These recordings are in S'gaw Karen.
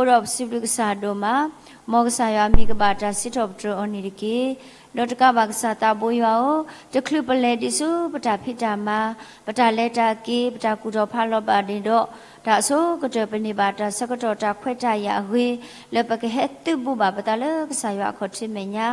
ဒီးပစံးဘျုးကစၢ်ဒိၣ်မး, မ်ကစၢ်ယွၤအမံၤကဘၣ်တၢ်စံးထီၣ်ပတြၢၤအီၤန့ၣ်တက့ၢ်. ဒီးတကးဘၣ်ကစၢ်သးဘိယွၤဧၢ, တချုးပလဲၤဒံးဆူပတၢ်ဖံးတၢ်မၤ, ပတၢ်လဲၤတၢ်က့ၤ, ပတၢ်ကူၣ်ထီၣ်ဖးလီၤဘၣ်န့ၣ်ဒီး, တၢ်အဆိကတၢၢ်ပန့ၢ်ဘၣ်တၢ်ဆၢကတီၢ်တၢ်ခွဲးတၢ်ယာ်အဂ့ၤ, လၢပကဟဲသုးဘူးဘၣ်ပသးလၢကစၢ်ယွၤအခီၣ်ထံးမဲာ်ညါ,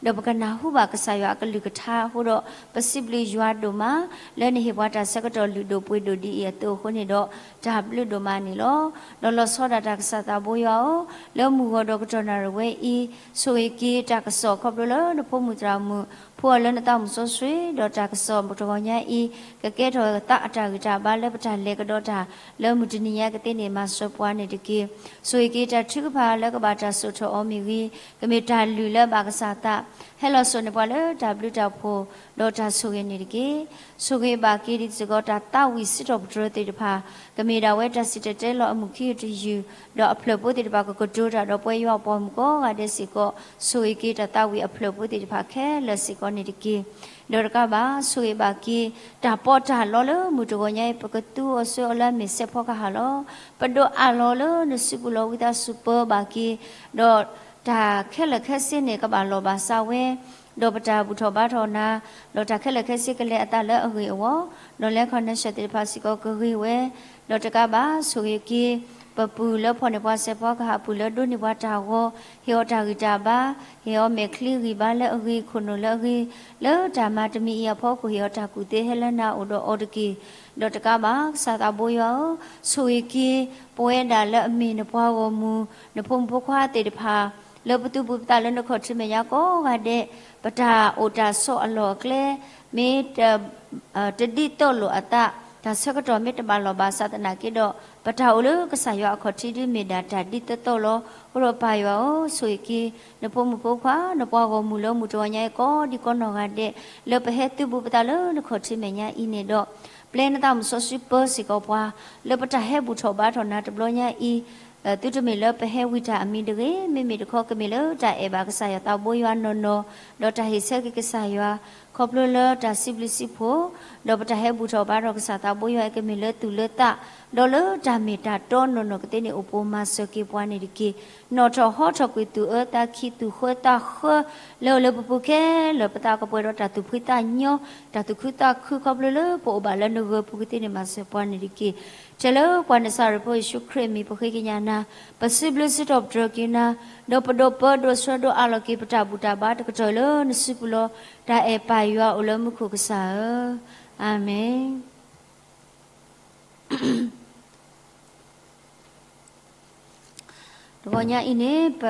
ဒီးပကနၢ်ဟူဘၣ်ကစၢ်ယွၤအကလုၢ်ကထါအဃိဒီး, ပစံးဘျုးယွၤဒိၣ်မး, လၢနဟ့ၣ်ပှၤတၢ်ဆၢကတီၢ်လုၢ်ဒိၣ်ပှ့ၤဒိၣ်ဒ်အံၤအသိးအဃိန့ၣ်ဒီး, တၢ်ဘျုးဒိၣ်မးန့ၣ်လီၤ. ဒီးလီၤဆီဒၣ်တၢ်ကစၢ်သးဘိယွၤဧၢ, လၢမုၢ်ဂီၤဒီးကတီၢ်နၣ်ရံၣ်ဝဲအံၤ, ဆိၣ်ဂ့ၤက့ၤတၢ်ကစီၣ်ခီဖျိလၢနဖိမုၣ်သရၣ်မုၣ်, ဖှူအီၤလၢနသးမုၣ်စီဆှံ, ဒီးတၢ်ကစီၣ်တဂီၤညါအံၤ, ကကဲထီၣ်သးအတၢ်ဂံၢ်တၢ်ဘါလၢပတၢ်လဲၤကဒီးတၢ်, လၢမုၢ်တနံၤညါကသ့န့ၣ်မၤစၢၤပှၤန့ၣ်တက့ၢ်. ဆိၣ်ဂ့ၤက့ၤတၢ်ထုကဖၣ်လၢကဘၣ်တၢ်စိာ်ထီၣ်အီၤမ့ၢ်ဂ့ၤ, ကမ့ၢ်တၢ်လုၢ်လၢအဘၣ်ကစၢ်သး, ဟဲလီၤစိာ်န့ၢ်ပှၤလၢတၢ်ဘျုးတၢ်ဖှိၣ်, ဒီးတၢ်ဆိၣ်ဂ့ၤန့ၣ်တက့ၢ်. ဆိၣ်ဂ့ၤဘၣ်က့ၤဒ်စ့ၢ်ကီးတၢ်သးဝံၣ်စံးထီၣ်ပတြၢၤသ့ၣ်တဖၣ်, ကမ့ၢ်ဒၣ်ဝဲတၢ်စံၣ်တဲၤတဲလီၤအမုၢ်ခံကတယုၢ်, ဒီးအဖျၢၣ်ဖိသ့ၣ်တဖၣ်ကကတိၤတၢ်ဒီးပဝဲယွၤအပှၤမုၣ်ကိးဂၤဒဲးစ့ၢ်ကီး, ဆိၣ်ဂ့ၤက့ၤတၢ်သးဝံၣ်အဖျၢၣ်ဖိသ့ၣ်တဖၣ်ခဲလၢာ်စ့ၢ်ကီးန့ၣ်တက့ၢ်. ဒီးတကးဘၣ်, ဆိၣ်ဂ့ၤဘၣ်က့ၤ, တၢ်ပီးတၢ်လီလၢမုၢ်တဂီၤညါအံၤ ပကသူအီၤဆှၢအီၤလၢအမ့ၢ်စဲးဖီကဟၣ်လီၤ. ပဒိးအးလီၤလၢနစုပူၤလီၤဝံသးစူၤပၢဘၣ်က့ၤ, ဒီးတၢ်ခဲလၢာ်ခဲဆ့န့ၣ်ကဘၣ်လီၤဘၣ်စးဝဲ, ဒီးပတၢ်ဘူၣ်ထီၣ်ဘါထီၣ်နၤ, ဒီးတၢ်ခဲလၢာ်ခဲဆ့ကလဲၤအသးလၢအဂ့ၢ်အဂီၢ်, ဒီးလဲၤခီၣ်နဲၣ်ဆၢၣ်သ့ၣ်တဖၣ်စ့ၢ်ကီးကဂ့ၤဝဲ, ဒီးတကးဘၣ်, ဆိၣ်ဂ့ၤက့ၤ, ပပုၢ်လၢဖီၣ်န့ၢ်ပှၤစဲးဖီကဟၣ်ပုၢ်လၢဒိးန့ၢ်ပှၤတၢ်ဂီၤ, ဟ့ၣ်အီၤတၢ်ဂံၢ်တၢ်ဘါ, ဟ့ၣ်အီၤမဲာ်ချံဂံၢ်ဘါလၢအဂ့ၤ, ခိၣ်နူာ်လၢအဂ့ၤ, လၢတၢ်မၤတမံၤအံၤအဖီခိၣ် ဟ့ၣ်အီၤတၢ်ကူၣ်သ့ဟဲလၢနၤအအိၣ်ဒီးအီၤတက့ၢ်. ဒီးတကးဘၣ်, ကစၢ်သးဘိယွၤဧၢ, ဆိၣ်ဂ့ၤက့ၤ, ပဝဲဒၣ်လၢအမ့ၢ်နပှၤဂီၢ်မုၢ်, နဖိမုၣ်ဖိခွါသ့ၣ်တဖၣ်, လၢပသုးဘူးပသးလၢနခီၣ်ထံးမဲာ်ညါကိးဂၤဒဲး, ပတၢ်အိၣ်တၢ်ဆိးအလီၢ်အကျဲ, မ့ၢ်တ တဒ်သိးလိာ်အသး, တၢ်ဆၢကတီၢ်မ့ၢ်တဘၣ်လီၤဘၣ်စးသနာ်က့ဒီး, ပတၢ်အိၣ်လၢကစၢ်ယွၤအခီၣ်ထံးဒ်မ့ၢ်ဒၣ်တၢ်ဒ်သိးသိးလီၤ. အဃိဒီးပၢ်ယွၤဧၢ, ဆိၣ်ဂ့ၤက့ၤ, နဖိမုၣ်ဖိခွါ, နပှၤဂီၢ်မုၢ်လၢမုၢ်တဂီၤညါအံၤကိးဒံကိးနီၢ်ဂၤဒဲး, လၢပဟဲသုးဘူးပသးလၢနခီၣ်ထံးမဲာ်ညါအံၤန့ၣ်ဒီး, ပျဲနသးမုၣ်စီဆှံပၢစ့ၢ်ကီးပှၤ, လၢပတၢ်ဟဲဘူၣ်ထီၣ်ဘါထီၣ်နၤတဘျီညါအံၤ, သုတမ့ၢ်လၢပဟဲဝံတၢ်အမံၤတဂ့ၤ, မ့မ့ၢ်တခီကမ့ၢ်လၢတၢ်အဲၣ်ဘၣ်ကစၢ်ယွၤသးဘိယွၤနီၢ်နီၢ်, ဒီးတၢ်ဟ့ၣ်ဆၢက့ၤကစၢ်ယွၤ, ခီဖျိလၢတၢ်စံးဘျုးစံးဖှိၣ်, ဒီးပတၢ်ဟဲဘူၣ်ထီၣ်ဘါထီၣ်ကစၢ်သးဘိယွၤအံၤကမ့ၢ်လၢသူၣ်လၢသး, ဒီးလၢတၢ်မ့ၢ်တၢ်တီနီၢ်နီၢ်ကသ့န့ၣ် အိၣ်ပိၤမၤစၢၤက့ၤပှၤန့ၣ်တက့ၢ်. နီၣ်ထီၣ်ဟီထီၣ်ကွံာ်သူၣ်အၢသးခံ သူၣ်ဃၢသးဃၢ, လၢအလၢပပူၤခဲလၢာ် ပသးကပှဲၤဒီးတၢ်သူၣ်ဖှံသးညီ, တၢ်သူၣ်ခုသးခုခီဖျိလၢပအိၣ်ဘၣ်လၢနဂၢၢ်ပူၤကသ့န့ၣ် မၤစၢၤပှၤန့ၣ်တက့ၢ်. ထဲလၢပှၤနစၤရ့းဖိယ့ၣ်ၡူးခရံာ်အမံၤ ပဃ့ကညးနၤ, ပစံးဘျုးစံးထီၣ်ပတြၢၤက့ၤနၤ, ဒီးပဒိးပၢဒိးဆှၢဒိးအးလီၤက့ၤပတၢ်ဘူၣ်တၢ်ဘါတကတီၢ်လၢနစုပူၤလီၤ. တၢ်အဲၣ်ပၢ်ယွၤအိၣ်လၢမူခိၣ်ကစၢ်ဧၢ, အၤမ့ၣ်. တဂီၤညါအံၤန့ၣ် ပ,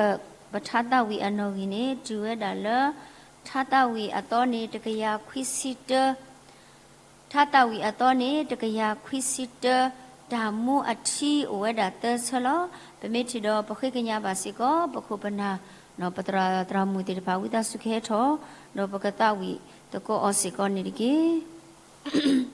ပထါသးဝံၣ်အနီၣ်ဂံၢ်န့ၣ် တုၤဝဲဒၣ်လၢ ထါသးဝံၣ်အသီန့ၣ် တကယၤခွံဆံတၢ, ထါသးဝံၣ်အသီန့ၣ် တကယၤခွံဆံတၢ, တၢ်မူအထံအိၣ်ဝဲဒၣ်သၢဆၢလီၤ. ပမ့ၢ်ထံၣ်ဒီးပဃ့ကညးဘၣ်စ့ၢ်ကီး ပခိၣ်ပနၢ်, ပသရၣ်သရၣ်မုၣ်သ့ၣ်တဖၣ် ဝံသးစူၤကဟဲထီၣ်, ဒီးပကသးဝံၣ်သကိးအီၤစ့ၢ်ကီးန့ၣ်တက့ၢ်.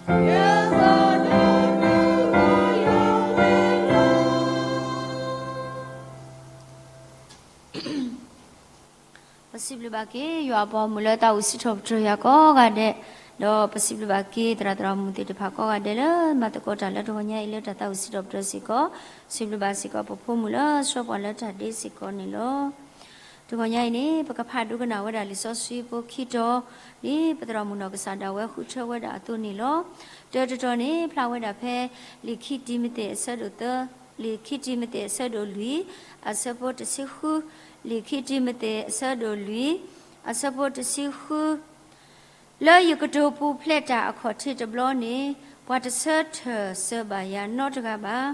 ပစံးဘျုးဘၣ်က့ၤ ယွၤအပှၤမုၣ်လၢတၢ်အိၣ်စံးထီၣ်ပတြၢၤယၤကိးဂၤဒဲး, ဒီးပစံးဘျုးဘၣ်က့ၤ သရၣ်သရၣ်မုၣ်သ့ၣ်တဖၣ်ကိးဂၤဒဲးလၢမၤသကိးတၢ်လၢတဂီၤညါအံၤလၢတၢ်သးအိၣ်စံးထီၣ်ပတြၢၤစ့ၢ်ကီး, စံးဘျုးဘၣ်စ့ၢ်ကီးပဖိမုၣ်လၢဆှၢပှၤလၢတၢ်ဒ့စ့ၢ်ကီးန့ၣ်လီၤ. တဂီၤညါအံၤန့ၣ် ပကဖးဒိကနၣ်ဝဲဒၣ်လံာ်စီဆှံဖိခံတီၤ, ဒ်ပသရၣ်မုၣ်နီၢ်ကစၢ်ဒၣ်ဝဲဃုထၢဝဲဒၣ်အသိးန့ၣ်လီၤ. တၢတတီၤန့ၣ် ဖျါဝဲဒၣ်ဖဲ လံာ်ခံတံၤမသ့းအဆၢဒိၣ်သၢ, လံာ်ခံတံၤမသ့းအဆၢဒိၣ်လွံၢ်, အဆၢဖိတဆံဃု, လံာ်ခံတံၤမသ့းအဆၢဒိၣ်လွံၢ်, အဆၢဖိတဆံဃု လၢယကတိၤပူၤဖျဲးတၢ်အခီၣ်ထံးတဘျီန့ၣ် ပှၤတဆၢထၢၣ်စၢၤဘၣ်ယၤနီတဂၤဘၣ်.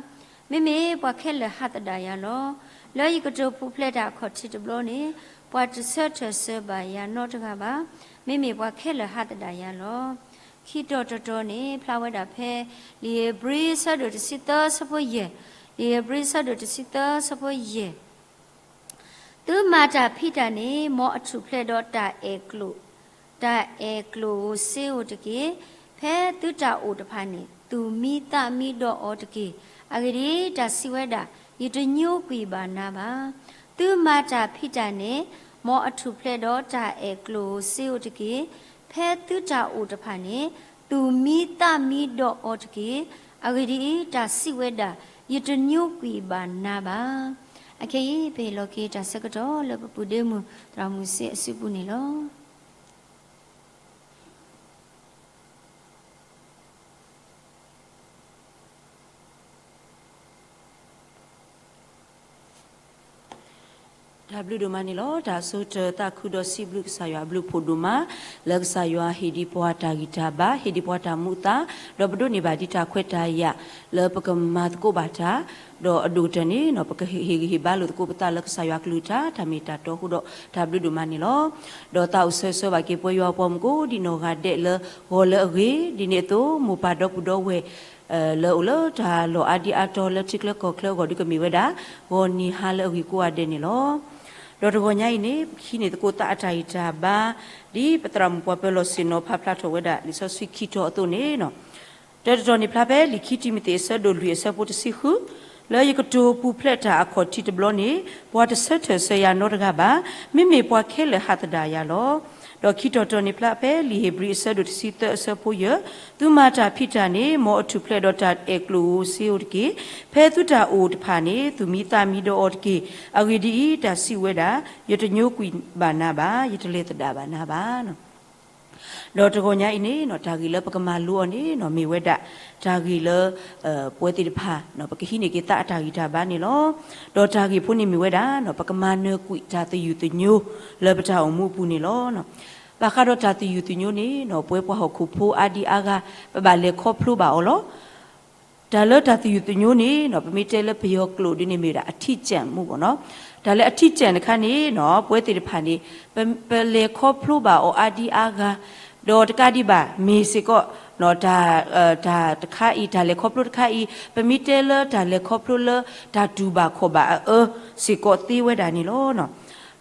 မ့မ့ၢ်ပှၤခဲလၢာ်ဟးသဒၣ်ယၤလီၤ. လၢယကတိၤပူၤဖျဲးတၢ်အခီၣ်ထံးတဘျီန့ၣ် ပှၤတဆၢထၢၣ်စၢၤဘၣ်ယၤနီတဂၤဘၣ်. မ့မ့ၢ်ပှၤခဲလၢာ်ဟးသဒၣ်ယၤလီၤ. ခံတီၤတတီၤန့ၣ် ဖျါဝဲဒၣ်ဖဲ လံာ်ဧ့ၤဘြံၤဆၢဒိၣ်တဆံသၢဆၢဖိယဲၢ်, လံာ်ဧ့ၤဘြံၤဆၢဒိၣ်တဆံသၢဆၢဖိယဲၢ် သုမၤတၢ်ဖံးတၢ်န့ၣ် မ်အထူၣ်ဖျဲးဒီးတၢ်အဲၣ်ကျိၣ်, တၢ်အဲၣ်ကျိၣ်ဧိၤစ့ဧိၤတက့ၢ်. ဖဲသုတၢ်အိၣ်တဖၣ်န့ၣ် သူၣ်မံသးမံဒီးအီၤတက့ၢ်. အဂ့ၢ်ဒ်အံၤ, တၢ်စံးဝဲဒၣ်, ယတညိကွံာ်ဘၣ်နၤဘၣ်. သုမၤတၢ်ဖံးတၢ်န့ၣ် မ်အထူၣ်ဖျဲးဒီးတၢ်အဲၣ်ကျိၣ်ဧိၤစ့ဧိၤတက့ၢ်. ဖဲသုတၢ်အိၣ်တဖၣ်န့ၣ် သူၣ်မံသးမံဒီးအီၤတက့ၢ်. အဂ့ၢ်ဒ်အံၤ, တၢ်စံးဝဲဒၣ်, ယတညိကွံာ်ဘၣ်နၤဘၣ်. အခဲအံၤ ပဟ့ၣ်လီၤက့ၤတၢ်ဆၢကတီၢ်လၢပပုၢ်ဒ့မုၣ် သရၣ်မုၣ်စ့အစုပူၤန့ၣ်လီၤ. တၢ်ဘျုးဒိၣ်မးန့ၣ်လီၤ. တၢ်ဆိၣ်ဂ့ၤသးခုဒီးစံးဘျုးကစၢ်ယွၤအဘျုးအဖှိၣ်ဒိၣ်မး, လၢကစၢ်ယွၤဟ့ၣ်ဒံးပှၤတၢ်ဂံၢ်တၢ်ဘါ, ဟ့ၣ်ဒံးပှၤတၢ်မူအသး, ဒီးပဒိးန့ၢ်ဘၣ်ဒံးတၢ်ခွဲးတၢ်ယာ် လၢပကမၤသကိးဘၣ်တၢ်, ဒီးအဒိၣ်ကတၢၢ်န့ၣ် ပကဟ့ၣ်ဂံၢ်ဟ့ၣ်ဘါလိာ်သကိးပသးလၢကစၢ်ယွၤအကလုၢ်ကထါ တၢ်မ့ၢ်တၢ်တီအဃိဒီးတၢ်ဘျုးဒိၣ်မးန့ၣ်လီၤ. ဒီးသးအိၣ်ဆၢဂ့ၤဆၢဝါဘၣ်က့ၤပဝဲယွၤအပှၤမုၣ်ကိးဒံးနီၢ်ဂၤဒဲးလၢဂီၤလၢအဂ့ၤ, ဒ်န့ၣ်အသိး မိၢ်ပၢ်ဒီပုၢ်ဒီဝဲၢ် လၢအိၣ်လၢတၢ်လီၢ်အါဒံအါတီၤလၢထံချၢကီၢ်ချၢအဂီၢ်ဒုးကမ့ၢ်ဝဲဒၣ် ဂီၤနံၤဟါလၢအဂ့ၤကိးဂၤဒဲးန့ၣ်လီၤ. ဒီးတဂီၤညါအံၤန့ၣ် ပကဟံးန့ၢ်သကိးသးအတၢ်ဂံၢ်တၢ်ဘါ ဒ်ပသရၣ်မုၣ်ပှၤပၢၤလီၢ်ဆ့ၣ်နီၤဖးဖျါထီၣ်ဝဲဒၣ်လံာ်စီဆှံခံတီၤအသိးန့ၣ် တၢတတီၤန့ၣ်ဖျါဖဲလံာ်ခံတံၤမသ့းအဆၢဒိၣ်လွံၢ်အဆၢဖိတဆံဃု, လၢယကတိၤပူၤဖျဲးတၢ်အခီၣ်ထံးတဘျီန့ၣ် ပှၤတဆၢထၢၣ်စၢၤယၤနီတဂၤဘၣ်, မ့မ့ၢ်ပှၤခဲလၢာ်ဟးသဒၣ်ယၤလီၤ. ဒီးခံတီၤတီၤန့ၣ်ဖျါဖဲလံာ်ဧ့ၤဘြံၤအဆၢဒိၣ်တဆံသၢအဆၢဖိယဲၢ်, သုမၤတၢ်ဖံးတၢ်န့ၣ် မ်အထူၣ်ဖျဲးဒီးတၢ်အဲၣ်ကျိၣ်ဧိၤစ့ဧိၤတက့ၢ်. ဖဲသုတၢ်အိၣ်တဖၣ်န့ၣ် သူၣ်မံသးမံဒီးအီၤတက့ၢ်. အဂ့ၢ်ဒ်အံၤ, တၢ်စံးဝဲဒၣ်, ယတညိကွံာ်ဘၣ်နၤဘၣ်, ယတလဲၤသဒၣ်ဘၣ်နၤဘၣ်. ဒီးတဂီၤညါအံၤန့ၣ် တၢ်ဂ့ၢ်လၢပကမၤလိအီၤန့ၣ် မ့ၢ်ဝဲဒၣ် တၢ်ဂ့ၢ်လၢ ပဝဲသ့ၣ်တဖၣ် ပကဟံးန့ၢ်က့ၤသးအတၢ်ဂံၢ်တၢ်ဘါန့ၣ်လီၤ. ဒီးတၢ်ဂ့ၢ်ဖိန့ၣ်မ့ၢ်ဝဲဒၣ် ပကမၤနၢၤကွံာ်တၢ်သယုၢ်သညိ လၢပတၢ်အိၣ်မူအပူၤန့ၣ်လီၤ. ဘၣ်ဃးဒီးတၢ်သယုၢ်သညိန့ၣ် ပဝဲပှၤဟီၣ်ခိၣ်ဖိအါဒံအါဂၤ ပဘၣ်လဲၤခီဖျိဘၣ်အီၤလီၤ. တၢ်လၢတၢ်သယုၢ်သညိန့ၣ် ပမ့ၢ်တဲလၢပယီၤကျိာ်ဒ်န့ၣ်မ့ၢ်ဝဲဒၣ် အထံးကျန်မှုပေါ့နော်. တၢ်လၢအထံးကျန်တခါန့ၣ် ပဝဲသ့ၣ်တဖၣ်န့ၣ် ပလဲၤခီဖျိဘၣ်အီၤအါဒံအါဂၤ, ဒီးတကးဒံးဘၣ် မ့ၢ်စ့ၢ်ကီး တၢ်တခါအံၤ တၢ်လဲၤခီဖျိတခါအံၤ ပမ့ၢ်တဲလၢတၢ်လဲၤခီဖျိလၢတၢ်တူၢ်ဘၣ်ခီၣ်ဘၣ်အအၢစ့ၢ်ကီးသ့ဝဲဒၣ်န့ၣ်လီၤ.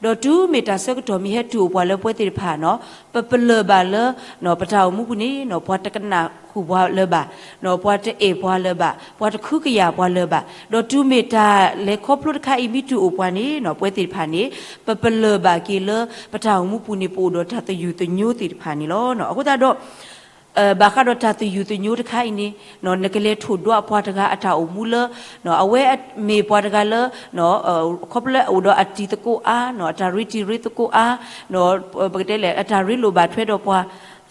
ဒီးတုၤမ့ၢ်တၢ်ဆၢကတီၢ်မ့ၢ်ဟဲတုၤအိၣ်ပှၤလၢပဝဲသ့ၣ်တဖၣ်န့ၣ် ပပလၢၢ်ဘၣ်လၢ ပတၢ်အိၣ်မူပူၤန့ၣ် ပှၤတကနၣ်ဃုာ်ပှၤလၢၤဘၣ်, ပှၤတအဲၣ်ပှၤလၢၤဘၣ်, ပှၤတဃုကယာ်ပှၤလၢၤဘၣ်, ဒီးတုၤမ့ၢ်တၢ်လဲၤခီဖျိတခါအံၤမ့ၢ်တုၤအိၣ်ပှၤန့ၣ် ပဝဲသ့ၣ်တဖၣ်န့ၣ် ပပလၢၢ်ဘၣ်က့ၤလၢပတၢ်အိၣ်မူပူၤန့ၣ် ပအိၣ်ဒီးတၢ်သယုၢ်သညိသ့ၣ်တဖၣ်န့ၣ်လီၤ. အဃိသတးဒီး ဘၣ်ဃးဒီးတၢ်သယုၢ်သညိတခါအံၤန့ၣ် နကလဲၤထိၣ်ဒွးပှၤတဂၤအတၢ်အိၣ်မူလၢ အဝဲမ့ၢ်ပှၤတဂၤလၢ ခီဖျိလၢအအိၣ်ဒီးအတံၤသကိးအါ, အတၢ်ရ့တံၤရ့သကိးအါ, ပကတဲလဲၣ် အတၢ်ရ့လိာ်ဘၣ်ထွဲဒီးပှၤ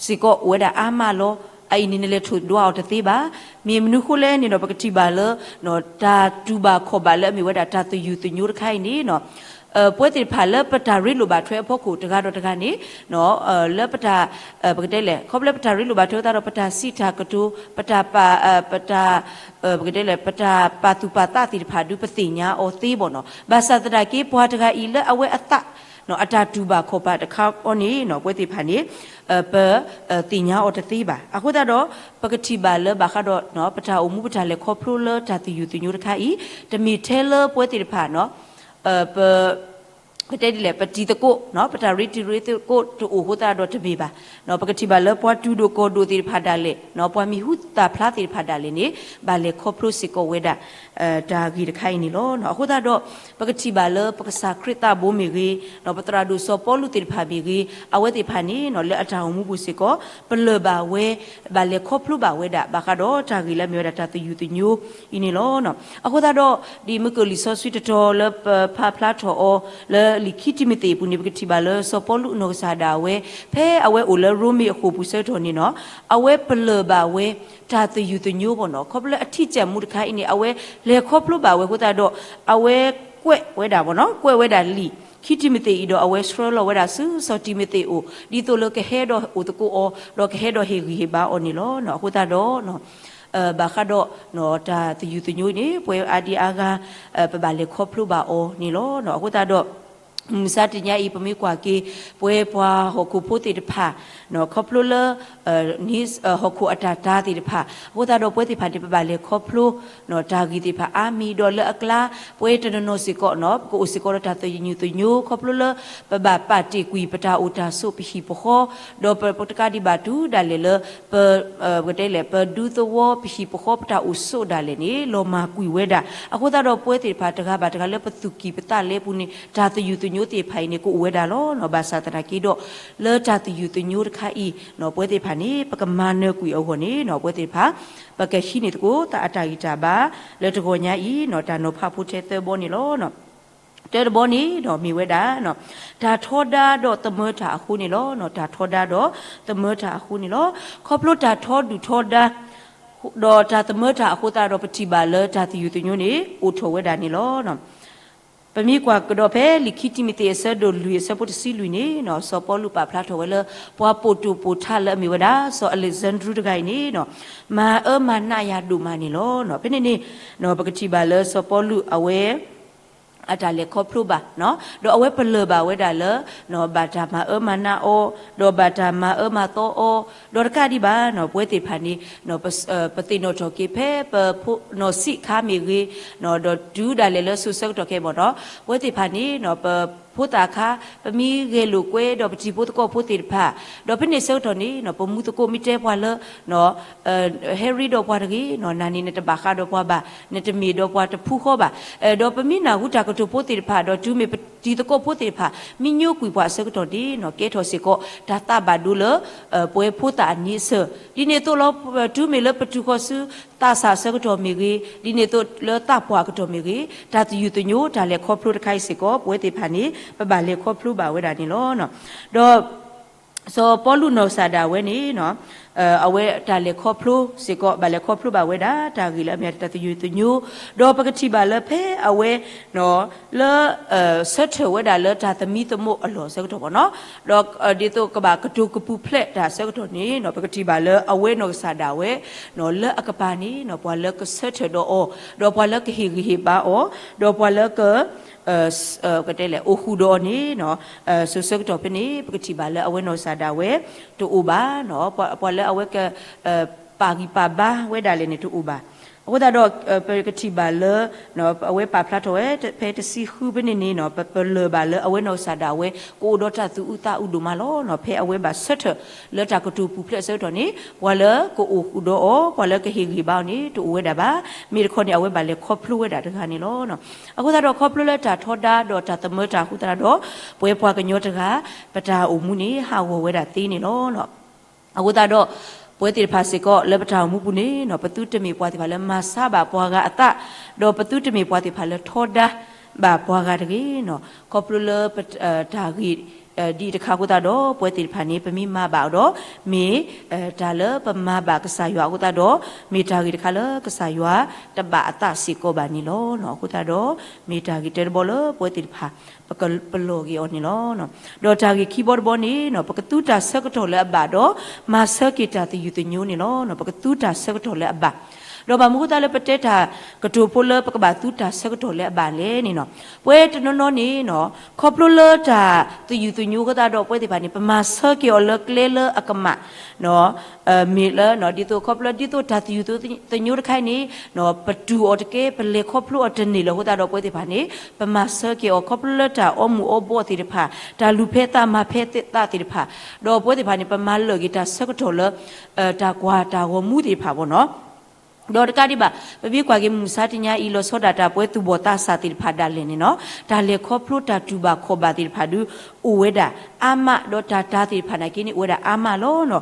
စ့ၢ်ကီးအိၣ်ဝဲဒၣ်အါမးလီၤ. အအံၤန့ၣ် နလဲၤထိၣ်ဒွးအီၤတသ့ဘၣ်. မ့ၢ်မနုၤဃိလဲၣ်န့ၣ်ဒီး ပကထံၣ်ဘၣ်လၢ တၢ်တူၢ်ဘၣ်ခီၣ်ဘၣ်လၢအမ့ၢ်ဝဲဒၣ်တၢ်သယုၢ်သညိတခါအံၤန့ၣ် ပဝဲသ့ၣ်တဖၣ်လၢပတၢ်ရ့လိာ်ဘၣ်ထွဲအဖီခိၣ်တဂၤဒီးတဂၤန့ၣ် လၢပတၢ် ပကတဲလဲၣ် ခီဖျိလၢပတၢ်ရ့လိာ်ဘၣ်ထွဲဝဲသတးဒီး ပတၢ်စံးတၢ်ကတိၤ ပတၢ် ပတၢ် ပကတဲလဲၣ် ပတၢ်ပာ်သူၣ်ပာ်သးသ့ၣ်တဖၣ်ဒုး ပသ့ၣ်ညါအီၤသ့ဘၣ်နီၤ. ဘၣ်ဆၣ်သနာ်က့ ပှၤတဂၤအံၤလၢအဝဲအသး အတၢ်တူၢ်ဘၣ်ခီၣ်ဘၣ်တခါအံၤန့ၣ် ပဝဲသ့ၣ်တဖၣ်န့ၣ် ပသ့ၣ်ညါအီၤတသ့ဘၣ်. အဃိသတးဒီး ပကထံၣ်ဘၣ်လၢဘၣ်ဃးဒီး ပတၢ်အိၣ်မူပတၢ်လဲၤခီဖျိလၢတၢ်သယုၢ်သညိတခါအံၤ တမ့ၢ်ထဲလၢပဝဲသ့ၣ်တဖၣ် ပ ပတဲဒ်လဲၣ် ပတံၤသကိး ပတၢ်ရ့တံၤရ့သကိးတအိၣ်အဃိသတးဒီးတမ့ၢ်ဘၣ်. ပကထံၣ်ဘၣ်လၢပှၤတူၢ်ဒိၣ်ကီၢ်ဒိၣ်သ့ၣ်တဖၣ်ဒၣ်လဲာ် ပှၤမံၤဟူသၣ်ဖျါသ့ၣ်တဖၣ်ဒၣ်လဲာ်န့ၣ် ဘၣ်လဲၤခီဖျိစ့ၢ်ကီးဝဲဒၣ် တၢ်ဂ့ၢ်တခါအံၤန့ၣ်လီၤ. အဃိသတးဒီး ပကထံၣ်ဘၣ်လၢပကစၢ်ခရံာ်သးဘိမ့ၢ်ဂ့ၤ, ပသရၣ်ဒိၣ်စီၤပီလူးသ့ၣ်တဖၣ်မ့ၢ်ဂ့ၤ, အဝဲသ့ၣ်တဖၣ်န့ၣ် လၢအတၢ်အိၣ်မူပူၤစ့ၢ်ကီး ပလၢၢ်ဘၣ်ဝဲ ဘၣ်လဲၤခီဖျိဘၣ်ဝဲဒၣ် ဘၣ်ဃးဒီးတၢ်ဂ့ၢ်လၢအမ့ၢ်ဝဲဒၣ်တၢ်သယုၢ်သညိအံၤန့ၣ်လီၤ. အဃိသတးဒီး ဒ်မုၢ်ကၢၢ်လံာ်စီဆှံတတီၤလၢပဖးဖျါထီၣ်အီၤ လၢလံာ်ခံတံၤမသ့းအပူၤန့ၣ် ပကထံၣ်ဘၣ်လၢစီၤပီလူးအနီၢ်ကစၢ်ဒၣ်ဝဲ ဖဲအဝဲအိၣ်လၢရိမ့ၤအဃိာ်ပူၤဆၢကတီၢ်န့ၣ်နီၤ အဝဲပလၢၢ်ဘၣ်ဝဲ တၢ်သယုၢ်သညိဘၣ်နီၤ. ခီဖျိလၢအထံၣ်ကၠၢ်မူတခါအံၤန့ၣ် အဝဲလဲၤခီဖျိဘၣ်ဝဲအဃိသတးဒီး အဝဲကွဲးဝဲဒၣ်ဘၣ်နီၤ ကွဲးဝဲဒၣ်လံာ် ခံတံၤမသ့းအံၤဒီး အဝဲဆှၢလီၤဝဲဒၣ်ဆူစီၤတံၤမသ့းအအိၣ် ဒ်သိးလၢကဟဲဒီးအိၣ်သကိးအီၤ ဒီးကဟဲဒီးဟ့ၣ်ဂံၢ်ဟ့ၣ်ဘါအီၤန့ၣ်လီၤ. အဃိသတးဒီး ဘၣ်ဃးဒီး တၢ်သယုၢ်သညိန့ၣ် ပှၤအါဒံအါဂၤ ပဘၣ်လဲၤခီဖျိဘၣ်အီၤန့ၣ်လီၤ. အဃိသတးဒီး မုၢ်မဆါတနံၤအံၤ ပမ့ၢ်ကွၢ်က့ၤ ပဝဲပှၤဟီၣ်ခိၣ်ဖိသ့ၣ်တဖၣ် ခီဖျိလၢ ဟီၣ်ခိၣ်အတၢ်တာ်သ့ၣ်တဖၣ် အဃိသတးဒီးပဝဲသ့ၣ်တဖၣ်န့ၣ် ပဘၣ်လဲၤခီဖျိ တၢ်ဂ့ၢ်သ့ၣ်တဖၣ်အါမံၤဒီးလၢအကျါ ပဝဲတနီၤနီၤစ့ၢ်ကီး ပကအိၣ်စ့ၢ်ကီးဒီးတၢ်သယုၢ်သညိ ခီဖျိလၢ ပဘၣ်ပာ်တ့ၢ်ကွံာ်ပတၢ်အိၣ်တၢ်ဆိးပဟံၣ်ပဃီ ဒီးပတကးဒံးဘၣ်တုၤဒၣ်လဲာ်လၢ ပ ပကတဲလဲၣ် ပဒူသဝီပဟံၣ်ပဃီပတၢ်အိၣ်ဆိးဒၣ်လဲာ်န့ၣ် လီၤမၢ်ကွံာ်ဝဲဒၣ်. အဃိသတးဒီးပဝဲသ့ၣ်တဖၣ်တဂၤဘၣ်တဂၤလၢပသူၣ်ကံၢ်ပသးလဲပူၤန့ၣ် တၢ်သယုၢ်သညိသ့ၣ်တဖၣ်အံၤန့ၣ် ကအိၣ်ဝဲဒၣ်လီၤ. ဘၣ်ဆၣ်သနာ်က့ဒီး လၢတၢ်သယုၢ်သညိတခါအံၤ ပဝဲသ့ၣ်တဖၣ်န့ၣ် ပကမၤနၢၤကွံာ်အဂီၢ်န့ၣ် ပဝဲသ့ၣ်တဖၣ် ပကဟံးန့ၢ်သကိးသးအတၢ်ဂံၢ်တၢ်ဘါ လၢတဂီၤညါအံၤ တၢ်နီၤဖးဖိထဲသၢဘီန့ၣ်လီၤ. တၢတဘီန့ၣ်ဒီးမ့ၢ်ဝဲဒၣ် တၢ်ထီဒါဒီးသမၢတၢ်အဃိန့ၣ်လီၤ. တၢ်ထီဒါဒီးသမၢတၢ်အဃိန့ၣ်လီၤ. ခီဖျိတၢ်ထီဒုၣ်ထီဒါ ဒီးတၢ်သမၢတၢ်အဃိသတးဒီး ပထံၣ်ဘၣ်လၢတၢ်သယုၢ်သညိန့ၣ် အိၣ်ထီၣ်ဝဲဒၣ်န့ၣ်လီၤ. ပမ့ၢ်ကွၢ်ကဒီးဖဲလံာ်ခံတံၤမသ့းအဆၢဒိၣ်လွံၢ်အဆၢဖိတဆံလွံၢ်န့ၣ် စီၤပီလူးပာ်ဖျါထီၣ်ဝဲလၢ ပှၤပိာ်တိာ်ပိာ်ထါလၢအမ့ၢ်ဝဲဒၣ် စီၤအလဲးစဲၣ်ဒြူးတဂၤအံၤန့ၣ် မၤအၢမၤနးယၤဒိၣ်မးန့ၣ်လီၤ. ဖဲန့ၣ်န့ၣ် ပကထံၣ်ဘၣ်လၢစီၤပီလူးအဝဲ အတၢ်လဲၤခီဖျိဘၣ် ဒီးအဝဲပလၢၢ်ဘၣ်ဝဲဒၣ်လၢ ဘၣ်တၢ်မၤအၢမၤနးအီၤ ဒီးဘၣ်တၢ်မၤအၢမၤသီအီၤ ဒီးတကးဒံးဘၣ် ပဝဲသ့ၣ်တဖၣ်န့ၣ် ပသ့ၣ်နီၣ်ထီၣ်က့ၤဖဲပဖိနီၢ်ဆံးခါမ့ၢ်ဂ့ၤ ဒီးတုၤဒၣ်လဲာ်လၢစိၤဆၢကတီၢ်ခဲအံၤဘၣ်နီၤ ပဝဲသ့ၣ်တဖၣ်န့ၣ် ပဖိသၣ်ခါ ပမ့ၢ်ဂဲၤလိာ်ကွဲဒီးပတံၤဖိသကိးဖိသ့ၣ်တဖၣ် ဒီးဖဲန့ၣ်ဆၢကတီၢ်န့ၣ် ပမူသကိးမ့ၢ်တဲပှၤလၢ ဟဲရ့ဒီးပှၤတဂ့ၤ နၤန့ၣ်နတဘၣ်ဃးဒီးပှၤဘၣ် နတမ့ၢ်ဒီးပှၤတဖုဃီဘၣ် ဒီးပမ့ၢ်နၢ်ဟူတၢ်ကတိၤဖိသ့ၣ်တဖၣ် ဒီးတုၤမ့ၢ်ပတံၤသကိးဖိသ့ၣ်တဖၣ် မ့ၢ်ညိကွံာ်ပှၤအဆၢကတီၢ်န့ၣ် ကဲထီၣ်စ့ၢ်ကီး တၢ်သးဘၣ်ဒိလၢ ပဝဲဖိသၣ်အန့ဆၢၣ် ဒ်န့ၣ်အသိးလီၤ တုၤမ့ၢ်လၢပတုၤဃီၤဆူ သးစၢ်အဆၢကတီၢ်မ့ၢ်ဂ့ၤ ဒ်န့ၣ်အသိးလၢသးပှၢ်အကတီၢ်မ့ၢ်ဂ့ၤ တၢ်သယုၢ်သညိတၢ်လဲၤခီဖျိတခါအံၤစ့ၢ်ကီး ပဝဲသ့ၣ်တဖၣ်န့ၣ် ပဘၣ်လဲၤခီဖျိဘၣ်ဝဲဒၣ်န့ၣ်လီၤ. ဒီး စီၤပီလူးနီၢ်ကစၢ်ဒၣ်ဝဲန့ၣ် အဝဲတၢ်လဲၤခီဖျိစ့ၢ်ကီး ဘၣ်လဲၤခီဖျိဘၣ်ဝဲဒၣ် တၢ်ဂ့ၢ်လၢအမ့ၢ်တၢ်သယုၢ်သညိ ဒီးပကထံၣ်ဘၣ်လၢဖဲအဝဲ လၢ ဆၢထၢၣ်ဝဲဒၣ်လၢတၢ်သမံသမိးအလီၢ်အဆၢကတီၢ်ဘၣ်နီၤ ဒီးဒ်သိးကဘၣ်ကတိၤကပူၤဖျဲးတၢ်အဆၢကတီၢ်န့ၣ် ပကထံၣ်ဘၣ်လၢအဝဲနီၢ်ကစၢ်ဒၣ်ဝဲ လၢအကပၤန့ၣ် ပှၤလၢကဆၢထၢၣ်ဒီးအီၤ ဒီးပှၤလၢကဟ့ၣ်ဂံၢ်ဟ့ၣ်ဘါအီၤ ဒီးပှၤလၢက ကတဲလဲၣ် အိၣ်ဃုာ်ဒီးအီၤန့ၣ် စိၤဆၢကတီၢ်ဖဲန့ၣ် ပကထံၣ်ဘၣ်လၢအဝဲနီၢ်ကစၢ်ဒၣ်ဝဲ တအိၣ်ဘၣ် ပှၤလၢအဝဲက ပာ်ဂံၢ်ပာ်ဘါဝဲဒၣ်လဲာ်န့ၣ်တအိၣ်ဘၣ်. အဃိသတးဒီး ပကထံၣ်ဘၣ်လၢ အဝဲပာ်ဖျါထီၣ်ဝဲ ဖဲတဆံဃုဖဲန့ၣ်န့ၣ် ပပလၢၢ်ဘၣ်လၢအဝဲနီၢ်ကစၢ်ဒၣ်ဝဲ ကအိၣ်ဒီးတၢ်သူၣ်အုးသးအုးဒိၣ်မးလီၤ. ဖဲအဝဲဘၣ်ဆၢထၢၣ်လၢတၢ်ကတိၤပူၤဖျဲးအဆၢကတီၢ်န့ၣ် ပှၤလၢကအိၣ်ဃုာ်ဒီးအီၤ ပှၤလၢကဟ့ၣ်ဂံၢ်ဘါအီၤန့ၣ် တအိၣ်ဝဲဒၣ်ဘၣ်. မ့ၢ်တခီန့ၣ် အဝဲဘၣ်လဲၤခီဖျိဝဲဒၣ်တဂၤန့ၣ်လီၤ. အဃိသတးဒီးခီဖျိလၢတၢ်ထီဒါဒီးတၢ်သမၢတၢ်အဃိသတးဒီး ပဝဲပှၤကညီတဂၤ ပတၢ်အိၣ်မူန့ၣ် ဟးဂီၤဝဲဒၣ်သ့န့ၣ်လီၤ. အဃိသတးဒီး ပဝဲသ့ၣ်တဖၣ်စ့ၢ်ကီးလၢပတၢ်အိၣ်မူပူၤန့ၣ် ပသုတမ့ၢ်ပှၤသ့ၣ်တဖၣ်လၢမၤဆါဘၣ်ပှၤဂၤအသး, ဒီးပသုတမ့ၢ်ပှၤသ့ၣ်တဖၣ်လၢထီဒါဘၣ်ပှၤဂၤတဂ့ၤ. ခီဖျိလၢ တၢ်ဂ့ၢ် ဒ်တခါအဃိသတးဒီး ပဝဲသ့ၣ်တဖၣ်န့ၣ် ပမ့ၢ်မၤဘၣ်အီၤဒီး မ့ၢ်တၢ်လၢပမၤဘၣ်ကစၢ်ယွၤအဃိသတးဒီး မ့ၢ်တၢ်ဂ့ၢ်တခါလၢကစၢ်ယွၤတဘၣ်အသးစ့ၢ်ကီးဘၣ်န့ၣ်လီၤ. အဃိသတးဒီး မ့ၢ်တၢ်ဂ့ၢ်တၢတဘီလၢပဝဲသ့ၣ်တဖၣ် ပကပလီၢ်က့ၤအီၤန့ၣ်လီၤ. ဒီးတၢ်ဂ့ၢ်ခံဘီတဘီန့ၣ် ပကသူတၢ်ဆၢကတီၢ်လၢအဘၣ်ဒီး မၤဆၢက့ၤတၢ်သယုၢ်သညိန့ၣ်လီၤ. ပကသူတၢ်ဆၢကတီၢ်လၢအဘၣ် ဒီးဘၣ်မနုၤအဃိသတးလၢပတဲတၢ်ကတိၤဖိလၢပကဘၣ်သူတၢ်ဆၢကတီၢ်လၢအဘၣ်လဲၣ်န့ၣ် ပဝဲတနီၤနီၤန့ၣ် ခီဖျိလၢတၢ်သယုၢ်သညိအဃိသတးဒီး ပဝဲသ့ၣ်တဖၣ်န့ၣ် ပမၤဆၢက့ၤအီၤလၢကျဲလၢအကမၣ် မ့ၢ်လၢ ဒ်သိးခီဖျိလၢဒ်သိးတၢ်သယုၢ်သညိတခါအံၤန့ၣ် ပတူၢ်အီၤတကဲ ပလဲၤခီဖျိအီၤတန့ၢ်လၢၤအဃိသတးဒီး ပဝဲသ့ၣ်တဖၣ်န့ၣ် ပမၤဆၢက့ၤအီၤ ခီဖျိလၢ တၢ်အီမူၤအီဘှီၣ်သ့ၣ်တဖၣ်, တၢ်လူၤဖဲသးမၤဖဲသးသ့ၣ်တဖၣ်, ဒီးပဝဲသ့ၣ်တဖၣ်န့ၣ် ပမၤလၢာ်က့ၤတၢ်ဆၢကတီၢ်လၢ တၢ်ကွၢ်တၢ်ဂီၤမူသ့ၣ်တဖၣ်ဘၣ်နီၤ. ဒီးတကးဒံးဘၣ် ပမ့ၢ်ကွၢ်က့ၤမုၢ်မဆါတနံၤအံၤ လီၤဆီဒၣ်တၢ်ပဝဲသူၣ်ဘီၣ်သးစၢ်သ့ၣ်တဖၣ်ဒၣ်လဲာ်န့ၣ်နီၤ, တၢ်လဲၤခီဖျိတၢ်တူၢ်ဘၣ်ခီၣ်ဘၣ်သ့ၣ်တဖၣ်ဒုး အိၣ်ဝဲဒၣ်အါမး, ဒီးတၢ်တာ်သ့ၣ်တဖၣ်နာ်က့န့ၣ် အိၣ်ဝဲဒၣ်အါမးလီၤ.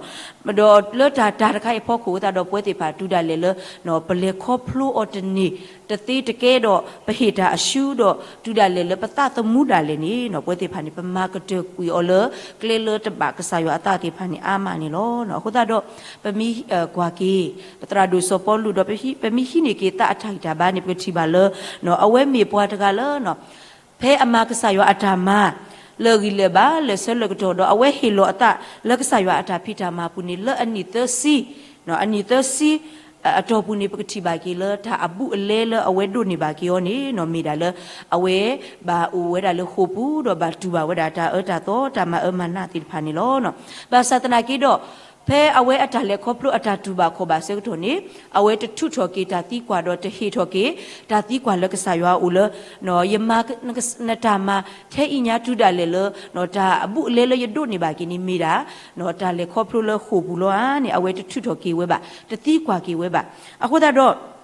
ဒီးလၢတၢ်တာ်တခါအံၤအဖီခိၣ်အဃိသတးဒီး ပဝဲသ့ၣ်တဖၣ်တုၤဒၣ်လဲာ်လၢ ပလဲၤခီဖျိအီၤတန့ၢ်တသ့တကဲဒီး ပဟ့ၣ်တၢ်အရှုံးဒီး တုၤဒၣ်လဲာ်လၢပသးသမူဒၣ်လဲာ်န့ၣ်နီၤ, ပဝဲသ့ၣ်တဖၣ်န့ၣ် ပမၤကတၢၢ်ကွံာ်အီၤလၢ ကျဲလၢတဘၣ်ကစၢ်ယွၤအသးသ့ၣ်တဖၣ်န့ၣ် အါမးန့ၣ်လီၤ. အဃိသတးဒီး ပမ့ၢ်ကွၢ်က့ၤ ပသရၣ်ဒိၣ်စီၤပီလူးဒီး ပမ့ၢ်ဟံးန့ၢ်က့ၤသးအတၢ်ဂံၢ်တၢ်ဘါန့ၣ် ပကထံၣ်ဘၣ်လၢ အဝဲမ့ၢ်ပှၤတဂၤလၢ ဖဲအမၤကစၢ်ယွၤအတၢ်မၤ လၢာ်ဂံၢ်လၢာ်ဘါ လၢာ်ဆၢလၢာ်ကတီၢ်ဒီး အဝဲဟ့ၣ်လီၤအသးလၢကစၢ်ယွၤအတၢ်ဖံးတၢ်မၤပူၤန့ၣ် လၢအနံၣ်သၢဆံ, အနံၣ်သၢဆံ အတီၢ်ပူၤန့ၣ် ပကထံၣ်ဘၣ်က့ၤလၢတၢ်အဘူးအလဲလၢအဝဲဒိးန့ၢ်ဘၣ်က့ၤအီၤန့ၣ်နီၤ, မ့ၢ်ဒၣ်လၢ အဝဲဘၣ်အိၣ်ဝဲဒၣ်လၢဃိာ်ပူၤ ဒီးဘၣ်တူၢ်ဘၣ်ဝဲဒၣ်တၢ်အၢတၢ်သီ တၢ်မၤအၢမၤနးသ့ၣ်တဖၣ်န့ၣ်လီၤ. ဘၣ်ဆၣ်သနာ်က့ဒီး ဖဲအဝဲအတၢ်လဲၤခီဖျိအတၢ်တူၢ်ဘၣ်ခီၣ်ဘၣ်ဆၢကတီၢ်န့ၣ် အဝဲတထုးထီၣ်က့ၤတၢ်သံကွၢ်ဒီးတဟ့ၣ်ထီၣ်က့ၤ တၢ်သံကွၢ်လၢကစၢ်ယွၤအအိၣ်လၢ ယမၤ နတၢ်မၤထဲအံၤညါတုၤဒၣ်လဲာ်လၢ တၢ်အဘူးအလဲလၢယဒိးန့ၢ်ဘၣ်က့ၤန့ၣ်မ့ၢ်ဒၣ် တၢ်လဲၤခီဖျိလၢဃိာ်ပူၤလီၤဧါန့ၣ် အဝဲတထုးထီၣ်က့ၤဝဲဘၣ်, တသံကွၢ်က့ၤဝဲဘၣ်. အဃိသတးဒီး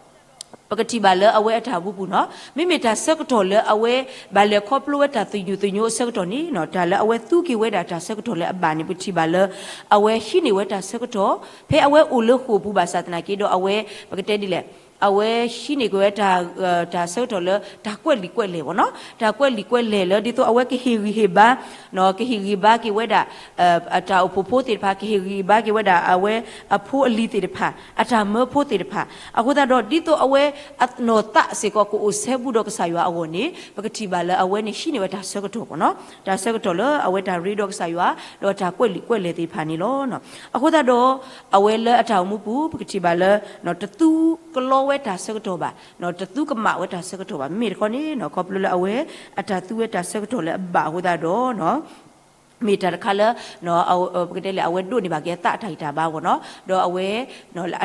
ပကထံၣ်ဘၣ်လၢအဝဲအတၢ်မူပူၤနီၤ, မ့မ့ၢ်တၢ်ဆၢကတီၢ်လၢအဝဲဘၣ်လဲၤခီဖျိဝဲတၢ်သယုၢ်သညိအဆၢကတီၢ်န့ၣ်နီၤ, တၢ်လၢအဝဲသူက့ၤဝဲဒၣ်တၢ်ဆၢကတီၢ်လၢအဘၣ်န့ၣ် ပကထံၣ်ဘၣ်လၢ အဝဲဟံးန့ၢ်ဝဲတၢ်ဆၢကတီၢ် ဖဲအဝဲအိၣ်လၢဃိာ်ပူၤဘၣ်ဆၣ်သနာ်က့ဒီး အဝဲ ပကတဲဒ်လဲၣ် အဝဲဟံးန့ၢ်က့ၤဝဲ တၢ်ဆၢကတီၢ်လၢတၢ်ကွဲးလံာ်ကွဲးလဲၢ်ဘၣ်နီၤ, တၢ်ကွဲးလံာ်ကွဲးလဲၢ်လၢဒ်သိးအဝဲကဟ့ၣ်ဂံၢ်ဟ့ၣ်ဘါ ကဟ့ၣ်ဂံၢ်ဘါက့ၤဝဲဒၣ် အတၢ်အိၣ်ဖှိၣ်ဖိသ့ၣ်တဖၣ်, ကဟ့ၣ်ဂံၢ်ဘါက့ၤဝဲဒၣ်အဝဲအဖိအလံၤသ့ၣ်တဖၣ်, အတၢ်မၢဖိသ့ၣ်တဖၣ်. အဃိသတးဒီး ဒ်သိးအဝဲအနီၢ်သးစ့ၢ်ကီးကအိၣ်စဲဘူးဒီးကစၢ်ယွၤအဂီၢ်န့ၣ် ပကထံၣ်ဘၣ်လၢအဝဲန့ၣ် ဟံးန့ၢ်ဝဲတၢ်ဆၢကတီၢ်ဘၣ်နီၤ, တၢ်ဆၢကတီၢ်လၢအဝဲတၢ်ရ့ဒီးကစၢ်ယွၤ ဒီးတၢ်ကွဲးလံာ်ကွဲးလဲၢ်သ့ၣ်တဖၣ်န့ၣ်လီၤ. အဃိသတးဒီး အဝဲလၢအတၢ်အိၣ်မူပူၤ ပကထံၣ်ဘၣ်လၢ တသူကလီဝဲတၢ်ဆၢကတီၢ်ဘၣ်, တသူကမၣ်ဝဲတၢ်ဆၢကတီၢ်ဘၣ်. မ့မ့ၢ်တခီန့ၣ် ခီဖျိလၢအဝဲအတၢ်သူဝဲတၢ်ဆၢကတီၢ်လၢအဘၣ်အဃိသတးဒီး မ့ၢ်တၢ်တခါလၢ ပကတဲလဲၣ် အဝဲဒိးန့ၢ်ဘၣ်က့ၤအသးအတၢ်ဂံၢ်တၢ်ဘါဘၣ်နီၤ, ဒီးအဝဲ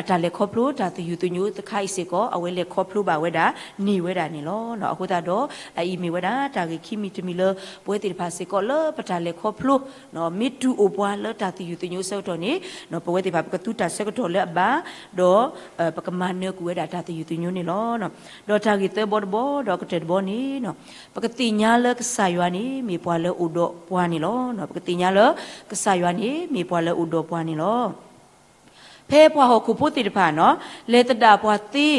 အတၢ်လဲၤခီဖျိတၢ်သယုၢ်သညိတခါအံၤစ့ၢ်ကီး အဝဲလဲၤခီဖျိဘၣ်ဝဲဒၣ် န့ၢ်ဝဲဒၣ်န့ၣ်လီၤ. အဃိသတးဒီး အအံၤမ့ၢ်ဝဲဒၣ်တၢ်ဂ့ၢ်ခံမံၤတမံၤလၢ ပဝဲသ့ၣ်တဖၣ်စ့ၢ်ကီးလၢပတၢ်လဲၤခီဖျိ မ့ၢ်တူၢ်အိၣ်ပှၤလၢတၢ်သယုၢ်သညိအဆၢကတီၢ်န့ၣ် ပဝဲသ့ၣ်တဖၣ်ပကသူတၢ်ဆၢကတီၢ်လၢအဘၣ်, ဒီး ပကမၤနၢၤကွံာ်ဝဲဒၣ်တၢ်သယုၢ်သညိန့ၣ်လီၤ. ဒီးတၢ်ဂ့ၢ်သၢဘီတဘီ ဒီးကတၢၢ်တဘီန့ၣ် ပကသ့ၣ်ညါလၢကစၢ်ယွၤန့ၣ် မ့ၢ်ပှၤလၢအိၣ်ဒီးပှၤန့ၣ်လီၤ. ပကသ့ၣ်ညါလၢ ကစၢ်ယွၤန့ၣ် မ့ၢ်ပှၤလၢအိၣ်ဒီးပှၤန့ၣ်လီၤ. ဖဲပှၤဟီၣ်ခိၣ်ဖိသ့ၣ်တဖၣ်နီၤ လဲၤသဒၣ်ပှၤသ့,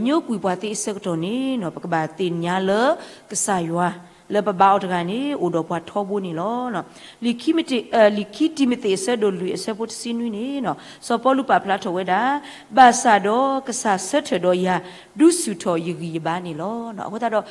ညိကွံာ်ပှၤသ့အဆၢကတီၢ်န့ၣ် ပကဘၣ်သ့ၣ်ညါလၢ ကစၢ်ယွၤ လၢပဘါအီၤတဂၤန့ၣ် အိၣ်ဒီးပှၤထီဘိန့ၣ်လီၤ. လံာ်ခံတံၤမသ့းအဆၢဒိၣ်လွံၢ်အဆၢဖိတဆံနွံန့ၣ် စီၤပီလူးပာ်ဖျါထီၣ်ဝဲဒၣ်, ဘၣ်ဆၣ်ဒီးကစၢ်ဆၢထၢၣ်ဒီးယၤ ဒုးဆူၣ်ထီၣ်ယဂံၢ်ယဘါန့ၣ်လီၤ. အဃိသတးဒီး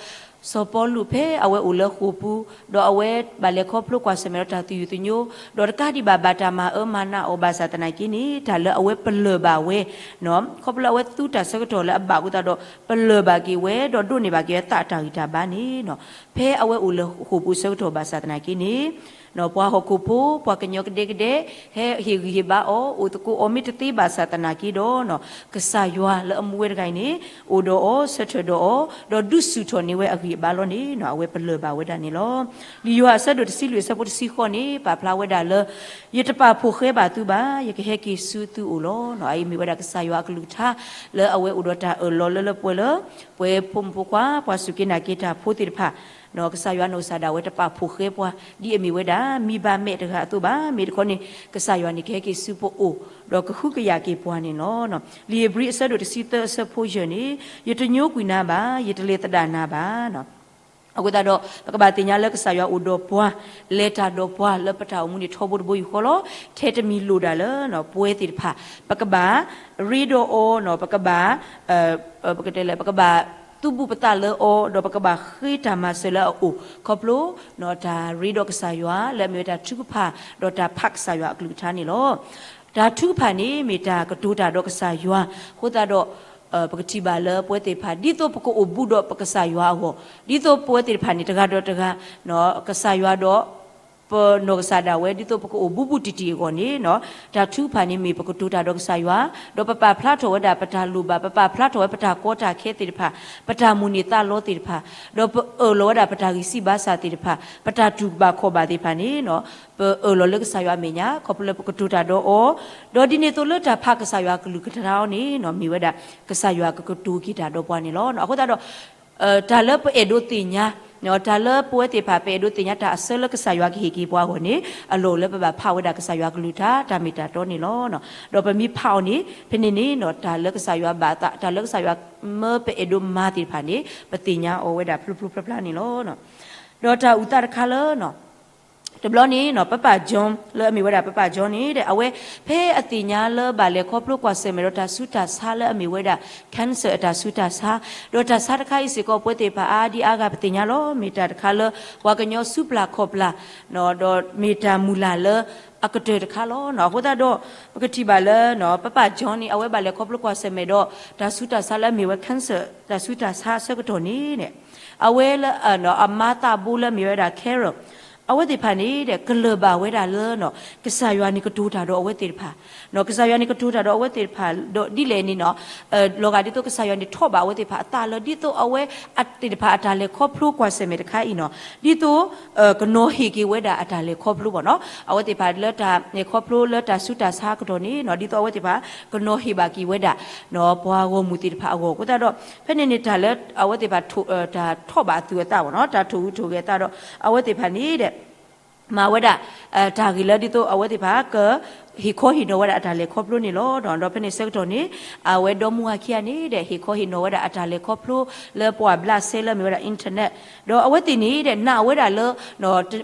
စီၤပီလူးဖဲအဝဲအိၣ်လၢဃိာ်ပူၤ, ဒီးအဝဲဘၣ်လဲၤခီဖျိကွၢ်ဆၢၣ်မဲာ်ဒီးတၢ်သယုၢ်သညိ, ဒီးတကးဒံးဘၣ်ဘၣ်တၢ်မၤအၢမၤနးအီၤဘၣ်ဆၣ်သနာ်က့န့ၣ် တၢ်လၢအဝဲပလၢၢ်ဘၣ်ဝဲ ခီဖျိလၢအဝဲသူတၢ်ဆၢကတီၢ်လၢအဘၣ်အဃိသတးဒီး ပလၢၢ်ဘၣ်က့ၤဝဲ ဒီးဒိးန့ၢ်ဘၣ်က့ၤဝဲသးအတၢ်ဂံၢ်တၢ်ဘါန့ၣ် ဖဲအဝဲအိၣ်လၢဃိာ်ပူၤဆၢကတီၢ်ဘၣ်ဆၣ်သနာ်က့န့ၣ် ပှၤဟီၣ်ခိၣ်ဖိ ပှၤကညီကဒဲကဒဲ ဟဲဟ့ၣ်ဂံၢ်ဟ့ၣ်ဘါအီၤ အိၣ်သကိးအီၤမ့ၢ်တသ့ဘၣ်ဆၣ်သနာ်က့ဒီး ကစၢ်ယွၤလၢအမူဝဲတဂၤအံၤန့ၣ် အိၣ်ဒီးအီၤ ဆၢထၢၣ်ဒီးအီၤ ဒီးဒုးဆူၣ်ထီၣ်န့ၢ်ဝဲအဂံၢ်အဘါလီၤန့ၣ် အဝဲပလၢၢ်ဘၣ်ဝဲဒၣ်န့ၣ်လီၤ. လံာ်ယိၤဟၣ်အဆၢဒိၣ်တဆံလွံၢ်အဆၢဖိတဆံဃိးန့ၣ် ပာ်ဖျါဝဲဒၣ်လၢ ယတပာ်ဖှိၣ်ဃဲဘၣ်သုဘၣ်, ယကဟဲက့ၤဆူသုအိၣ်လီၤ. အအံၤမ့ၢ်ဝဲဒၣ်ကစၢ်ယွၤအကလုၢ်ကထါ လၢအဝဲအိၣ်ဒီးတၢ်အၢၣ်လီၤလၢလၢပှဲၤပှဲၤလၢ ပဝဲဖိမုၣ်ဖိခွါ ပှၤစူၢ်က့ၤနာ်က့ၤတၢ်ဖိသ့ၣ်တဖၣ် ကစၢ်ယွၤနီၢ်ကစၢ်ဒၣ်ဝဲတပာ်ဖှိၣ်ဃဲပှၤ ဒ်အမ့ၢ်ဝဲဒၣ် မံၤဘၣ်မဲာ်တဂၤအသိးဘၣ်. မ့ၢ်တခီန့ၣ် ကစၢ်ယွၤန့ၣ်ကဟဲက့ၤဆူပအိၣ် ဒီးကဟုကယာ်က့ၤပှၤန့ၣ်လီၤ. လံာ်ဧ့ၤဘြံၤအဆၢဒိၣ်တဆံသၢအဆၢဖိယဲၢ်န့ၣ် ယတညိကွံာ်နၤဘၣ်, ယတလဲၤသဒၣ်နၤဘၣ်. အဃိသတးဒီး ပကဘၣ်သ့ၣ်ညါလၢကစၢ်ယွၤအိၣ်ဒီးပှၤ, လဲၤတၢ်ဒီးပှၤလၢပတၢ်အိၣ်မူန့ၣ်ထီဘိတဘိယူၢ်ဃီလီၤ. ထဲတမံၤလိၣ်ဒၣ်လၢ ပဝဲသ့ၣ်တဖၣ် ပကဘၣ်ရ့ဒီးအီၤ, ပကဘၣ် ပကတဲလဲၣ် ပကဘၣ်သူၣ်ဘူးပသးလၢအီၤ, ဒီးပကဘၣ်ဃ့တၢ်မၤစၢၤလၢအအိၣ် ခီဖျိ တၢ်ရ့ဒီးကစၢ်ယွၤ လၢအမ့ၢ်ဝဲတၢ်ထုကဖၣ် ဒီးတၢ်ဖးကစၢ်ယွၤအကလုၢ်ကထါန့ၣ်လီၤ. တၢ်ထုကဖၣ်န့ၣ် မ့ၢ်တၢ်ကတိၤတၢ်ဒီးကစၢ်ယွၤ အဃိသတးဒီး ပကထံၣ်ဘၣ်လၢပဝဲသ့ၣ်တဖၣ် ဒ်သိးပကအိၣ်ဘူးဒီးပကစၢ်ယွၤအဂီၢ်, ဒ်သိးပဝဲသ့ၣ်တဖၣ်န့ၣ် တဂၤဒီးတဂၤ ကစၢ်ယွၤဒီး ပနီၢ်ကစၢ်ဒၣ်ဝဲ ဒ်သိးပကအိၣ်ဘူးဘူးတံၢ်တံၢ်အဂီၢ်န့ၣ်နီၤ, တၢ်ထုကဖၣ်န့ၣ်မ့ၢ်ပကတိၤတၢ်ဒီးကစၢ်ယွၤ, ဒီးပပာ်ဖျါထီၣ်ဝဲဒၣ်ပတၢ်လိၣ်ဘၣ်, ပပာ်ဖျါထီၣ်ဝဲပတၢ်ကီတၢ်ခဲသ့ၣ်တဖၣ်, ပတၢ်မိၣ်န့ၢ်သးလီသ့ၣ်တဖၣ်, ဒီးပအၢၣ်လီၤဝဲဒၣ်ပတၢ်ဂံၢ်စၢ်ဘါစၢ်သ့ၣ်တဖၣ်, ပတၢ်တူၢ်ဘၣ်ခီၣ်ဘၣ်သ့ၣ်တဖၣ်န့ၣ်နီၤ, ပအၢၣ်လီၤလၢကစၢ်ယွၤအမဲာ်ညါ ခီဖျိလၢပကတိၤတၢ်ဒီးအီၤ, ဒီးဒ်န့ၣ်အသိးလၢတၢ်ဖးကစၢ်ယွၤအကလုၢ်ကထါအီၤန့ၣ်နီၤ, မ့ၢ်ဝဲဒၣ် ကစၢ်ယွၤကကတိၤက့ၤတၢ်ဒီးပှၤန့ၣ်လီၤ. အဃိသတးဒီး တၢ်လၢပအဲၣ်ဒိးသ့ၣ်ညါ, တၢ်လၢပဝဲသ့ၣ်တဖၣ် ပအဲၣ်ဒိးသ့ၣ်ညါတၢ်အဆၢလၢကစၢ်ယွၤကဟ့ၣ်က့ၤပှၤအဂီၢ်န့ၣ် အလီၢ်အိၣ်လၢပဘၣ်ဖးဝဲဒၣ်ကစၢ်ယွၤကလုၢ်ကထါ တၢ်မ့ၢ်တၢ်တီန့ၣ်လီၤ. ဒီးပမ့ၢ်ဖးအီၤန့ၣ် ဖဲန့ၣ်န့ၣ်နီၤ, တၢ်လၢကစၢ်ယွၤဘၣ်သး တၢ်လၢကစၢ်ယွၤမၢပအဲၣ်ဒိးမၤသ့ၣ်တဖၣ်န့ၣ် ပသ့ၣ်ညါအီၤဝဲဒၣ်ဖျိဖျိဖျါဖျါန့ၣ်လီၤ. ဒီးတၢ်အုၣ်သးတခါလၢ တဘျီန့ၣ်နီၤ, ပပၢ် John လၢအမ့ၢ်ဝဲဒၣ်ပပၢ် John န့ၣ်ဒီး အဝဲဖဲအသ့ၣ်ညါလၢဘၣ်လဲၤခီဖျိကွၢ်ဆၢၣ်မဲာ်ဒီးတၢ်ဆူးတၢ်ဆါလၢအမ့ၢ်ဝဲဒၣ် cancer အတၢ်ဆူးတၢ်ဆါ, ဒီးတၢ်ဆါတခါအံၤစ့ၢ်ကီး ပဝဲသ့ၣ်တဖၣ်အါဒံအါဂၤပသ့ၣ်ညါလီၤ. မ့ၢ်တၢ်တခါလၢ ပှၤကညီဆူပျၢ်ခီၣ်ပျၢ် ဒီးမ့ၢ်တၢ်မုၢ်လၢ်လၢအကတၢၢ်တခါလီၤ. အဃိသတးဒီး ပကထံၣ်ဘၣ်လၢ ပပၢ် John န့ၣ် အဝဲဘၣ်လဲၤခီဖျိကွၢ်ဆၢၣ်မဲာ်ဒီး တၢ်ဆူးတၢ်ဆါလၢအမ့ၢ်ဝဲ cancer တၢ်ဆူးတၢ်ဆါအဆၢကတီၢ်န့ၣ် အဝဲလၢ အမါသးဘိလၢအမ့ၢ်ဝဲဒၣ် Carol အဝဲသ့ၣ်တဖၣ်န့ၣ်ဒီး ကလၢၢ်ဘၣ်ဝဲဒၣ်လၢ ကစၢ်ယွၤန့ၣ်ကတိၤတၢ်ဒီးအဝဲသ့ၣ်တဖၣ်, ကစၢ်ယွၤန့ၣ်ကတိၤတၢ်ဒီးအဝဲသ့ၣ်တဖၣ်ဒီးဒ်လဲၣ်န့ၣ်နီၤ, လီၤဂာ်ဒ်သိးကစၢ်ယွၤန့ၣ်ထီၣ်ဘၣ်အဝဲသ့ၣ်တဖၣ်အသးလၢ ဒ်သိးအဝဲသ့ၣ်တဖၣ်အတၢ်လဲၤခီဖျိကွၢ်ဆၢၣ်မဲာ်တခါအံၤနီၤ, ဒ်သိး ကနီၤဟ့ၣ်က့ၤဝဲဒၣ်အတၢ်လဲၤခီဖျိဘၣ်နီၤ, အဝဲသ့ၣ်တဖၣ်လၢတၢ်လဲၤခီဖျိလၢတၢ်ဆူးတၢ်ဆါအကတီၢ်န့ၣ်နီၤ, ဒ်သိးအဝဲသ့ၣ်တဖၣ် ကနီၤဟ့ၣ်ဘၣ်က့ၤဝဲဒၣ် ပှၤဂီၢ်မုၢ်သ့ၣ်တဖၣ်အဂီၢ်အဃိသတးဒီး ဖဲန့ၣ်န့ၣ် တၢ်လၢအဝဲသ့ၣ်တဖၣ် တၢ်ထီၣ်ဘၣ်အသုးအသးဘၣ်နီၤ, တၢ်ထိၣ်ဟူးထိၣ်ဂဲၤအသးဒီး အဝဲသ့ၣ်တဖၣ်န့ၣ်ဒီး မၤဝဲဒၣ် တၢ်ဂ့ၢ်လၢဒ်သိးအဝဲသ့ၣ်တဖၣ် ကဟ့ၣ်ခီဟ့ၣ်နီၤဝဲဒၣ်အတၢ်လဲၤခီဖျိန့ၣ်လီၤ. ဒီးဖဲန့ၣ်ဆၢကတီၢ်န့ၣ် အဝဲဒီမါဝၤခံဂၤန့ၣ်ဒီး ဟ့ၣ်ခီဟ့ၣ်နီၤဝဲဒၣ်အတၢ်လဲၤခီဖျိလၢပှၤဘျးစဲလၢအမ့ၢ်ဝဲဒၣ် internet, ဒီးအဝဲသ့ၣ်န့ၣ်ဒီး နာ်ဝဲဒၣ်လၢ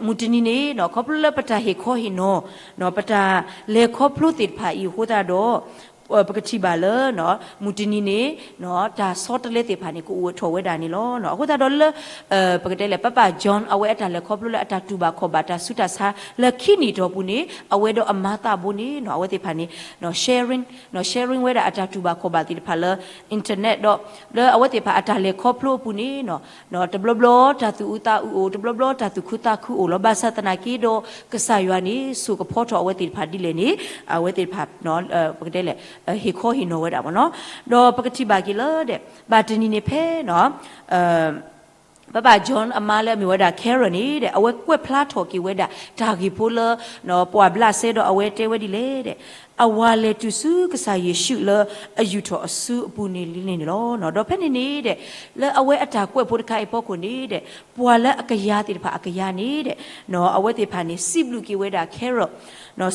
မုၢ်တနံၤန့ၣ် ခီဖျိလၢပတၢ်ဟ့ၣ်ခီဟ့ၣ်နီၤ ပတၢ်လဲၤခီဖျိသ့ၣ်တဖၣ်အံၤအဃိသတးဒီး ပကထံၣ်ဘၣ်လၢ မုၢ်တနံၤန့ၣ် တၢ်ဆီတလဲသ့ၣ်တဖၣ်န့ၣ် ကအိၣ်ထီၣ်ဝဲဒၣ်န့ၣ်လီၤ. အဃိသတးဒီးလၢ ပကတဲလဲၣ် ပပၢ် John အဝဲအတၢ်လဲၤခီဖျိလၢအတၢ်တူၢ်ဘၣ်ခီၣ်ဘၣ်တၢ်ဆူးတၢ်ဆါလၢခံနံၣ်အတီၢ်ပူၤန့ၣ် အဝဲဒီးအမါသးဘိန့ၣ် အဝဲသ့ၣ်တဖၣ်န့ၣ် sharing, sharing ဝဲဒၣ်အတၢ်တူၢ်ဘၣ်ခီၣ်ဘၣ်သ့ၣ်တဖၣ်လၢ internet ဒီး လၢအဝဲသ့ၣ်တဖၣ်အတၢ်လဲၤခီဖျိအပူၤန့ၣ် တဘျီဘျီတၢ်သူၣ်အုးသးအုးအိၣ်, တဘျီဘျီတၢ်သူၣ်ခုသးခုအိၣ်လီၤ. ဘၣ်ဆၣ်သနာ်က့ဒီး ကစၢ်ယွၤန့ၣ် စိာ်ကဖီထီၣ်အဝဲသ့ၣ်တဖၣ်ဒ်လဲၣ်န့ၣ် အဝဲသ့ၣ်တဖၣ် ပကတဲလဲၣ် ဟ့ၣ်ခီဟ့ၣ်နီၤဝဲဒၣ်ဘၣ်နီၤ. ဒီးပကထံၣ်ဘၣ်က့ၤလၢဒီး ဘၣ်တနံၤန့ၣ်ဖဲ ပပၢ် John အမါလၢအမ့ၢ်ဝဲဒၣ် Carol န့ၣ်ဒီး အဝဲကွဲးဖျါထီၣ်က့ၤဝဲဒၣ် တၢ်ဂ့ၢ်ဖိလၢ ပှၤဘျးစဲဒီးအဝဲတဲဝဲဒ်လဲၣ်ဒီး အဝၤလဲၤတုၤဆူကစၢ်ယ့ၣ်ၡူးလၢအယူာ်ထီၣ်အစုအပူၤန့ၣ်လံန့ၣ်လီၤ. ဒီးဖဲန့ၣ်န့ၣ်ဒီး လၢအဝဲအတၢ်ကွဲးဖိတခါအံၤအဖီခိၣ်န့ၣ်ဒီး ပှၤလၢအကယၤသ့ၣ်တဖၣ်အကယၤန့ၣ်ဒီး အဝဲသ့ၣ်တဖၣ်န့ၣ် စံးဘျုးက့ၤဝဲဒၣ် Carol,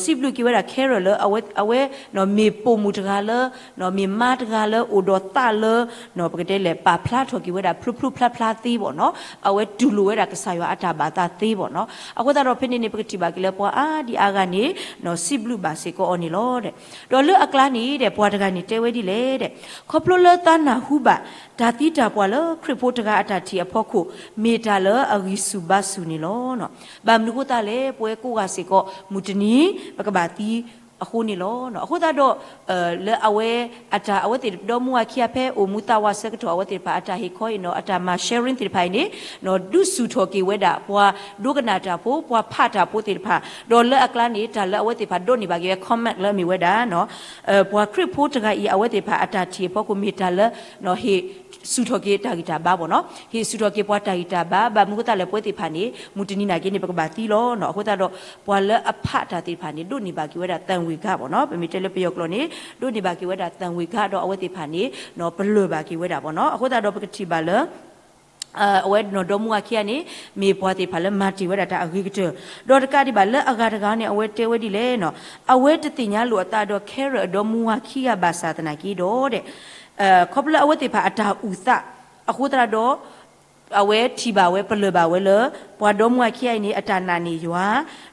စံးဘျုးက့ၤဝဲဒၣ် Carol လၢအဝဲ အဝဲ မ့ၢ်ပိာ်မုၣ်တဂၤလၢ မ့ၢ်မါတဂၤလၢအိၣ်ဒီးသးလၢ ပကတဲလဲၣ် ပာ်ဖျါထီၣ်က့ၤဝဲဒၣ်ဖျိဖျိဖျါဖျါသ့ဘၣ်နီၤ, အဝဲတူၢ်လိာ်ဝဲဒၣ်ကစၢ်ယွၤအတၢ်ဘၣ်သးသ့ဘၣ်နီၤ. အဃိသတးဒီးဖဲန့ၣ်န့ၣ် ပကထံၣ်ဘၣ်က့ၤလၢပှၤအါဒံအါဂၤန့ၣ် စံးဘျုးဘၣ်စ့ၢ်ကီးအီၤန့ၣ်လီၤ. ဒီးလၢအကျါန့ၣ်ဒီး ပှၤတဂၤန့ၣ်တဲဝဲဒ်လဲၣ်ဒီး ခီဖျိလၢသးနၢ်ဟူဘၣ် တၢ်သံတၢ်ပှၢ်လၢခရံာ်ဖိတဂၤအတၢ်ထံၣ်အဖီခိၣ် မ့ၢ်တၢ်လၢအဂံၢ်ဆူၣ်ဘါဆူၣ်န့ၣ်လီၤ. ဘၣ်မနုၤအဃိသတးလဲၣ် ပဝဲကိးဂၤစ့ၢ်ကီး မုၢ်တနံၤ ပကဘၣ်သံအဃိန့ၣ်လီၤ. အဃိသတးဒီး လၢအဝဲအတၢ် အဝဲသ့ၣ်ဒီမါဝၤခံဂၤဖဲအိၣ်မူသးဝးဆၢကတီၢ် အဝဲသ့ၣ်တဖၣ်အတၢ်ဟ့ၣ်ခီဟ့ၣ်နီၤ အတၢ်မၤ sharing သ့ၣ်တဖၣ်အံၤန့ၣ် ဒုးဆူၣ်ထီၣ်က့ၤဝဲဒၣ် ပှၤဒိကနၣ်တၢ်ဖိ ပှၤဖးတၢ်ဖိသ့ၣ်တဖၣ် ဒီးလၢအကျါန့ၣ် တၢ်လၢအဝဲသ့ၣ်တဖၣ်ဒိးန့ၢ်ဘၣ်က့ၤဝဲ comment လၢအမ့ၢ်ဝဲဒၣ် ပှၤခရံာ်ဖိတဂၤအံၤ အဝဲသ့ၣ်တဖၣ်အတၢ်ထံၣ်အဖီခိၣ်မ့ၢ်တၢ်လၢ ဟ့ၣ်ဆူၣ်ထီၣ်က့ၤတၢ်ဂံၢ်တၢ်ဘါဘၣ်နီၤ, ဟ့ၣ်ဆူၣ်ထီၣ်က့ၤပှၤတၢ်ဂံၢ်တၢ်ဘါ, ဘၣ်မနုၤအဃိသတးလဲၣ် ပဝဲသ့ၣ်တဖၣ်န့ၣ် မုၢ်တနံၤနာ်က့န့ၣ် ပကဘၣ်သံလီၤ. အဃိသတးဒီး ပှၤလၢအဖးတၢ်သ့ၣ်တဖၣ်န့ၣ် ဒိးန့ၢ်ဘၣ်က့ၤဝဲဒၣ် သံဝေဒ ဘၣ်နီၤ, ပမ့ၢ်တဲလၢပယီၤကျိာ်န့ၣ် ဒိးန့ၢ်ဘၣ်က့ၤဝဲဒၣ် သံဝေဒ ဒီးအဝဲသ့ၣ်တဖၣ်န့ၣ် ပလၢၢ်ဘၣ်က့ၤဝဲဒၣ်ဘၣ်နီၤ. အဃိသတးဒီးပကထံၣ်ဘၣ်လၢ အဝဲနီၢ်ဒီမါဝၤခံဂၤန့ၣ် မ့ၢ်ပှၤသ့ၣ်တဖၣ်လၢမၤတ့ၢ်ဝဲဒၣ်တၢ်အဂ့ၤကတၢၢ်, ဒီးတကးဒံးဘၣ်လၢအဂၤတဂၤန့ၣ် အဝဲတဲဝဲဒ်လဲၣ်နီၤ, အဝဲတသ့ၣ်ညါလိာ်အသးဒီး Carol အဒီမါဝၤခံဂၤဘၣ်ဆၣ်သနာ်က့ဒီး ခီဖျိလၢအဝဲသ့ၣ်တဖၣ်အတၢ်အုၣ်သးအဃိသတးဒီး အဝဲထံၣ်ဘၣ်ဝဲ ပလၢၢ်ဘၣ်ဝဲလၢ ပှၤဒီမါဝၤခံဂၤအံၤန့ၣ် အတၢ်နာ်န့ၢ်ယွၤ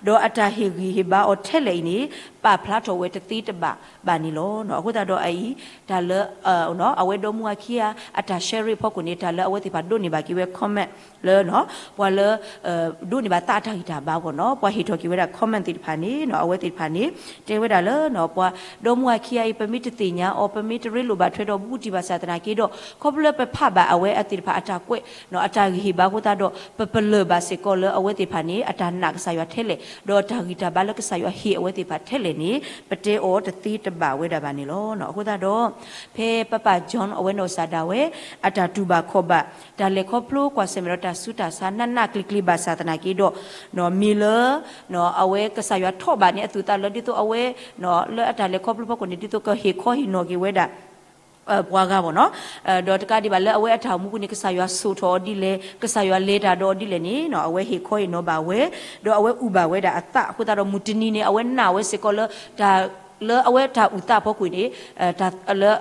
ဒီးအတၢ်ဟ့ၣ်ဂံၢ်ဟ့ၣ်ဘါအီၤထဲလဲၣ်အံၤန့ၣ် ပာ်ဖျါထီၣ်ဝဲတသ့တဘၣ်ဘၣ်န့ၣ်လီၤ. အဃိသတးဒီးအအံၤ တၢ်လၢ အဝဲဒီမါဝၤခံဂၤအတၢ် sharing အဖီခိၣ်န့ၣ် တၢ်လၢအဝဲသ့ၣ်တဖၣ်ဒိးန့ၢ်ဘၣ်က့ၤဝဲ comment လၢ ပှၤလၢ ဒိးန့ၢ်ဘၣ်သးအတၢ်ဂံၢ်တၢ်ဘါဘၣ်နီၤ, ပှၤဟ့ၣ်ထီၣ်က့ၤဝဲဒၣ် comment သ့ၣ်တဖၣ်န့ၣ် အဝဲသ့ၣ်တဖၣ်န့ၣ် တဲဝဲဒၣ်လၢ ပှၤဒီမါဝၤခံဂၤအံၤ ပမ့ၢ်တသ့ၣ်ညါအီၤ ပမ့ၢ်တရ့လိာ်ဘၣ်ထွဲဒီးဘူးတံၢ်ဘၣ်ဆၣ်သနာ်က့ဒီး ခီဖျိလၢပဖးဘၣ်အဝဲအသ့ၣ်တဖၣ်အတၢ်ကွဲး တၢ်ဂံၢ်ဟ့ၣ်ဘါအဃိသတးဒီး ပပလၢၢ်ဘၣ်စ့ၢ်ကီးလၢအဝဲသ့ၣ်တဖၣ်န့ၣ် အတၢ်နာ်ကစၢ်ယွၤထဲလဲၣ်, ဒီးတၢ်ဂံၢ်တၢ်ဘါလၢကစၢ်ယွၤဟ့ၣ်အဝဲသ့ၣ်တဖၣ်ထဲလဲၣ်န့ၣ် ပတဲအီၤတသ့တဘၣ်ဝဲဒၣ်ဘၣ်န့ၣ်လီၤ. အဃိသတးဒီး ဖဲပၢ်ပၢ် John အဝဲနီၢ်ကစၢ်ဒၣ်ဝဲ အတၢ်တူၢ်ဘၣ်ခီၣ်ဘၣ် တၢ်လဲၤခီဖျိကွၢ်ဆၢၣ်မဲာ်ဒီးတၢ်ဆူးတၢ်ဆါနးနးကျံၤကျံၤဘၣ်ဆၣ်သနာ်က့ဒီး မ့ၢ်လၢ အဝဲကစၢ်ယွၤထီၣ်ဘၣ်န့ၢ်အသူၣ်အသးလၢဒ်သိးအဝဲ လၢအတၢ်လဲၤခီဖျိဖီခိၣ်န့ၣ် ဒ်သိးကဟ့ၣ်ခီဟ့ၣ်နီၤက့ၤဝဲဒၣ် ပှၤဂၤဘၣ်နီၤ, ဒီးတကးဒံးဘၣ်လၢအဝဲအတၢ်အိၣ်မူပူၤန့ၣ် ကစၢ်ယွၤစိာ်ထီၣ်အီၤဒ်လဲၣ်, ကစၢ်ယွၤလဲၤတၢ်ဒီးအီၤဒ်လဲၣ်န့ၣ် အဝဲဟ့ၣ်ခီဟ့ၣ်နီၤဘၣ်ဝဲ, ဒီးအဝဲအုၣ်ဘၣ်ဝဲဒၣ်အသးအဃိသတးဒီး မုၢ်တနံၤန့ၣ် အဝဲနာ်ဝဲစ့ၢ်ကီးလၢ တၢ်လၢအဝဲတၢ်အုၣ်သးဖီခိၣ်န့ၣ် လၢ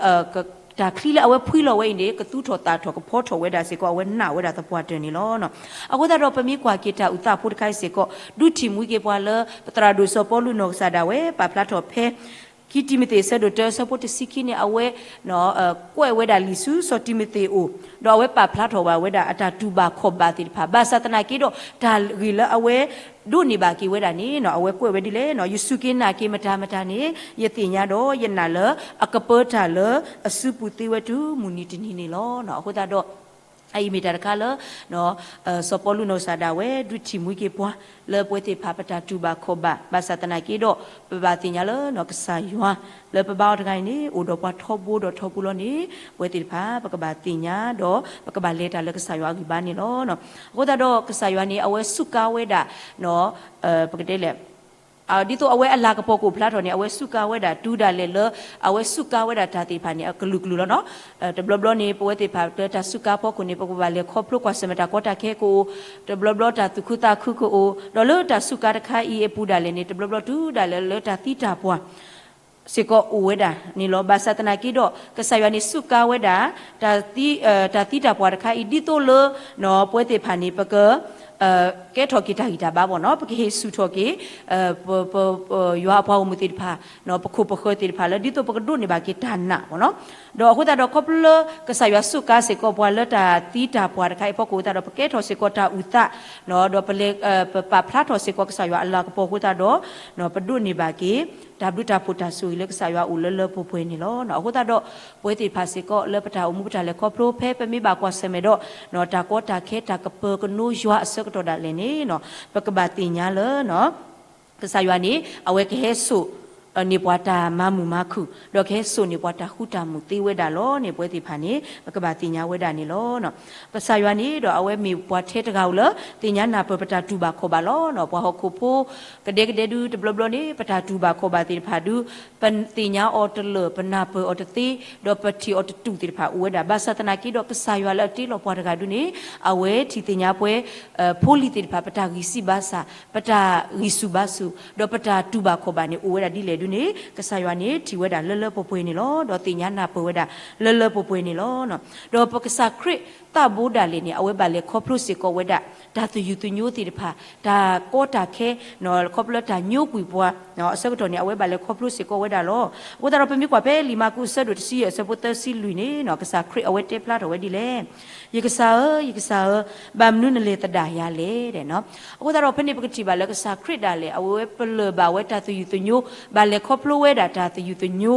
တၢ်ချံလၢအဝဲဖှံလီၤဝဲအံၤန့ၣ် ကသူထီၣ်သၣ်ထီၣ်ကဖီထီၣ်ဝဲဒၣ်စ့ၢ်ကီး အဝဲနာ်ဝဲဒၣ်သပှၢ်တၢၢ်န့ၣ်လီၤ. အဃိသတးဒီး ပမ့ၢ်ကွၢ်က့ၤတၢ်အုၣ်သးဖိတခါအံၤစ့ၢ်ကီး ဒုးထံၣ်မှံက့ၤပှၤလၢ ပသရၣ်ဒိၣ်စီၤပီလူးနီၢ်ကစၢ်ဒၣ်ဝဲ ပာ်ဖျါထီၣ်ဖဲ ခံတံၤမသ့း အဆၢဒိၣ်တၢ အဆၢဖိတဆံခံန့ၣ် အဝဲ ကွဲးဝဲဒၣ်လံာ်ဆူစီၤတံၤမသ့းအအိၣ်, ဒီးအဝဲပာ်ဖျါထီၣ်ဘၣ်ဝဲဒၣ်အတၢ်တူၢ်ဘၣ်ခီၣ်ဘၣ်သ့ၣ်တဖၣ် ဘၣ်ဆၣ်သနာ်က့ဒီး တၢ်ဂ့ၢ်လၢအဝဲ ဒိးန့ၢ်ဘၣ်က့ၤဝဲဒၣ်န့ၣ် အဝဲကွဲးဝဲဒ်လဲၣ်, ယစူၢ်က့ၤနာ်က့ၤမတၤမတၤန့ၣ် ယသ့ၣ်ညါဒီး ယနာ်လၢအကပၢတၢ်လၢအစုပူၤသ့ဝဲတုၤမုၢ်နံၤတနံၤန့ၣ်လီၤ. အဃိသတးဒီး အအံၤမ့ၢ်တၢ်တခါလၢ စီၤပီလူးနီၢ်ကစၢ်ဒၣ်ဝဲ ဒုးထံၣ်မှံက့ၤပှၤ လၢပဝဲသ့ၣ်တဖၣ်ပတၢ်တူၢ်ဘၣ်ခီၣ်ဘၣ် ဘၣ်ဆၣ်သနာ်က့ဒီး ပဘၣ်သ့ၣ်ညါလၢ ကစၢ်ယွၤ လၢပဘါအီၤတဂၤအံၤန့ၣ် အိၣ်ဒီးပှၤထီဘိဒီးထီဘိလီၤန့ၣ် ပဝဲသ့ၣ်တဖၣ် ပကဘၣ်သ့ၣ်ညါဒီး ပကဘၣ်လဲၤတၢ်လၢကစၢ်ယွၤအဂံၢ်ဘါန့ၣ်လီၤ. အဃိသတးဒီး ကစၢ်ယွၤန့ၣ် အဝဲစူးကါဝဲဒၣ် ပကတဲလဲၣ် ဒ်သိးအဝဲအလၤကပီၤကအိၣ်ဖျါထီၣ်န့ၣ် အဝဲစူးကါဝဲဒၣ်တုၤဒၣ်လဲာ်လၢ အဝဲစူးကါဝဲဒၣ်တၢ်သ့ၣ်တဖၣ်န့ၣ် အကလုာ်ကလုာ်လီၤနီၤ. တဘျီဘျီန့ၣ် ပဝဲသ့ၣ်တဖၣ်လၢတၢ်စူးကါဖီခိၣ်န့ၣ် ပကဘၣ်လဲၤခီဖျိကွၢ်ဆၢၣ်မဲာ်တၢ်ကီတၢ်ခဲကအိၣ်, တဘျီဘျီတၢ်သူၣ်ခုသးခုကအိၣ်, ဒီးလၢတၢ်စူးကါတခါအံၤအပူၤဒၣ်လဲာ်န့ၣ် တဘျီဘျီတုၤဒၣ်လဲာ်လၢတၢ်သံတၢ်ပှၢ် စ့ၢ်ကီးအိၣ်ဝဲဒၣ်န့ၣ်လီၤ. ဘၣ်ဆၣ်သနာ်က့ဒီး ကစၢ်ယွၤန့ၣ်စူးကါဝဲဒၣ် တၢ်သံတၢ်ပှၢ်တခါအံၤ ဒ်သိးလၢ ပဝဲသ့ၣ်တဖၣ်န့ၣ် ပက ကဲထီၣ်က့ၤတၢ်ဂံၢ်တၢ်ဘါဘၣ်နီၤ, ပကဟ့ၣ်ဆူၣ်ထီၣ်က့ၤ ယွၤအပှၤဂီၢ်မုၢ်သ့ၣ်တဖၣ် ပခိၣ်ပဃၢၤသ့ၣ်တဖၣ်လၢ ဒ်သိးပကဒိးန့ၢ်ဘၣ်က့ၤတၢ်နာ်ဘၣ်နီၤ. ဒီးအဃိသတးဒီး ခီဖျိလၢကစၢ်ယွၤစူးကါစ့ၢ်ကီးပှၤလၢတၢ်သံတၢ်ပှၢ်တခါအံၤအဖီခိၣ်အဃိသတးဒီး ပကဲထီၣ်စ့ၢ်ကီးတၢ်အုၣ်သး ဒီးပလဲၤ ပပာ်ဖျါထီၣ်စ့ၢ်ကီးကစၢ်ယွၤအလၤကပီၤအဃိသတးဒီး ပဒိးန့ၢ်ဘၣ်က့ၤ တၢ်ဘျုးတၢ်ဖှိၣ်တၢ်ဆိၣ်ဂ့ၤလၢကစၢ်ယွၤအိၣ်လၢလၢပှဲၤပှဲၤန့ၣ်လီၤ. အဃိသတးဒီး ပဝဲသ့ၣ်တဖၣ်စ့ၢ်ကီးလၢပတၢ်အိၣ်မူပတၢ်လဲၤခီဖျိ ဖဲပမ့ၢ်ဘၣ်ကွၢ်ဆၢၣ်မဲာ်ဒီး တၢ်ကီတၢ်ခဲတၢ်ကပၢၤကနိယွၤအဆၢကတီၢ်ဒၣ်လဲာ်န့ၣ် ပကဘၣ်သ့ၣ်ညါလၢ ကစၢ်ယွၤန့ၣ် အဝဲကဟဲစိာ် န့ၢ်ပှၤတၢ်မၤမုာ်မၤခုၣ် ဒီးကဟဲစိာ်န့ၢ်ပှၤတၢ်ဃူတၢ်မုာ်သ့ဝဲဒၣ်လီၤန့ၣ် ပဝဲသ့ၣ်တဖၣ်န့ၣ် ပကဘၣ်သ့ၣ်ညါဝဲဒၣ်န့ၣ်လီၤ. ကစၢ်ယွၤန့ၣ်ဒီးအဝဲမ့ၢ်ပှၤထဲတဂၤဧိၤလၢ သ့ၣ်ညါနၢ်ပၢၢ်ပတၢ်တူၢ်ဘၣ်ခီၣ်ဘၣ်လီၤ. ပှၤဟီၣ်ခိၣ်ဖိကဒဲကဒဲဒု တဘျီဘျီန့ၣ် ပတၢ်တူၢ်ဘၣ်ခီၣ်ဘၣ်သ့ၣ်တဖၣ်ဒု ပသ့ၣ်ညါအီၤတလၢာ် ပနၢ်ပၢၢ်အီၤတသ့ ဒီးပထံၣ်အီၤတတူၢ်သ့ၣ်တဖၣ်အိၣ်ဝဲဒၣ်. ဘၣ်ဆၣ်သနာ်က့ဒီး ကစၢ်ယွၤလၢအတ့လီၤပှၤတဂၤဒုန့ၣ် အဝဲထံၣ်သ့ၣ်ညါပှၤ ဖိလံၤသ့ၣ်တဖၣ် ပတၢ်ဂံၢ်စၢ်ဘါစၢ် ပတၢ်ဂံၢ်ဆူၣ်ဘါဆူၣ် ဒီးပတၢ်တူၢ်ဘၣ်ခီၣ်ဘၣ်န့ၣ် အိၣ်ဝဲဒၣ်ဒ်လဲၣ်ဒုန့ၣ် ကစၢ်ယွၤန့ၣ်ထံၣ်ဝဲဒၣ်လၢလၢပှဲၤပှဲၤန့ၣ်လီၤ. ဒီးသ့ၣ်ညါနၢ်ပၢၢ်ဝဲဒၣ်လၢလၢပှဲၤပှဲၤန့ၣ်လီၤ. ဒီးပကစၢ်ခရံာ်သးဘိဒၣ်လဲာ်န့ၣ် အဝဲဘၣ်လဲၤခီဖျိစ့ၢ်ကီးဝဲဒၣ် တၢ်သယုၢ်သညိသ့ၣ်တဖၣ် တၢ်ကီတၢ်ခဲ ခီဖျိလၢတၢ်ညိကွံာ်ပှၤ အဆၢကတီၢ်န့ၣ် အဝဲဘၣ်လဲၤခီဖျိစ့ၢ်ကီးဝဲဒၣ်လီၤ. အဃိသတးဒီး ပမ့ၢ်ကွၢ်ဖဲလံာ်မၢ်ကူးအဆၢဒိၣ်တဆံယဲၢ်အဆၢဖိသၢဆံလွံၢ်န့ၣ် ကစၢ်ခရံာ်အဝဲတဲဖျါထီၣ်ဝဲဒ်လဲၣ်, ယကစၢ်ဧၢ, ယကစၢ်ဧၢ, ဘၣ်မနုၤနလဲၤသဒၣ်ယၤလဲၣ်. အဃိသတးဒီး ဖဲန့ၣ်ပကထံၣ်ဘၣ်လၢကစၢ်ခရံာ်ဒၣ်လဲာ် အဝဲပလၢၢ်ဘၣ်ဝဲတၢ်သယုၢ်သညိ ဘၣ်လဲၤခီဖျိဝဲဒၣ်တၢ်သယုၢ်သညိ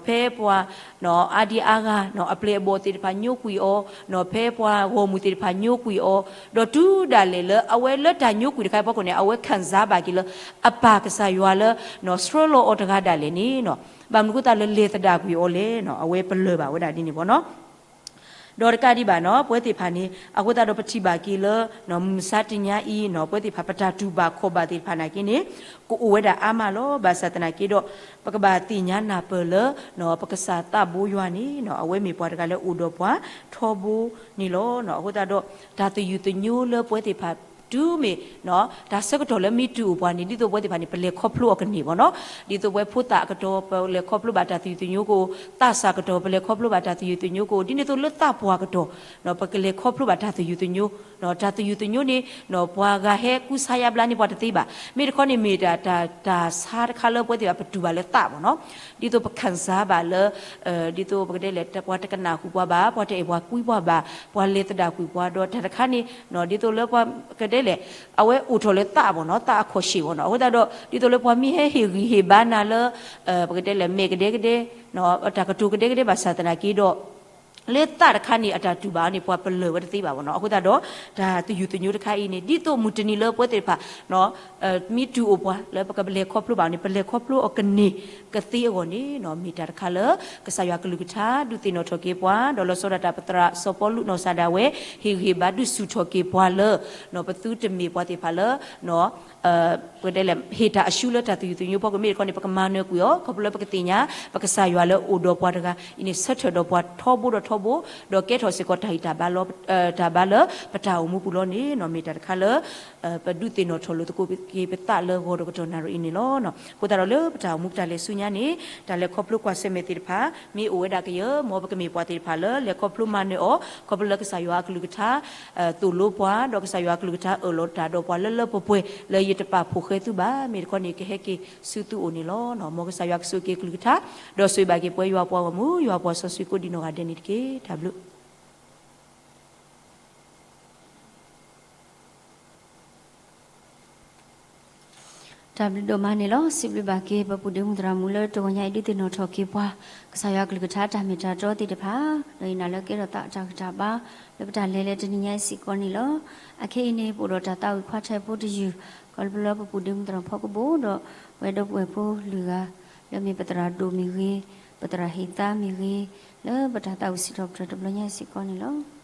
ဖဲပှၤ အါဒံအါဂၤ အပျဲၢ်အဘီၣ်သ့ၣ်တဖၣ်ညိကွံာ်အီၤ, ဖဲပှၤဂီၢ်မုၢ်သ့ၣ်တဖၣ်ညိကွံာ်အီၤ, ဒီးတုၤဒၣ်လဲာ်လၢအဝဲလၢတၢ်ညိကွံာ်တခါအံၤအဖီခိၣ်န့ၣ် အဝဲခံစားဘၣ်က့ၤလၢ အပၢ်ကစၢ်ယွၤလၢ ဆှၢလီၤအီၤတဂၤဒၣ်လဲာ်န့ၣ် ဘၣ်မနုၤအဃိသတးလၢလဲၤသဒၣ်ကွံာ်အီၤလဲၣ်. အဝဲပလၢၢ်ဘၣ်ဝဲဒၣ်ဒ်န့ၣ်ဘၣ်နီၤ. ဒီးတကးဒံးဘၣ်နီၤ ပဝဲသ့ၣ်တဖၣ်န့ၣ် အဃိသတးဒီးပထံၣ်ဘၣ်က့ၤလၢ မုၢ်မဆါတနံၤအံၤ ပဝဲသ့ၣ်တဖၣ်ပတၢ်တူၢ်ဘၣ်ခီၣ်ဘၣ်သ့ၣ်တဖၣ်နာ်က့န့ၣ် ကအိၣ်ဝဲဒၣ်အါမးလီၤ. ဘၣ်ဆၣ်သနာ်က့ဒီး ပကဘၣ်သ့ၣ်ညါနၢ်ပၢၢ်လၢ ပကစၢ်သးဘိယွၤန့ၣ် အဝဲမ့ၢ်ပှၤတဂၤလၢအိၣ်ဒီးပှၤထီဘိန့ၣ်လီၤ. အဃိသတးဒီး တၢ်သယုၢ်သညိလၢပဝဲသ့ၣ်တဖၣ်တုၤမ့ၢ် တၢ်ဆၢကတီၢ်လၢမ့ၢ်တုၤအိၣ်ပှၤန့ၣ် ဒ်သိးပဝဲသ့ၣ်တဖၣ်န့ၣ် ပလဲၤခီဖျိအီၤကန့ၢ်ဘၣ်နီၤ. ဒ်သိးပဝဲဖိသၣ်အကတီၢ် ပလဲၤခီဖျိဘၣ်တၢ်သယုၢ်သညိကအိၣ်, သးစၢ်ကတီၢ် ပလဲၤခီဖျိဘၣ်တၢ်သယုၢ်သညိကအိၣ်, ဒ်န့ၣ်အသိးလၢသးပှၢ်ကတီၢ် ပကလဲၤခီဖျိဘၣ်တၢ်သယုၢ်သညိ, တၢ်သယုၢ်သညိန့ၣ် ပှၤဂၤဟဲကူစါယါဘျါန့ၢ်ပှၤတသ့ဘၣ်. မ့ၢ်တခီန့ၣ်မ့ၢ်တၢ် တၢ်ဆါတခါလၢပဝဲသ့ၣ်တဖၣ်ပတူၢ်ဘၣ်လၢသးဘၣ်နီၤ. ဒ်သိးပခံစားဘၣ်လၢ ဒ်သိးပကတဲလဲၣ် ပှၤတကနၣ်ဃုာ်ပှၤဘၣ်, ပှၤတအဲၣ်ပှၤကွံပှၤဘၣ်, ပှၤလဲၤသဒၣ်ကွံာ်ပှၤဒီးတၢ်တခါန့ၣ် ဒ်သိးလၢပှၤကတဲလဲၣ် အဝဲအိၣ်ထီၣ်လၢသးဘၣ်နီၤ, သးအခီၣ်ဆ့ၣ်ဘၣ်နီၤ. အဃိသတးဒီး ဒ်သိးလၢပှၤမ့ၢ်ဟဲဟ့ၣ်ဂံၢ်ဟ့ၣ်ဘါနၤလၢ ပကတဲလဲၣ် မဲာ်ကဒဲကဒဲ တၢ်ကတိၤကဒဲကဒဲဘၣ်ဆၣ်သနာ်က့ဒီး လၢသးတခါန့ၣ် အတၢ်တူၢ်ဘၣ်အီၤန့ၣ် ပှၤပလၢၢ်ဝဲတသ့ဘၣ်ဘၣ်နီၤ. အဃိသတးဒီး တၢ်သယုၢ်သညိတခါအံၤန့ၣ် ဒ်သိးမုၢ်တနံၤလၢပဝဲသ့ၣ်တဖၣ် မ့ၢ်တူၢ်အိၣ်ပှၤလၢပကလဲၤခီဖျိဘၣ်အီၤန့ၣ် ပလဲၤခီဖျိအီၤကန့ၢ်ကသ့အဂီၢ်န့ၣ်နီၤ မ့ၢ်တၢ်တခါလၢ ကစၢ်ယွၤကလုၢ်ကထါ ဒုးသ့ၣ်နီၣ်ထီၣ်က့ၤပှၤ ဒီးလီၤဆီဒၣ်တၢ်ပသရၣ်စီၤပီလူးနီၢ်ကစၢ်ဒၣ်ဝဲ ဟ့ၣ်ဂံၢ်ဘါဒုးဆူၣ်ထီၣ်က့ၤပှၤလၢ ပသုတမ့ၢ်ပှၤသ့ၣ်တဖၣ်လၢ ပတဲလဲၣ် ဟ့ၣ်တၢ်အရှုံးလၢတၢ်သယုၢ်သညိအဖီခိၣ်မ့ၢ်တခီန့ၣ် ပကမၤနၢၤကွံာ်အီၤ ခီဖျိလၢပကသ့ၣ်ညါ ပကစၢ်ယွၤလၢအိၣ်ဒီးပှၤတဂၤအံၤန့ၣ် ဆၢထၢၣ်ဒီးပှၤထီဘိဒီးထီဘိ ဒီးကဲထီၣ်စ့ၢ်ကီးတၢ်ဟံၣ်တၢ်ဘါလၢ တၢ်ဘါလၢပတၢ်အိၣ်မူပူၤလီၤန့ၣ်နီၤ မ့ၢ်တၢ်တခါလၢ ပဒုးသ့ၣ်နီၣ်ထီၣ်လိာ်သကိးက့ၤပသးလၢဂီၤဒီးကတီၢ်နၣ်ရံၣ်အံၤန့ၣ်လီၤ. အဃိသတးဒီးလၢပတၢ်အိၣ်မူပတၢ်လဲၤဆူညါန့ၣ် တၢ်လဲၤခီဖျိကွၢ်ဆၢၣ်မဲာ်သ့ၣ်တဖၣ် မ့ၢ်အိၣ်ဝဲဒၣ်ကယၢၤ မ်ပကမ့ၢ်ပှၤသ့ၣ်တဖၣ်လၢ လဲၤခီဖျိမၤနၢၤအီၤ ခီဖျိလၢကစၢ်ယွၤအကလုၢ်ကထါ သိၣ်လိပှၤ ဒီးကစၢ်ယွၤအကလုၢ်ကထါအၢၣ်လီၤတၢ်ဒီးပှၤလၢလၢပှဲၤပှဲၤ လၢယတပာ်ဖှိၣ်ဃဲသုဘၣ် မ့ၢ်တခီန့ၣ် ကဟဲက့ၤဆူသုအိၣ်န့ၣ်လီၤ. မ်ကစၢ်ယွၤကဆိၣ်ဂ့ၤက့ၤကလုၢ်ကထါ ဒီးဆိၣ်ဂ့ၤဘၣ်က့ၤပှၤယွၤပှၤဂီၢ်မုၢ် ယွၤပှၤစီဆှံကိးဒံနီၢ်ဂၤဒဲးန့ၣ်တက့ၢ်. တၢ်ဘျုး တၢ်ဘျုးဒိၣ်မးန့ၣ်လီၤ. စံးဘျုးဘၣ်က့ၤ ပပူၤဒ့မုၣ်သရၣ်မုၣ်လၢတဂီၤညါအံၤ ဒုးသ့ၣ်နီၣ်ထီၣ်က့ၤပှၤ ကစၢ်ယွၤကလုၢ်ကထါတၢ်မ့ၢ်တၢ်တီသ့ၣ်တဖၣ် ဒီးယနာ်လၢကဲထီၣ်သးတၢ်ဂံၢ်တၢ်ဘါ လၢပတၢ်လဲၤလၢတနံၤညါအံၤစ့ၢ်ကီးန့ၣ်လီၤ. အခဲအံၤန့ၣ် ပအိၣ်ဒီးတၢ်သးဝံၣ်ခွါထဲဖိတယုၢ် ခီဖျိလၢပပူၤဒ့မုၣ်သရၣ်ဖီကဘိၣ် ဒီးပဝဲဒီပုၢ်ဝဲၢ်ဖိလွံၢ်ဂၤ လၢမ့ၢ်ပသရၣ်ဒိၣ်မ့ၢ်ဂ့ၤ, ပသရၣ်ဟ့ၣ်သါမ့ၢ်ဂ့ၤ, လၢပတၢ်သးဝံၣ်စံးထီၣ်ပတြၢၤတဘျီညါအံၤစ့ၢ်ကီးန့ၣ်လီၤ.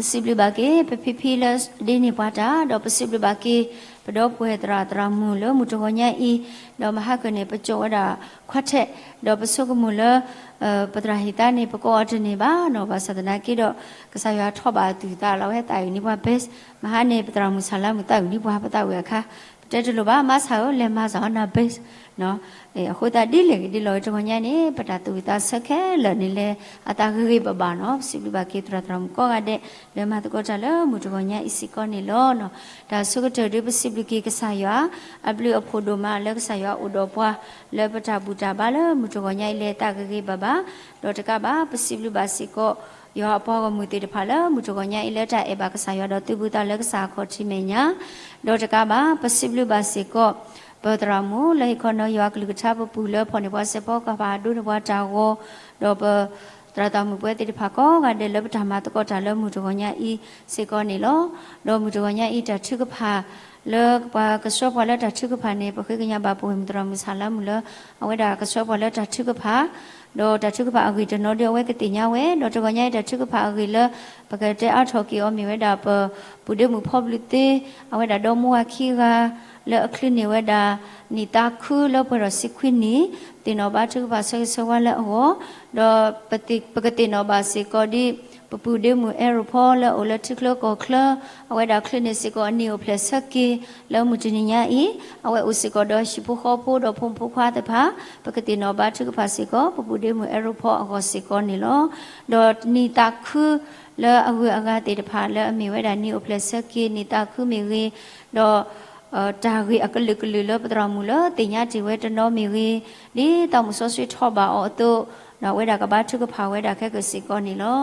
စံးဘျုးဘၣ်က့ၤ ပဖံဖံလၢဒ်န့ၢ်ပှၤတၢ်, ဒီးပစံးဘျုးဘၣ်က့ၤ ပဒီပုၢ်ဝဲၢ်သရၣ်သရၣ်မုၣ်လၢမုၢ်တဂီၤညါအံၤ, ဒီးမဟါကၢၢ်န့ၣ် ပကၠိးဝဲဒၣ်ခွါထဲး, ဒီးပဆိကမိၣ်လၢ ပသရၣ်ဟ့ၣ်သါန့ၣ် ပကိးအီၤတန့ၢ်ဘၣ်နီၤ, ဘၣ်ဆၣ်သနာ်က့ဒီး ကစၢ်ယွၤထီၣ်ဘၣ်အသူၣ်အသးလီၤဝဲ သးဝံၣ်န့ၢ်ပှၤဘဲ, မဟါန့ၣ် ပသရၣ်မုၣ်ဆၣ်လါမုၣ်သးဝံၣ်န့ၢ်ပှၤ ပသးဝံၣ်အခါ, ပတဲတလိၣ်ဘၣ် မါဆၣ်ဧၢ လဲၤမၤစၢၤအီၤနၤဘဲ အဃိသတးဒ်လဲၣ်ဂ့ၤဒ်လဲၣ်ဂ့ၤ တဂီၤညါန့ၣ် ပတၢ်သူၣ်ဝံၣ်သးဆၢခဲလၢာ်န့ၣ်လဲၤအသးဂ့ၤဂ့ၤဘၣ်ဘၣ်နီၤ, ပစံးဘျုးဘၣ်က့ၤသရၣ်သရၣ်မုၣ်ကိးဂၤဒဲး လၢမၤသကိးတၢ်လၢမုၢ်တဂီၤညါအံၤစ့ၢ်ကီးန့ၣ်လီၤ. တၢ်ဆၢကတီၢ်ဒုး ပစံးဘျုးက့ၤကစၢ်ယွၤ အဘျုးအဖှိၣ်ဒိၣ်မးလၢကစၢ်ယွၤအိၣ်ဒီးပှၤ လၢပတၢ်ဘူၣ်တၢ်ဘါလၢမုၢ်တဂီၤညါအံၤလဲၤသးဂ့ၤဂ့ၤဘၣ်ဘၣ်, ဒီးတကးဘၣ် ပစံးဘျုးဘၣ်စ့ၢ်ကီး ယွၤအပှၤဂီၢ်မုၢ်သ့ၣ်တဖၣ်လၢမုၢ်တဂီၤညါအံၤလၢတၢ်အဲၣ်ဘၣ်ကစၢ်ယွၤဒီးသုးဘူးသးလၢကစၢ်အခီၣ်ထံးမဲာ်ညါ, ဒီးတကးဘၣ် ပစံးဘျုးဘၣ်စ့ၢ်ကီး ပသရၣ်မုၣ်လၢဟ့ၣ်ခီနီၤယွၤအကလုၢ်ကထါပပူၤလၢဖီၣ်န့ၢ်ပှၤစဲးဖီကပၤဒိန့ၢ်ပှၤတၢ်ဂီၤ, ဒီးပ သရၣ်သရၣ်မုၣ်ပဝဲသ့ၣ်တဖၣ်ကိးဂၤဒဲးလၢပတၢ်မၤသကိးတၢ်လၢမုၢ်တဂီၤညါအံၤစ့ၢ်ကီးန့ၣ်လီၤ. ဒီးမုၢ်တဂီၤညါအံၤတၢ်ထုကဖၣ် လၢပှၤကဆှၢပှၤလၢတၢ်ထုကဖၣ်န့ၣ် ပဃ့ကညးဘၣ်ပဝဲၢ်မုၢ်သရၣ်မုၣ်ဆၣ်လါမုၣ်လၢ အဝဲဒၣ်ကဆှၢပှၤလၢတၢ်ထုကဖၣ်, ဒီးတၢ်ထုကဖၣ်အဂ့ၢ်တနီၤဒီးအဝဲကသ့ၣ်ညါဝဲ, ဒီးတဂီၤညါအံၤတၢ်ထုကဖၣ်အဂ့ၢ်လၢ ပကတဲအါထီၣ်က့ၤအီၤမ့ၢ်ဝဲဒၣ်ပ ပုၢ်ဒ့မုၣ်ဖီဘျုးသ့, အဝဲဒၣ်ဒီမါဝၤခံဂၤ လၢအချုးန့ၢ်ဝဲဒၣ် နံၣ်သးခုလၢပှဲၤထီၣ်တဆံခွံနံၣ်, သ့ၣ်နီၣ်ဘါထုကဖၣ်ဆၢဂ့ၤဆၢဝါလၢအဂီၢ်, ဒီးပကသ့ၣ်နီၣ်ဘၣ်စ့ၢ်ကီးဒ် ပပုၢ်ဒ့မုၣ်အဲၣ်ရိၣ်ဖီလၢအအိၣ်လၢထံချၢကီၢ်ချၢ, အဝဲဒၣ်ချုးန့ၢ်စ့ၢ်ကီးအနံၣ်အိၣ်ဖျဲၣ်ဆၢက့ၤ လၢမုၢ်တနံၤညါအံၤ, အဝဲအိၣ်စ့ၢ်ကီးဒီးဟံၣ်ဖိဃီဖိဒီးဖိမုၣ်ဖိခွါသ့ၣ်တဖၣ်, ပကသ့ၣ်နီၣ်ဘါထုကဖၣ်စ့ၢ်ကီး ပပုၢ်ဒ့မုၣ်အဲၣ်ရိၣ်ဖီအဂီၢ်စ့ၢ်ကီးန့ၣ်လီၤ. ဒီးနံၣ်သးခု လၢအဂုၤအဂၤသ့ၣ်တဖၣ်လၢအမ့ၢ်ဝဲဒၣ်နံၣ်အိၣ်ဖျဲၣ်ဆၢက့ၤ နံၣ်သးခုမ့ၢ်ဂ့ၤ, ဒီး တၢ်ဂ့ၢ်အကလုာ်ကလုာ်လၢပသရၣ်မုၣ်လၢသ့ၣ်ညါတ့ၢ်ဝဲတနီၤမ့ၢ်ဂ့ၤ, ဒ်သးမုၣ်စီဆှံထီၣ်ဘၣ်အီၤအသိး, ဒီးအဝဲဒၣ်ကဘါထုကဖၣ်ဝဲဒၣ်ခဲကၢၢ်စ့ၢ်ကီးန့ၣ်လီၤ.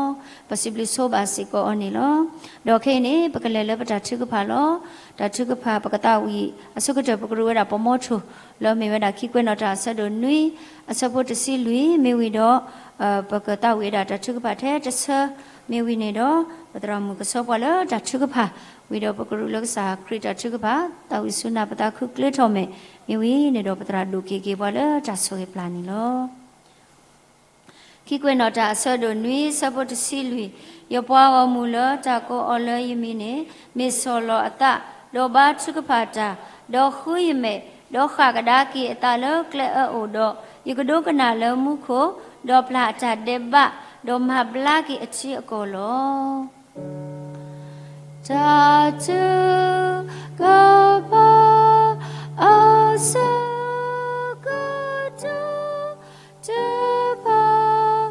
ပစံးဘျုးဆိဘၣ်စ့ၢ်ကီးအီၤန့ၣ်လီၤ. ဒီးခဲအံၤန့ၣ် ပကလဲၤလၢပတၢ်ထုကဖၣ်လီၤ. တၢ်ထုကဖၣ်ပကသးဝံၣ်အဆိကတၢၢ် ပကရူးဝဲဒၣ်ပမီထိၣ် လၢအမ့ၢ်ဝဲဒၣ်ခံကွဲးနီၣ်တၢ်အဆၢဒိၣ်နွံ အဆၢဖိတဆံလွံၢ် မ့ၢ်ဝံၤဒီး ပကသးဝံၣ်ဝဲဒၣ်တၢ်ထုကဖၣ်ထဲတဆၢ မ့ၢ်ဝံၤန့ၣ်ဒီး ပသရၣ်မုၣ်ကဆှၢပှၤလၢတၢ်ထုကဖၣ် ဝံၤဒီးပကရူးလၢကစၢ်ခရံာ်တၢ်ထုကဖၣ် သးဝံၣ်ဆူနၢ်ပသးခုကျဲထီၣ်မဲာ် မ့ၢ်ဝံၤန့ၣ်ဒီးပသရၣ်ဒိၣ်က့ၤက့ၤပှၤလၢတၢ်ဆိၣ်ဂ့ၤပျၢ်န့ၣ်လီၤ. ခံကွဲးနီၣ်တၢ်အဆၢဒိၣ်နွံ ဆၢဖိတဆံလွံၢ်, ယပှၤဂီၢ်မုၢ်လၢတၢ်ကိးအီၤလၢယမံၤန့ၣ် မ့ၢ်ဆီၣ်လီၤအသး, ဒီးဘါထုကဖၣ်တၢ်, ဒီးဃုယမဲာ်, ဒီးဃၣ်ကဒါက့ၤအသးလၢကျဲအၢအိၣ်ဒီး, ယကဒိကနၣ်လၢမူခိၣ်, ဒီးပျၢ်အတၢ်ဒဲးဘး, ဒီးမၤဘျါက့ၤအထံအကီၢ်လီၤ. တၢ်ထုကဖၣ် အဆၢကတီၢ် တဖၣ်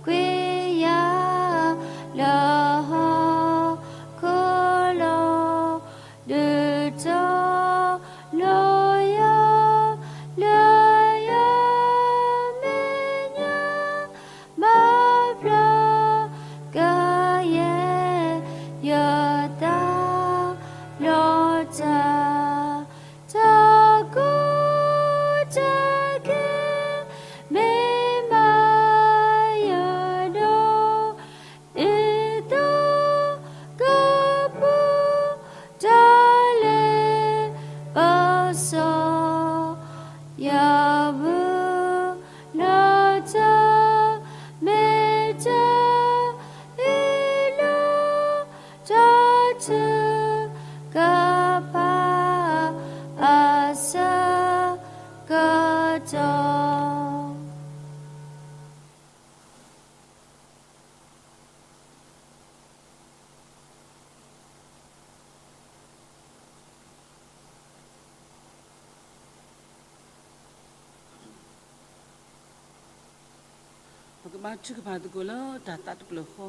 ကွံာ်ယၤ လၢဟီၣ်ခိၣ်လီၤ. ဒုးတီလိာ်ယၤ လၢယမဲာ်ညါ မၤဘျါကယဲၢ်ယသး လီၤတၢ် တၢ်ကူၣ်တၢ်က့ၤ မ့ၢ်မၤယၤဒီး ဒ်သိးကပူၤ တၢ်လဲၤဘၣ်စီၣ် ယဘုနီၢ်တၢ် မ့ၢ်တၢ်အ့ၣ်လိာ် တၢ်ထုကဖၣ် အဆၢကတီၢ် ပကဘါထုကဖၣ်သကိးလၢတၢ်သးတဖျၢၣ်ဃီ,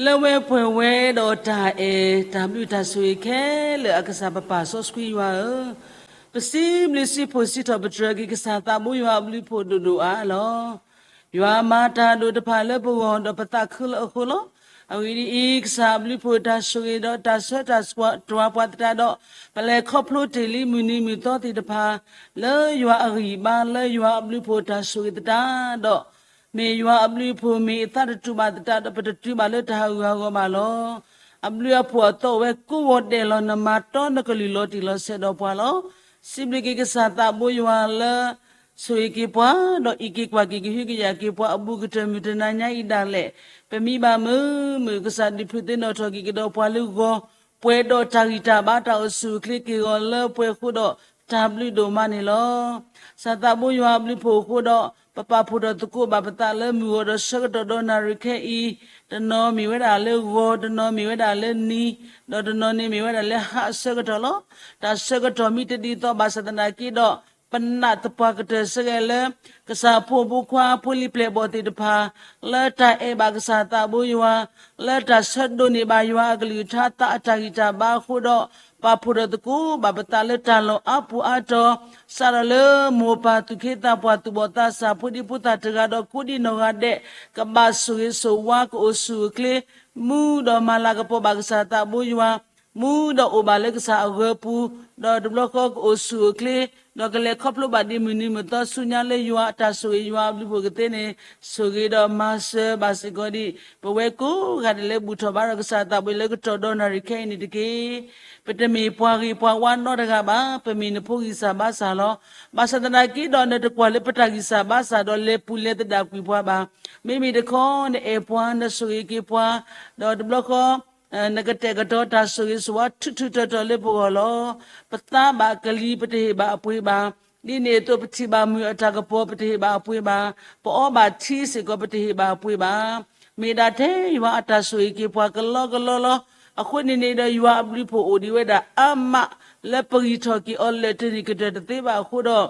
လၢဝဲပှဲၤဝဲဒီးတၢ်အဲၣ် တၢ်ဘျုးတၢ်ဆိၣ်ဂ့ၤခဲလၢာ် အကစၢ်ပပၢ်စီဆှံယွၤဧၢ, ပစံးဘျုးစံးဖှိၣ်စံးထီၣ်ပတြၢၤက့ၤ ကစၢ်သးဘိယွၤအဘျုးအဖှိၣ်ဒိၣ်ဒိၣ်အါအါလီၤ. ယွၤမၤတၢ်ဒိၣ်တဖၣ်လၢပဂီၢ်ဒီးပသးခုလၢအဃိလီၤ. အဂ့ၢ်ဒ်အံၤ, ကစၢ်အဘျုးအဖှိၣ်တၢ်ဆိၣ်ဂ့ၤဒီးတၢ်ဆၢတၢ်ကဝးပှၤသတးဒီး, ပလဲၤခီဖျိတ့ၢ်လံမုၢ်နံၤမုၢ်သီသ့ၣ်တဖၣ် လၢယွၤအဂံၢ်အဘါလၢယွၤအဘျုးအဖှိၣ်တၢ်ဆိၣ်ဂ့ၤသတးဒီး, မ့ၢ်ယွၤအဘျုးအဖှိၣ်မ့ၢ်အသးတတူာ်ဘၣ်သတးဒီး ပတတုၤဘၣ်လၢတၢ်ဟးဂူာ်ဟးဂီၤဘၣ်လီၤ. အဘျုးအဖှိၣ်အသီအိၣ်ဝဲကိးဂီၤဒဲးလီၤ. နမၤတီနကလုၢ်လီၤတံၢ်လီၤဆဲးဒီးပှၤလီၤ. စံးဘျုးက့ၤကစၢ်သးဘိယွၤလၢ ဆိၣ်ဂ့ၤက့ၤပှၤ, ဒီးအံးက့ၤကွၢ်က့ၤကဟုကယာ်က့ၤပှၤအဘူးကတၢၢ်မုၢ်တနၤညါအံၤဒၣ်လဲာ်, ပမံဘၣ်မုာ်မုာ် ကစၢ်ဒုးဖုးသ့ၣ်နီၣ်ထီၣ်က့ၤကဒီးပှၤလၢဂီၤ, ပှဲၤဒီးတၢ်ဂံၢ်တၢ်ဘါတၢ်အိၣ်ဆူၣ်အိၣ်ချ့က့ၤဂီၤလၢပှဲၤအဃိဒီး တၢ်ဘျုးဒိၣ်မးန့ၣ်လီၤ. ကစၢ်သးဘိယွၤအဘျုးအဖှိၣ်အဃိဒီး ပပာ်ဖှိၣ်ထီၣ်သကိးဘၣ်ပသးလၢမုၢ်ဂီၤဒီးဆၢကတီၢ်ဒီးနၣ်ရံၣ်ခဲအံၤ, တနီၤမ့ၢ်ဝဲဒၣ်လၢဂီၤ, တနီၤမ့ၢ်ဝဲဒၣ်လၢနံၤ, ဒီးတနီၤန့ၣ်မ့ၢ်ဝဲဒၣ်လၢဟါအဆၢကတီၢ်လီၤ. တၢ်ဆၢကတီၢ်မ့ၢ်တဒ်သိးဘၣ်ဆၣ်သနာ်က့ဒီး ပနာ်သပှၢ်ကတၢၢ်စ့ၢ်ကီးလၢ ကစၢ်ဖိမုၣ်ဖိခွါဖိလံၤပျဲၢ်ဘီၣ်သ့ၣ်တဖၣ် လၢတၢ်အဲၣ်ဘၣ်ကစၢ်သးဘိယွၤ, လၢတၢ်ဆၢဒိးန့ၢ်ဘၣ်ယွၤအကလုၢ်ကထါသးအတၢ်ဂံၢ်တၢ်ဘါအဃိဒီး ပာ်ဖှိၣ်ထီၣ်သကိးဘၣ်ပသးလၢတၢ်လီၢ်အါပူၤအါတီၤ, စးထီၣ်လၢမိၢ်ပၢ်သူၣ်က့သးပှၢ်သူၣ်ဘီၣ်သးစၢ်ဖိဒံဖိသၣ်တဂၤဒီးကိးဒံနီၢ်ဂၤဒဲး ကဘၣ်ဆိၣ်ဂ့ၤဆိၣ်ဝါကအိၣ်ဆူၣ်အိၣ်ချ့, မူဒီးမၤလၤကပီၤဘၣ်ကစၢ်သးဘိယွၤ, မူဒီးအိၣ်ဘၣ်လၢကစၢ်အဂၢၤပူၤ, ဒီးတဘျီဃီကအိၣ်ဆူၣ်အိၣ်ချ့, ဒီးကလဲၤခီဖျိဘၣ်ဒ်မုၢ်နံၤမုၢ်သီဆူညါလၢယွၤအတၢ်ဆိၣ်ဂ့ၤယွၤအဘျုးဖှိၣ်ကသ့န့ၣ် ဆိၣ်ဂ့ၤဒီးမၤစၢၤဘၣ်စ့ၢ်ကီးဒံး ပဝဲကိးဂၤဒဲးလၢဘူၣ်ထီၣ်ဘါထီၣ်ကစၢ်သးဘိယွၤလၢကတီၢ်ဒီးနၣ်ရံၣ်ခဲအံၤန့ၣ်တက့ၢ်. ပတမ့ၢ်ပှၤဂ့ၤပှၤဝါနီတဂၤဘၣ်, ပမ့ၢ်နဖိဂံၢ်စၢ်ဘါစၢ်လီၤ. ဘၣ်ဆၣ်သနာ်က့ဒီးနတကွၢ်လၢပတၢ်ဂံၢ်စၢ်ဘါစၢ်ဒီးလဲၤပူၤလဲၤသဒၣ်ကွံာ်ပှၤဘၣ်. မ့မ့ၢ်တခီ နအဲၣ်ပှၤ နဆိၣ်ဂ့ၤက့ၤပှၤ, ဒီးတဘျီဃီ နကတဲာ်ကတီၤတၢ်ဆိၣ်ဂ့ၤဆိၣ်ဝါထူးထူးတီၤတီၤလၢပဂီၢ်လီၤ. ပသါဘၣ်ကလံၤ ပတဟ့ၣ်ဘၣ်အပှ့ၤဘၣ်. ဒ်န့ၣ်အသိး ပထံၣ်ဘၣ်မုၢ်အတၢ်ကပီၤ ပတဟ့ၣ်ဘၣ်အပှ့ၤဘၣ်. ပအီဘၣ်ထံစ့ၢ်ကီး ပတဟ့ၣ်ဘၣ်အပှ့ၤဘၣ်. မ့ၢ်ဒၣ်ထဲယွၤအတၢ်ဆိၣ်ဂ့ၤက့ၤပှၤကလီကလီလီၤ. အဃိန့ၣ်န့ၣ်ဒီး ယွၤအဘျုးဖှိၣ်အိၣ်ဒံးဝဲဒၣ်အါမး လၢပဂံၢ်ထီၣ်က့ၤအီၤလၢာ်တန့ၢ်ကတၢၢ်တသ့ဘၣ်အဃိဒီး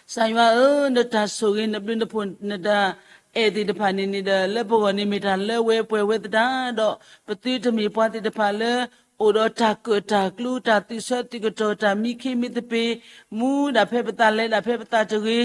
ကစၢ်ယွၤဧၢ, နတၢ်ဆိၣ်ဂ့ၤ နဘျုးနဖှိၣ် နတၢ်အဲၣ်သ့ၣ်တဖၣ်န့ၣ်န့ၣ်ဒီး လၢပဂီၢ်န့ၣ်မ့ၢ်တၢ်လၢဝဲပှဲၤဝဲသတးဒီး ပသုတမ့ၢ်ပှၤသ့ၣ်တဖၣ်လၢ အိၣ်ဒီးတၢ်ကၢၣ်တၢ်ကျူ တၢ်သုးဆၢသုးကတီၢ် တၢ်မံခ့မံသပ့ၤ, မူဒၣ်ဖဲပသး လဲၤဒၣ်ဖဲပသးတဂ့ၤ,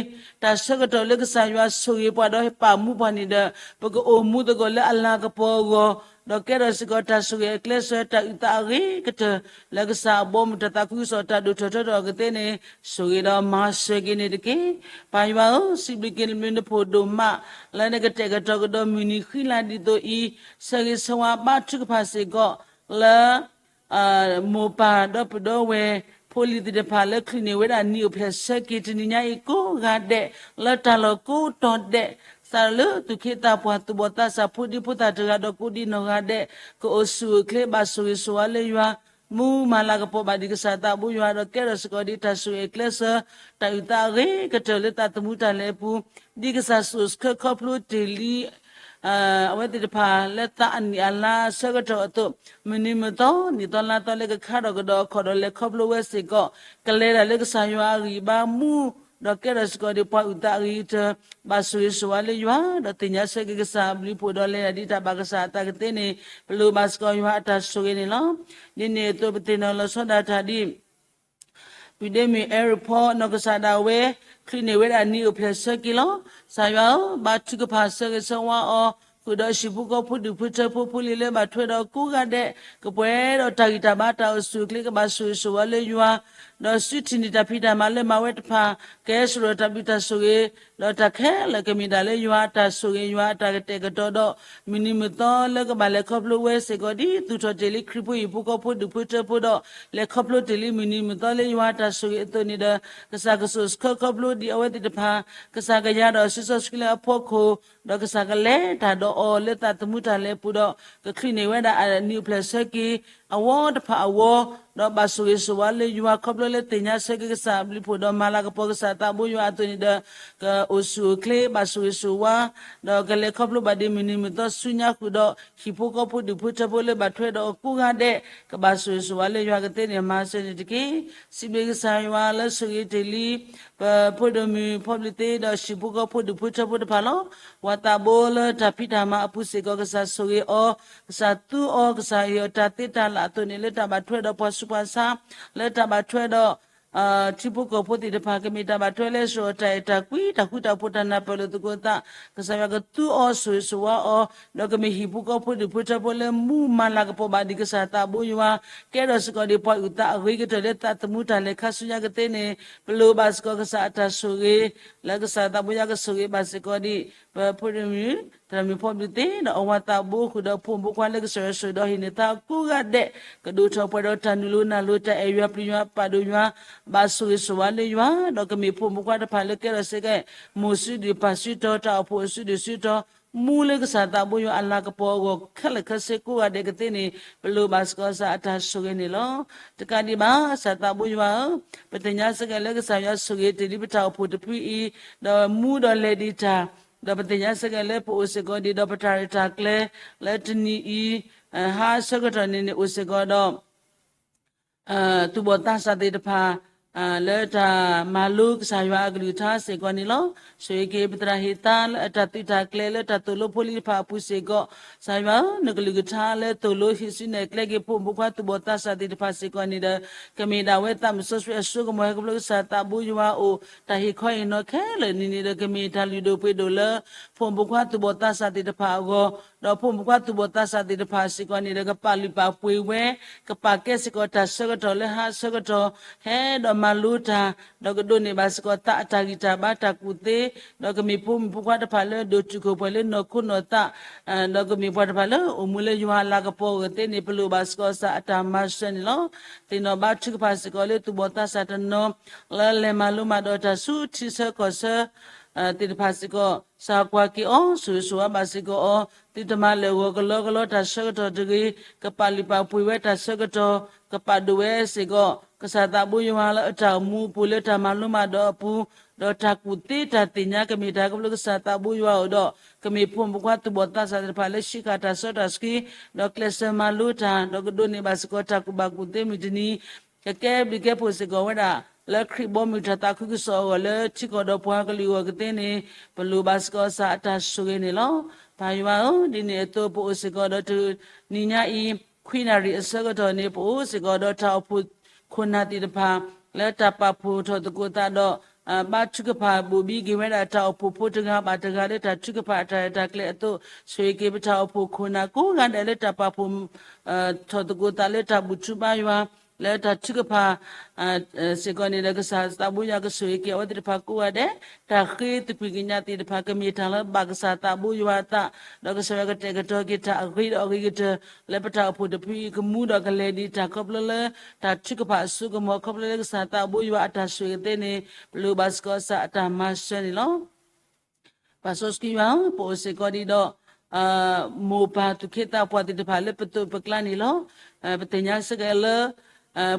တၢ်ဆၢကတီၢ်လၢကစၢ်ယွၤဆိၣ်ဂ့ၤပှၤဒီးပာ်မူပှၤန့ၣ်ဒီး ပကအိၣ်မူသကိးလၢအလၤကပီၤအဂီၢ်, ဒီးကဲထီၣ်စ့ၢ်ကီးတၢ်ဆိၣ်ဂ့ၤအကျဲးစၢး တၢ်အုၣ်သးအဂ့ၤကတၢၢ် လၢကစၢ်အဘီအမုၢ်တၢ်သးခုကစီၣ် တၢ်ဒိၣ်ထီၣ်ထီထီၣ်ကသ့န့ၣ် ဆိၣ်ဂ့ၤဒီးမၤစၢၤက့ၤန့ၣ်တက့ၢ်. ပၢ်ယွၤဧၢ, စံးဘျုးက့ၤနဘျုးနဖှိၣ်ဒိၣ်မး လၢနကတဲာ်ကတီၤကဒီးမုၢ်နံၤဃံလၤဒ်သိးအံၤ, ဆၢဂ့ၤဆၢဝါဘါထုကဖၣ်စ့ၢ်ကီး လၢ မိၢ်ပၢ်ဒီပုၢ်ဒီဝဲၢ် ဖိလံၤသ့ၣ်တဖၣ်လၢ ချုးန့ၢ်ဝဲဒၣ်နံၣ်အိၣ်ဖျဲၣ်ဆၢက့ၤတနံၤညါအံၤကိးဂၤဒဲး လၢတၢ်လီၢ်ကိးတီၤဒဲး, စးထီၣ်လၢသူၣ်က့သးပှၢ်သူၣ်ဘီၣ်သးစၢ် ဖိဒံဖိသၣ်တဂၤဒီးကိးဒံနီၢ်ဂၤဒဲး ကအိၣ်ဆူၣ်အိၣ်ချ့ ဘၣ်ဆိၣ်ဂ့ၤဆိၣ်ဝါလၢယွၤ, မူမၤလၤကပီၤဘၣ်ဒံးကစၢ်သးဘိယွၤ ဒီးကဲထီၣ်စ့ၢ်ကီးဒ်တၢ်ဆိၣ်ဂ့ၤအကျဲးစၢး တၢ်အုၣ်သးအဂ့ၤကတၢၢ်လၢသးသမူတၢ်လဲၤအပူၤ, ဒ်ကစၢ်စိာ်ဆှၢခီဖျိတ့ၢ်လံ အဝဲသ့ၣ်တဖၣ်လၢသးအနံၣ်အလါအဆၢကတီၢ်အသိး, မုၢ်နံၤမုၢ်သီ နံၣ်သီလါသီလၢကခါထီၣ်ကဒီးအခီၣ်ဒီးလဲၤခီဖျိဝဲစ့ၢ်ကီး, ကလဲၤဒၣ်လၢကစၢ်ယွၤအဂံၢ်ဘါမူ, ဒီးကဲထီၣ်စ့ၢ်ကီးဒ်ပှၤအုၣ်သးအဂ့ၤကတၢၢ်, ဘၣ်ဆိၣ်ဂ့ၤဆိၣ်ဝါလၢယွၤ, ဒီးသ့ၣ်ညါဆၢက့ၤကစၢ်အဘျုးအဖှိၣ်ဒီးလဲၤဒၣ်ဒ်တၢ်ဘၣ်ကစၢ်အသးကသ့န့ၣ်, ပလိၣ်ဘၣ်စ့ၢ်ကီးယွၤအတၢ်ဆိၣ်ဂ့ၤန့ၣ်လီၤ. ဒ်န့ၣ်အသိးပသ့ၣ်နီၣ်လီၤဆီဒၣ်တၢ်ဒ် ပုၢ်ဒ့မုၣ်အဲရဖီ နီၢ်ကစၢ်ဒၣ်ဝဲ ချုးန့ၢ်ဝဲဒၣ်နံၣ်အိၣ်ဖျဲၣ်ဆၢက့ၤလီၤ. ကစၢ်ယွၤဧၢ, ဘါထုကဖၣ်ဆၢဂ့ၤဆၢဝါအီၤ, ဃုာ်ဒီးဟံၣ်ဖိဃီဖိဒူၣ်ဖိထၢဖိ ဖိလံၤလၢဘၣ်ထွဲဒီးကိးဂၤဒဲး, ကပှဲၤဒီးတၢ်ဂံၢ်တၢ်ဘါတၢ်အိၣ်ဆူၣ်အိၣ်ချ့ ကဘၣ်ဆိၣ်ဂ့ၤဆိၣ်ဝါလၢယွၤ, ဒီးစုထံၣ်န့ၢ်တၢ်ဖံးတၢ်မၤလၢမၤဝဲတဖၣ်, ကဟဲစိာ်ဒီးတၢ်ဘျုးတၢ်ဆိၣ်ဂ့ၤ, ဒီးတၢ်ခဲလၢာ်ကမ့ၢ်ဒၣ်လၢယွၤအတၢ်ဆိၣ်ဂ့ၤ ယွၤအတၢ်ကတဲာ်ကတီၤဒီး မုၢ်နံၤမုၢ်သီလၢကဘၣ်လဲၤခီဖျိဝဲစ့ၢ်ကီး ဒ်သူၣ်ထီၣ်တ့ၢ်လံခရံာ်ဖိဟံၣ်ဖိဃီဖိဒူၣ်ဖိထၢဖိဒီး လဲၤခီဖျိတ့ၢ်လံမုၢ်နံၤမုၢ်သီလၢယွၤအတၢ်ဆိၣ်ဂ့ၤအသိးန့ၣ်ဒီး ကစၢ်ကစိာ်ဆှၢခီဖျိဒံးအဝဲသ့ၣ်တဖၣ်, ကစၢ်ကယၤဒီးစုစီဆှံလၢအဖီခိၣ်, ဒီးကစၢ်ကလဲၤတၢ်ဒီးအီၤလၢသးသမူတၢ်လဲၤအပူၤဒီး ကချုးန့ၢ်ဝဲဒၣ်အနံၣ်အိၣ်ဖျဲၣ်ဆၢက့ၤ အဝီတဖၣ်အဝီ, ဒီးဘၣ်ဆိၣ်ဂ့ၤဆိၣ်ဝါလၢယွၤခီဖျိလၢသ့ၣ်ညါဆၢက့ၤကစၢ်အဘျုးအဖှိၣ် ဒီးမၤလၤကပီၤကစၢ်သးဘိယွၤအသိးန့ၣ်ဒီး ကအိၣ်ဆူၣ်အိၣ်ချ့ ဘၣ်ဆိၣ်ဂ့ၤဆိၣ်ဝါ, ဒီးကလဲၤခီဖျိဘၣ်ဒ်မုၢ်နံၤမုၢ်သီဆူညါဃုာ်ဒီး ဟံၣ်ဖိဃီဖိဒူၣ်ဖိထၢဖိလၢဘၣ်ထွဲဒီးအကိးဂၤဒဲး ကဘၣ်ဆိၣ်ဂ့ၤဆိၣ်ဝါလၢယွၤကသ့န့ၣ် မၤစၢၤန့ၣ်တက့ၢ်. စံးဘျုးကစၢ်ယွၤလၢဆိၣ်ဂ့ၤတ့ၢ်လံ ပဖိဒိၣ်မုၣ်ဖီဘျံးသ့ဒီးဟံၣ်ဖိဃီဖိဒူၣ်ဖိထၢဖိတဖၣ်လီၤ. ပှၤသးဘိလၢတၢ်ဖံးတၢ်မၤအပူၤစ့ၢ်ကီး ကစၢ်ဆိၣ်ဂ့ၤအီၤ, ကစၢ်သူအီၤ, ကစၢ်ဟ့ၣ်အီၤတၢ်သ့တၢ်လၢ်အသိးန့ၣ် လၢတၢ်ဘၣ်ထွဲဒီးပှၤဆူးပှၤဆါ, လၢတၢ်ဘၣ်ထွဲဒီး ထံဖိကီၢ်ဖိသ့ၣ်တဖၣ် ကမ့ၢ်တၢ်ဘၣ်ထွဲလၢစှီၤတၢ်အဲၣ်တၢ်ကွံ တၢ်ဃူတၢ်ဖိး တၢ်နၢ်ပၢၢ်လိာ်သကိးသး, ကစၢ်ယွၤကသူအီၤဆိၣ်ဂ့ၤဆိၣ်ဝါအီၤ, ဒီးကမ့ၢ်ဟံၣ်ဖိဃီဖိဒူၣ်ဖိထၢဖိလၢမူမၤလၤကပီၤဘၣ်ဒံးကစၢ်သးဘိယွၤ, ကဲထီၣ်စ့ၢ်ကီးဒ်ပှၤအုၣ်သးအဂ့ၤကတၢၢ်လၢသးသမူတၢ်လဲၤခါဆူညါကသ့န့ၣ်, ပလိၣ်ဘၣ်စ့ၢ်ကီးကစၢ်အတၢ်ဆိၣ်ဂ့ၤ, လၢကစၢ်သးဘိယွၤကဆိၣ်ဂ့ၤဘၣ်စ့ၢ်ကီးဒံး ပဖိဒိၣ်မုၣ် သရၣ်မုၣ်ဖီဘျုးသ့ ဒီးအဝၤသးဘိဃုာ်ဒီးဖိမုၣ်ဖိခွါလၢကစၢ်ယွၤဆိၣ်ဂ့ၤဒီးဟံးန့ၢ်သါကိးဂၤဒဲး ကဒိၣ်ထီၣ်ပှဲၤဒီးတၢ်နုာ်လီၤနၢ်လီၤ တၢ်အဲၣ်ယွၤပျံၤယွၤပာ်ဒိၣ်ယွၤ ဘၣ်ဆိၣ်ဂ့ၤဆိၣ်ဝါလၢယွၤ ဒီးကမ့ၢ်ဖိမုၣ်ဖိခွါတဖၣ်လၢကဲထီၣ်စ့ၢ်ကီး မိၢ်စုဒုၣ်ပၢ်စုတီၤ တၢ်အိၣ်ဖှိၣ်အစုဒုၣ်စုတီၤ မူလၢကစၢ်သးဘိယွၤအလၤကပီၤအဂီၢ် ခဲလၢာ်ခဲဆ့ကိးဂၤဒဲးကသ့န့ၣ် ပလိၣ်ဘၣ်စ့ၢ်ကီးစ့ၢ်အတၢ်ဆိၣ်ဂ့ၤန့ၣ်လီၤ. တကးဒံးဘၣ် ကစၢ်သးဘိယွၤဧၢ, ပသ့ၣ်ညါစ့ၢ်ကီးလၢကစၢ်ယွၤဆိၣ်ဂ့ၤတ့ၢ်လံပတၢ်အိၣ်ဖှိၣ်တဖုအံၤ ဒီးမူဒီးလဲၤဒံးတၢ်, ဒီးပသ့ၣ်ညါစ့ၢ်ကီးလၢပအိၣ်စ့ၢ်ကီးဒံးဒီးပတၢ်ရဲၣ်တၢ်ကျဲၤ လၢတနံၤအံၤ ဟါဆၢကတီၢ်န့ၣ်န့ၣ် အိၣ်စ့ၢ်ကီးဒီး သူၣ်ဘီၣ်သးစၢ်သ့ၣ်တဖၣ် လၢတၢ်မၤလိကစၢ်ယွၤအကလုၢ်ကထါစ့ၢ်ကီးန့ၣ်လီၤ. ဆိၣ်ဂ့ၤက့ၤပသရၣ်ဟ့ၣ်သါလၢအတၢ်သုးတၢ်ကျဲၤလၢတၢ်သိၣ်လိဖိလံၤတဖၣ်အပူၤစ့ၢ်ကီး, ကစၢ်ယွၤဧၢ, နကလုၢ်ကထါလၢသိၣ်လိဟံးစုနဲၣ်ကျဲက့ၤဖိမုၣ်ဖိခွါသူၣ်ဘီၣ်သးစၢ်သ့ၣ်တဖၣ်စ့ၢ်ကီးန့ၣ်ဒီး ကမ့ၢ်ဒၣ်ဝဲသးမုၣ်စီဆှံအစိကမီၤဟဲခီဖျိကစၢ်သးဘိယွၤအအိၣ် တၢ်ဟ့ၣ်ခီဟ့ၣ်နီၤခဲလၢာ်န့ၣ်န့ၣ်ဒီး ကမ့ၢ်တၢ်လုၢ်ဒိၣ်ပှ့ၤဒိၣ်လၢ ဖိမုၣ်ဖိခွါသူၣ်ဘီၣ်သးစၢ်သ့ၣ်တဖၣ်အဂီၢ်, ဒီးဖိမုၣ်ဖိခွါသူၣ်ဘီၣ်သးစၢ်သ့ၣ်တဖၣ်စ့ၢ်ကီးန့ၣ်ဒီး ကပာ်လုၢ်ပာ်ပှ့ၤဝဲ, ကပာ်ကဲစ့ၢ်ကီးတၢ်ဆၢကတီၢ်လၢဟါဆၢကတီၢ် ဟဲဒီးမၤလိတၢ်, ဒီးကဒိးန့ၢ်ဘၣ်စ့ၢ်ကီးသးအတၢ်ဂံၢ်တၢ်ဘါတၢ်ကူၣ်သ့, ဒီးကမ့ၢ်ဖိမုၣ်ဖိခွါတဖၣ်လၢဒိၣ်တုာ်ခိၣ်ပှဲၤလၢနီၢ်ခိနီၢ်သး ဒီးကမ့ၢ်ပှၤတဖၣ်လၢအိၣ်မူလၢယွၤအလၤကပီၤအဂီၢ်သ့န့ၣ် ပလိၣ်ဘၣ်စ့ၢ်ကီးစ့ၢ်အတၢ်မၤစၢၤန့ၣ်လီၤ. သ့ၣ်နီၣ်ဘါထုကဖၣ်စ့ၢ်ကီးလၢသူၣ်ဘီၣ်သးစၢ်တနီၤ လၢလဲၤမၤလိမၤဒိးတၢ်ဆူထံဆၢကီၢ်ဆၢ သ့ၣ်တဖၣ်စ့ၢ်ကီး စၢ်ကွၢ်က့ၤအီၤ ဆိၣ်ဂ့ၤဆိၣ်ဝါဘၣ်စ့ၢ်ကီးအီၤ သုတမၤလၢာ်ဂီၤကလီကလီတၢ်ဆၢကတီၢ်တဂ့ၤ, ကပာ်လုၢ်ပာ်ပှ့ၤဝဲတၢ်ဆၢကတီၢ်, ကပာ်ဒိၣ်ဝဲစ့ၢ်ကီး ကစၢ်သးဘိယွၤလၢအတၢ်အိၣ်မူအပူၤလၢတၢ်မၤလိမၤဒိးအပူၤ, ဒီးတၢ်ကူၣ်သ့တၢ်သ့ၣ်ညါကမ့ၢ်တၢ်ခီဖျိကစၢ်သးဘိယွၤအအိၣ်ဒီး ကမ့ၢ်ဖိမုၣ်ဖိခွါသူၣ်ဘီၣ်သးစၢ်သ့ၣ်တဖၣ်လၢဆံးဃာ်တၢ်စီတၢ်ဆှံ, ဒီးကျဲးစၢးမၤလိတၢ်, ဒီးကဒိးန့ၢ်ဘၣ်စ့ၢ်ကီးတၢ်ကူၣ်ဘၣ်ကူၣ်သ့မုၢ်တနံၤ ကကဲဘျုးကဲဖှိၣ်စ့ၢ်ကီးဝဲဒၣ် လၢခရံာ်ဘီမုၢ်တၢ်သးခုကစီၣ်အဂီၢ်လၢထံကီၢ်ဒီးပှၤကလုာ်အဂီၢ်ကသ့န့ၣ် ပလိၣ်ဘၣ်စ့ၢ်ကီးစ့ၢ်အတၢ်ဆိၣ်ဂ့ၤန့ၣ်လီၤ. ပၢ်ယွၤဧၢ, ဒ်န့ၣ်အသိးပအိၣ်စ့ၢ်ကီးဒီးတနံၤညါအံၤ ခွံနၣ်ရံၣ်အဆၢကတီၢ်န့ၣ် ပအိၣ်စ့ၢ်ကီးဒီးတၢ်အိၣ်ဖှိၣ်ခိၣ်နၢ်သ့ၣ်တဖၣ် လၢတၢ်ပာ်ဖှိၣ်ထီၣ်သကိးသးဒီး ဘါထုကဖၣ်ဘိၣ်ဘံက့ၤဝဲဒၣ်တၢ်အိၣ်ဖှိၣ်ဖိတဂၤဘၣ်တဂၤလၢတၢ်ထုကဖၣ်အတၢ်ရဲၣ်တၢ်ကျဲၤအသိး ဆိၣ်ဂ့ၤက့ၤပတၢ်အိၣ်ဖှိၣ်ခိၣ်နၢ်ကိးဂၤဒဲးလၢတၢ်ပာ်ဖှိၣ် ထီၣ်သကိးသးလၢတၢ်ဘူၣ်ထီၣ်ဘါယွၤ လၢတၢ်ထုကဖၣ် စ့ၢ်ကီးန့ၣ်ဒီး ကစၢ်သးဘိယွၤကဆိၣ်ဂ့ၤက့ၤအဝဲသ့ၣ်တဖၣ်ကိးဂၤဒဲး, တၢ်ဃ့သကွံာ်ကညးသ့ၣ်တဖၣ် ကမ့ၢ်တၢ်လၢဘၣ်ကစၢ်သးဘိယွၤအသး, ဒီးကစၢ်ယွၤကတဲာ်ကတီၤက့ၤတၢ်အဂ့ၤဒီးအဂ့ၤကတၢၢ် လၢပတၢ်အိၣ်ဖှိၣ်တဖုအံၤ ကမူဒီးကလဲၤဒံးတၢ်ခီဖျိလၢ တၢ်ထုကဖၣ်အစိကမီၤ ခီဖျိလၢကစၢ်သးဘိယွၤအတၢ်ဆိၣ်ဂ့ၤသ့န့ၣ် ပလိၣ်ဘၣ်စ့ၢ်ကီးစ့ၢ်အတၢ်မၤစၢၤန့ၣ်လီၤ. ပၢ်စီဆှံယွၤဧၢ, ပအိၣ်စ့ၢ်ကီးဒံးဒီး မိၢ်ပၢ်သူၣ်က့သးပှၢ်သ့ၣ်တဖၣ်လၢပသိးပကျါန့ၣ်လီၤ. ပသ့ၣ်ညါစ့ၢ်ကီးလၢ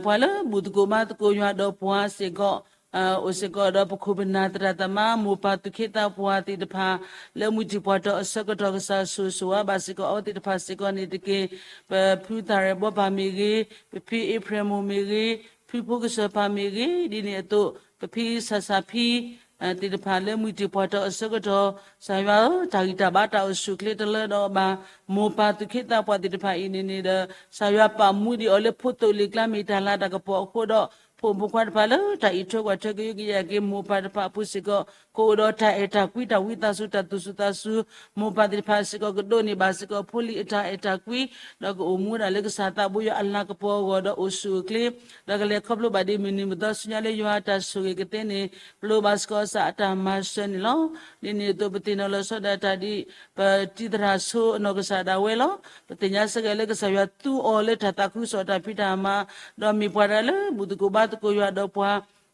ပှၤလၢဘူၣ်သကိးဘါသကိးယွၤဒီးပှၤစ့ၢ်ကီး အိၣ်စ့ၢ်ကီးဒီးပခိၣ်ပနၢ်သရၣ်သမါ မိၢ်ပၢ်သူၣ်က့သးပှၢ်သ့ၣ်တဖၣ် လၢမုၢ်တံၢ်ပှၢ်ထီၣ်အဆၢကတီၢ် ကစၢ်ဆိၣ်ဂ့ၤဆိၣ်ဝါဘၣ်စ့ၢ်ကီးအဝဲသ့ၣ်တဖၣ်စ့ၢ်ကီးန့ၣ်တက့ၢ်. ပဖုသးရဲၣ်ဘီပၢ်မ့ၢ်ဂ့ၤ, ပဖံအ့ဖြ့ၣ်မိၢ်မ့ၢ်ဂ့ၤ, ဖုဖိကစၢၢ်ပၢ်မ့ၢ်ဂ့ၤ, ဒ်န့ၣ်အသိး ပဖံဆၣ်စၣ်ဖံ သ့ၣ်တဖၣ်လၢမုၢ်တံၢ်ပှၢ်ထီၣ်အဆၢကတီၢ် ကစၢ်ယွၤဧၢ, တၢ်ဂံၢ်တၢ်ဘါတၢ်အိၣ်ဆူၣ်အိၣ်ချ့တလၢဒီးအီၤဘၣ်. မိၢ်ပၢ်သူၣ်က့သးပှၢ်သ့ၣ်တဖၣ်အံၤန့ၣ်န့ၣ်ဒီး ကစၢ်ယွၤပာ်မူဒံးအီၤလၢဖိသိၣ်လံၤကျါ မ့ၢ်တၢ်လၤတၢ်ကပီၤအဃိဒီး ဖိမုၣ်ဖိခွါတဖၣ်လၢတၢ်အံးထွဲကွၢ်ထွဲကယုကယဲၢ်က့ၤ မိၢ်ပၢ်တဖၣ်အပူၤစ့ၢ်ကီး ကအိၣ်ဒီးတၢ်အဲၣ်တၢ်ကွံ တၢ်ဝံသးစူၤ တၢ်သူၣ်စူၤသးစူၤ, မိၢ်ပၢ်သ့ၣ်တဖၣ်စ့ၢ်ကီး ကဒိးန့ၢ်ဘၣ်စ့ၢ်ကီးဖိလံၤအတၢ်အဲၣ်တၢ်ကွံ ဒီးကအိၣ်မူဒၣ်လၢကစၢ်သးဘိယွၤအလၤကပီၤအဂီၢ်ဒီးအိၣ်ဆူၣ်အိၣ်ချ့ ဒီးကလဲၤခီဖျိဘၣ်ဒ်မုၢ်နံၤမုၢ်သီဆူညါလၢယွၤအတၢ်ဆိၣ်ဂ့ၤကသ့န့ၣ် ပလိၣ်ဘၣ်စ့ၢ်ကီးစ့ၢ်အတၢ်မၤစၢၤန့ၣ်လီၤ. ဒ်န့ၣ်အသိးပသ့ၣ်နီၣ်လီၤဆီဒၣ်တၢ်ဒ် ပတံၤသရၣ်ဆိအနီၢ်ကစၢ်ဒၣ်ဝဲလီၤ. ပသ့ၣ်ညါစ့ၢ်ကီးလၢကစၢ်ယွၤသူအီၤလၢတၢ်သးခုကစီၣ်တၢ်ဖံးတၢ်မၤ ဒီးမ့ၢ်ပှၤတဂၤလၢဘူၣ်သကိးဘါသကိးယွၤဒီးပှၤ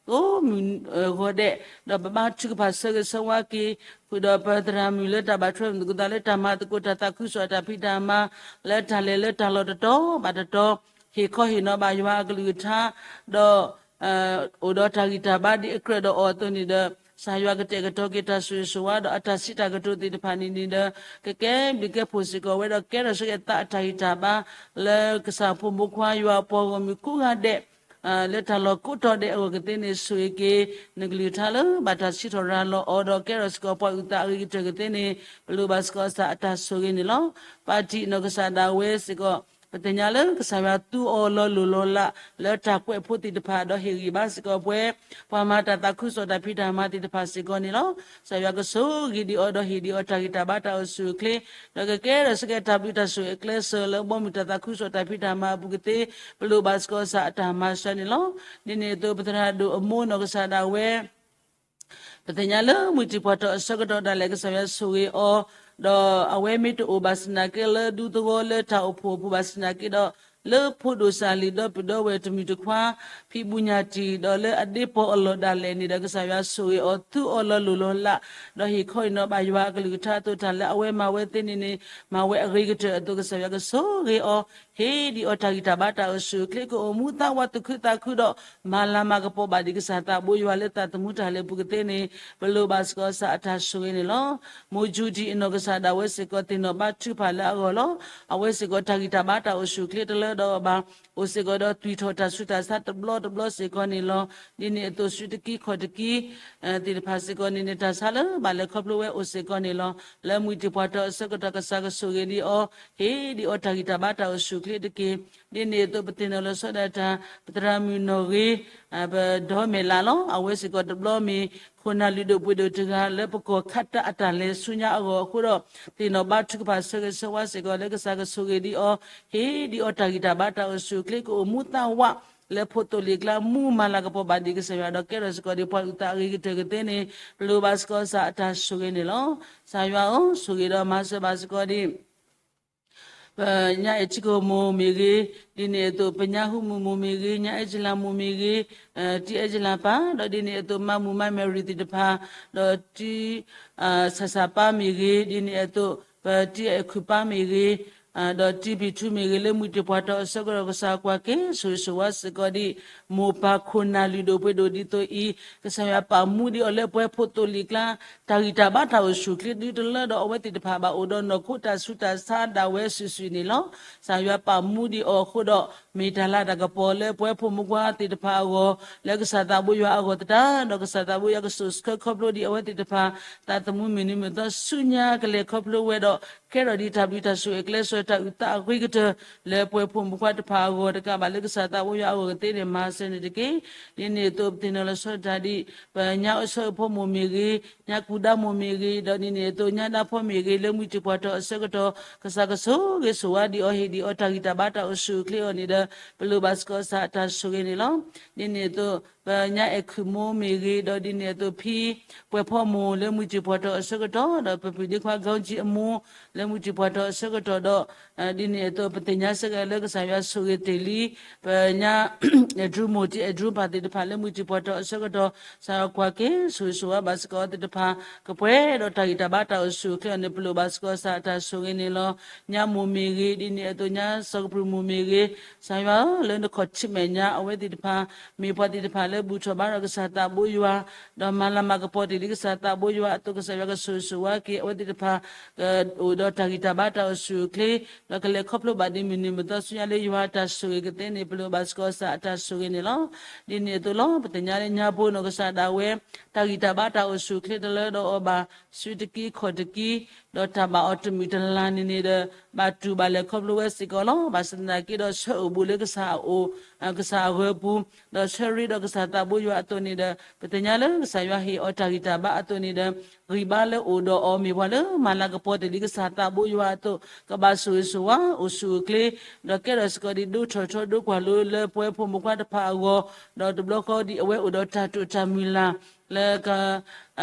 ကိးမုၢ်ဂီၤဒဲး ဒီးပဘါထုကဖၣ်ဆၢဂ့ၤဆၢဝါက့ၤ ဃုာ်ဒီးပသရၣ်မုၣ်လၢတၢ်ဘၣ်ထွဲ မုၢ်သကိးသးလၢတၢ်မၤသကိးတၢ်သးခုကစီၣ်တၢ်ဖံးတၢ်မၤ လၢတၢ်လဲၤလၢတၢ်လီၢ်တတီၤဘၣ်တတီၤ ဟ့ၣ်ခီဟ့ၣ်နီၤဘၣ်ယွၤအကလုၢ်ကထါ ဒီး အိၣ်ဒီးတၢ်ဂံၢ်တၢ်ဘါဒ်အကြၢးဒီးအီၤအသိးန့ၣ်ဒီး ကစၢ်ယွၤကတဲာ်ကတီၤက့ၤတၢ်ဆိၣ်ဂ့ၤဆိၣ်ဝါဒီးအတၢ်စံးတၢ်ကတိၤသ့ၣ်တဖၣ်န့ၣ်န့ၣ်ဒီး ကကဲဘျုးကဲဖှိၣ်စ့ၢ်ကီးဝဲဒီးကဲထီၣ်စ့ၢ်ကီးသးအတၢ်ဂံၢ်တၢ်ဘါ လၢကစၢ်ဖိမုၣ်ဖိခွါယွၤအပှၤဂီၢ်မုၢ်ကိးဂၤဒဲး လၢတၢ်လီၢ်ကိးတီၤဒဲးအဂီၢ်ကသ့န့ၣ် ဆိၣ်ဂ့ၤက့ၤ နကလုၢ်ကထါလၢဘၣ်တၢ်စံးထီၣ်ရၤလီၤအီၤဒီးကဲထီၣ်စ့ၢ်ကီးပှၤအုၣ်သးအဂ့ၤကတၢၢ်ကသ့န့ၣ် ပလိၣ်ဘၣ်စ့ၢ်ကီးစ့ၢ်အတၢ်ဆိၣ်ဂ့ၤန့ၣ်လီၤ. ပၢ်တံၤအနီၢ်ကစၢ်ဒၣ်ဝဲစ့ၢ်ကီး ပသ့ၣ်ညါလၢကစၢ်ယွၤသူအီၤလီၤလိၢ်လီၤလး လၢတၢ်ကွဲးဖိသ့ၣ်တဖၣ်ဒီးဟ့ၣ်ဂံၢ်ဘါစ့ၢ်ကီးပှၤ ပှၤမၤတၢ်သးခုကစီၣ်တၢ်ဖံးတၢ်မၤသ့ၣ်တဖၣ်စ့ၢ်ကီးန့ၣ်လီၤ. ကစၢ်ယွၤကဆိၣ်ဂ့ၤဒံးအီၤဒီးဟ့ၣ်ဒံးအီၤတၢ်ဂံၢ်တၢ်ဘါတၢ်အိၣ်ဆူၣ်အိၣ်ချ့ ဒီးကကဲထီၣ်စ့ၢ်ကီးတၢ်ဘျုးတၢ်ဆိၣ်ဂ့ၤအကျဲးစၢးလၢဘီမုၢ်တၢ်သးခုကစီၣ်တၢ်ဖံးတၢ်မၤအပူၤကသ့ ပလိၣ်ဘၣ်စ့ၢ်ကီးစ့ၢ်အတၢ်မၤစၢၤန့ၣ်လီၤ. ဒ်န့ၣ်အသိးပသရၣ်ဒိၣ်အမိၢ်နီၢ်ကစၢ်ဒၣ်ဝဲ ပ ပသ့ၣ်ညါလၢမှံၤတံၤပှၢ်တီၤအဆၢကတီၢ်ဒၣ်လဲာ် ကစၢ်ယွၤဆိၣ်ဂ့ၤအီၤ, ဒီးအဝဲမ့ၢ်တအိၣ်ဘၣ်ဆၣ်သနာ်က့ လၢဒူသဝီလၢတၢ်အိၣ်ဖှိၣ်အပူၤဘၣ်ဆၣ်သနာ်က့ဒီး, လၢဖိဒိၣ်စၢ်လံၤဒီပုၢ်ဒီဝဲၢ်တမုၢ်တခွါ ဖံးဘူးညၣ်တံၢ် ဒီးလၢအဒ့ပီၢ်အလီၢ်ဒၣ်လဲာ်န့ၣ်ဒီး ကစၢ်ယွၤဆိၣ်ဂ့ၤအီၤ သူအီၤလီၤလိၢ်လီၤလး, ဒီးဟ့ၣ်ခီအံၤနီၤဘၣ်ယွၤအကလုၢ်ကထါအသိး တၢ်လၢအဝဲမၤဝဲသ့န့ၣ်န့ၣ် မၤဝဲအဂ့ၤကတၢၢ်အသိး ကစၢ်ယွၤကဆိၣ်ဂ့ၤအီၤ ဟ့ၣ်ဒံးအီၤတၢ်ဂံၢ်တၢ်ဘါတၢ်အိၣ်ဆူၣ်အိၣ်ချ့ ကအိၣ်မူသးဝးသူၣ်ခုသးခုဒီး မၤလၤမၤကပီၤဘၣ်ဒံးကစၢ်သးဘိယွၤလၢသးသမူတၢ်လဲၤပူၤကသ့န့ၣ် ပလိၣ်ဘၣ်စ့ၢ်ကီးကစၢ်အတၢ်ဆိၣ်ဂ့ၤန့ၣ်လီၤ. မိၢ်ယူဒံးအနီၢ်ကစၢ်ဒၣ်ဝဲစ့ၢ်ကီးသ့ၣ်နီၣ်ဘါထုကဖၣ်လၢအဂီၢ်လီၤ. အဝဲစ့ၢ်ကီးတၢ်ဂံၢ်တၢ်ဘါတၢ်အိၣ်ဆူၣ်အိၣ်ချ့တလၢဒီးအီၤဘၣ်. အိၣ်စ့ၢ်ကီးဒီးသွံၣ်ထီၣ်တၢ်ဆူးတၢ်ဆါတဘျီတဘျီစ့ၢ်ကီးန့ၣ်လီၤ. ဒ်န့ၣ်အသိး စုတကံခီၣ်တကံ သ့ၣ်တဖၣ်စ့ၢ်ကီးန့ၣ်န့ၣ် တၢ်ဆါလၢဘၣ်လဲၤခီဖျိဝဲအိၣ်စ့ၢ်ကီးန့ၣ်လီၤ. လၢမှံၤတံၤပှၢ်တီၤအဆၢကတီၢ် ကစၢ်ကဆိၣ်ဂ့ၤဒံးအီၤ, ဟ့ၣ်ဒံးအီၤတၢ်ဂံၢ်တၢ်ဘါတၢ်အိၣ်ဆူၣ်အိၣ်ချ့တက့ၢ်. ဒ်န့ၣ်အသိး ပသ့ၣ်နီၣ်လီၤဆီဒၣ်တၢ် ပသရၣ်မုၣ်နီၢ်ဂ့ၤ ပဒီမဲာ်လးလီၤ. အဝဲစ့ၢ်ကီးတဘျီမ့ၢ် ခိၣ်နၢ်လုၢ်ဒိၣ်ပှ့ၤဒိၣ်တဂၤ လၢပကီၢ်ခးတၢ်အတၢ်လဲၤဆူညါအဂီၢ်အဃိဒီး သ့ၣ်နီၣ်ဘါထုကဖၣ်ဆၢဂ့ၤဆၢဝါစ့ၢ်ကီးလၢကစၢ်ကဆိၣ်ဂ့ၤဒံးအီၤ, ဟ့ၣ်ဒံးအီၤတၢ်ဂံၢ်တၢ်ဘါတၢ်အိၣ်ဆူၣ်အိၣ်ချ့ ကအိၣ်မူသးဝး လၢဖိသိၣ်လံၤကျါ မူမၤလၤကပီၤဘၣ်ဒံးကစၢ်ယွၤ ဒီးကဲထီၣ်စ့ၢ်ကီးဒံးပှၤအုၣ်သးအဂ့ၤကတၢၢ်ကသ့န့ၣ် ပလိၣ်ဘၣ်စ့ၢ်ကီးကစၢ်အတၢ်ဆိၣ်ဂ့ၤန့ၣ်လီၤ. ကစၢ်ယွၤဧၢ, ဆိၣ်ဂ့ၤဒီးမၤစၢၤဘၣ်စ့ၢ်ကီးဒံး ပညါအဲၣ်ထံကီၢ်မိၢ်မ့ၢ်ဂ့ၤ, ဒ်န့ၣ်အသိး ပညါဟူမုၢ်မိၢ်မ့ၢ်ဂ့ၤ, ညါအဲၣ်ကလၤမိၢ်မ့ၢ်ဂ့ၤ, တံၢ်အဲၣ်ကလၤပၢ်, ဒီးဒ်န့ၣ်အသိး မါမုၢ်မါမဲာ်ရံၤသ့ၣ်တဖၣ်, ဒီးတံၢ် ဆၣ်ဆၣ်ပၢ်မ့ၢ်ဂ့ၤ, ဒ်န့ၣ်အသိး ပတံၢ်အဲၣ်ခုၣ်ပၢ်မ့ၢ်ဂ့ၤ, ဒီးတံၢ်ဘံၣ်ထူမ့ၢ်ဂ့ၤ, လၢမှံၤတံၤပှၢ်တီၤအဆၢကတီၢ် ကစၢ်ကွၢ်က့ၤ ဆိၣ်ဂ့ၤဆိၣ်ဝါစ့ၢ်ကီးဒံး မိၢ်ပၢ်ခိၣ်နၢ်လုၢ်ဒိၣ်ပှ့ၤဒိၣ်ဒ်သိးအံၤ, ကစၢ်ယွၤပာ်မူဒံးအီၤလၢပဝဲဖိသိၣ်လံၤကျါ တၢ်ဂံၢ်တၢ်ဘါတၢ်အိၣ်ဆူၣ်အိၣ်ချ့ဒုတလၢဒီး အဝဲသ့ၣ်တဖၣ်ဘၣ်အိၣ်ဒီးနီၢ်ခိတၢ်ဆူးတၢ်ဆါဒၣ်ဝဲစုာ်စုာ်န့ၣ်လီၤ. ကစၢ်ယွၤပာ်မူဒံးအီၤအဃိဒီး မ့ၢ်တၢ်လၤတၢ်ကပီၤလၢပဝဲဖိမုၣ်ဖိခွါသ့ၣ်တဖၣ်အဂီၢ်, လၢကစၢ်သးဘိယွၤအဂီၢ်သတးဒီး ကစၢ်သးဘိယွၤကဆိၣ်ဆှၢခီဖျိဒံးအဝဲသ့ၣ်တဖၣ် သးသမူမုၢ်နံၤမုၢ်သီဆူညါကလဲၤခီဖျိဝဲဒီး ကဲထီၣ်ဒံးတၢ်ဘျုးတၢ်ဆိၣ်ဂ့ၤကျဲးစၢးတၢ်အုၣ်သးအဂ့ၤကတၢၢ် လၢပဝဲဖိမုၣ်ဖိခွါတဖၣ်အဂီၢ် တကးဘၣ်လၢကစၢ်သးဘိယွၤအဂီၢ်ကသ့န့ၣ် မၤစၢၤန့ၣ်တက့ၢ်. ဒ်န့ၣ်အသိး ပသ့ၣ်နီၣ်လီၤဆီဒၣ်တၢ်ဒံး ပညါအဆၢဖိမိၢ်မ့ၢ်ဂ့ၤ, ညါကူဒါမိၢ်မ့ၢ်ဂ့ၤ, ဒီးဒ်န့ၣ်အသိး ညါဒါဖီမ့ၢ်ဂ့ၤ, လၢမှံၤတံၤပှၢ်တီၤအဆၢကတီၢ် ကစၢ်ကဆိၣ်ဂ့ၤဆိၣ်ဝါဒံးအီၤ ဟ့ၣ်ဒံးအီၤတၢ်ဂံၢ်တၢ်ဘါတၢ်အိၣ်ဆူၣ်အိၣ်ချ့အီၤန့ၣ်ဒီး ပလိၣ်ဘၣ်စ့ၢ်ကီးကစၢ်အတၢ်ဆိၣ်ဂ့ၤန့ၣ်လီၤ. ဒ်န့ၣ်အသိး ပညါအဲၣ်ခုၣ်မိၢ်မ့ၢ်ဂ့ၤ, ဒီးဒ်န့ၣ်အသိး ဖံပှဲၤဖီမိၢ် လၢမှံၤတံၤပှၢ်တီၤအဆၢကတီၢ်, ဒီးပပုၢ်ဒ့ခွါ ကီကံအမိၢ် လၢမှံၤတံၤပှၢ်တီၤအဆၢကတီၢ်ဒီး ဒ်န့ၣ်အသိး ပသ့ၣ်ညါစ့ၢ်ကီးလၢကစၢ်ယွၤဆိၣ်ဂ့ၤတ့ၢ်လံ ပညါ အဲၣ်ဒြူမိၢ် တံၢ်အဲၣ်ဒြူပၢ်သ့ၣ်တဖၣ် လၢမှံၤတံၤပှၢ်တီၤအဆၢကတီၢ် ကစၢ်ယွၤကွၢ်က့ၤ ဆိၣ်ဂ့ၤဆိၣ်ဝါဘၣ်စ့ၢ်ကီးအဝဲသ့ၣ်တဖၣ် ကပှဲၤဒီးတၢ်ဂံၢ်တၢ်ဘါတၢ်အိၣ်ဆူၣ်အိၣ်ချ့အီၤန့ၣ် ပလိၣ်ဘၣ်စ့ၢ်ကီးကစၢ်အတၢ်ဆိၣ်ဂ့ၤန့ၣ်လီၤ. ညါမိၢ်မ့ၢ်ဂ့ၤ, ဒ်န့ၣ်အသိး ညါစီၤကပြုၢ်မိၢ်မ့ၢ်ဂ့ၤ, ကစၢ်ယွၤဧၢ, လၢနခီၣ်ထံးမဲာ်ညါ အဝဲသ့ၣ်တဖၣ် မ့ၢ်ပှၤသ့ၣ်တဖၣ်လၢဘူၣ်ထီၣ်ဘါထီၣ်ကစၢ်သးဘိယွၤ ဒီးမၤလၤမၤကပီၤတ့ၢ်လံကစၢ်သးဘိယွၤအသိး ကစၢ်ယွၤကဆိၣ်ဂ့ၤဆိၣ်ဝါက့ၤ အဝဲသ့ၣ်တဖၣ် ကအိၣ်ဒီးတၢ်ဂံၢ်တၢ်ဘါတၢ်အိၣ်ဆူၣ်အိၣ်ချ့ ဒီးကလဲၤခီဖျိဘၣ်ဒံးမုၢ်နံၤမုၢ်သီဆူညါလၢယွၤအတၢ်ဆိၣ်ဂ့ၤကသ့န့ၣ် ပလိၣ်ဘၣ်စ့ၢ်ကီးကစၢ်အတၢ်ဆိၣ်ဂ့ၤန့ၣ်လီၤ. ဒ်န့ၣ်အသိးလီၤ ပသ့ၣ်ညါလၢညါဘိနီၢ်ကစၢ်ဒၣ်ဝဲ တၢ်ဂံၢ်တၢ်ဘါတၢ်အိၣ်ဆူၣ်အိၣ်ချ့တလၢဒီးအီၤဘၣ် စုတကံခီၣ်တကံ ဒီးတၢ်ဘၣ်အီၤတမုာ်တလၤန့ၣ်န့ၣ်ဒီး ဘၣ်တူၢ်ဘၣ်လဲၤခီဖျိဝဲစ့ၢ်ကီးလီၤ. ဘၣ်ဆၣ်သနာ်က့ဒီး ဆၢအိၣ်ဘူးလၢကစၢ်အအိၣ် ကစၢ်အဂၢၤပူၤ ဒီးဆၢရ့ဒီးကစၢ်သးဘိယွၤအသိးန့ၣ်ဒီး ပသ့ၣ်ညါလၢကစၢ်ယွၤဟ့ၣ်အီၤတၢ်ဂံၢ်တၢ်ဘါအသိးန့ၣ်ဒီး ဂံၢ်ဘါလၢအိၣ်ဒီးအီၤမ့ၢ်ပှၤလၢမၤလၤကပီၤတ့ၢ်လံကစၢ်သးဘိယွၤအသိး ကဘၣ်ဆိၣ်ဂ့ၤဆိၣ်ဝါ အိၣ်ဆူၣ်အိၣ်ချ့ ဒီးကဲထီၣ်စ့ၢ်ကီးဒံး ဒိၣ်ထီၣ်ထီဒိၣ်ကွၢ်လိလၢပဝဲဖိမုၣ်ဖိခွါတဖၣ်အဂီၢ် ဒီးတဘျီဃီဒံးအဝဲအိၣ်ဒီးတၢ်တိာ်တၢ်မုၢ်လၢ် လၢက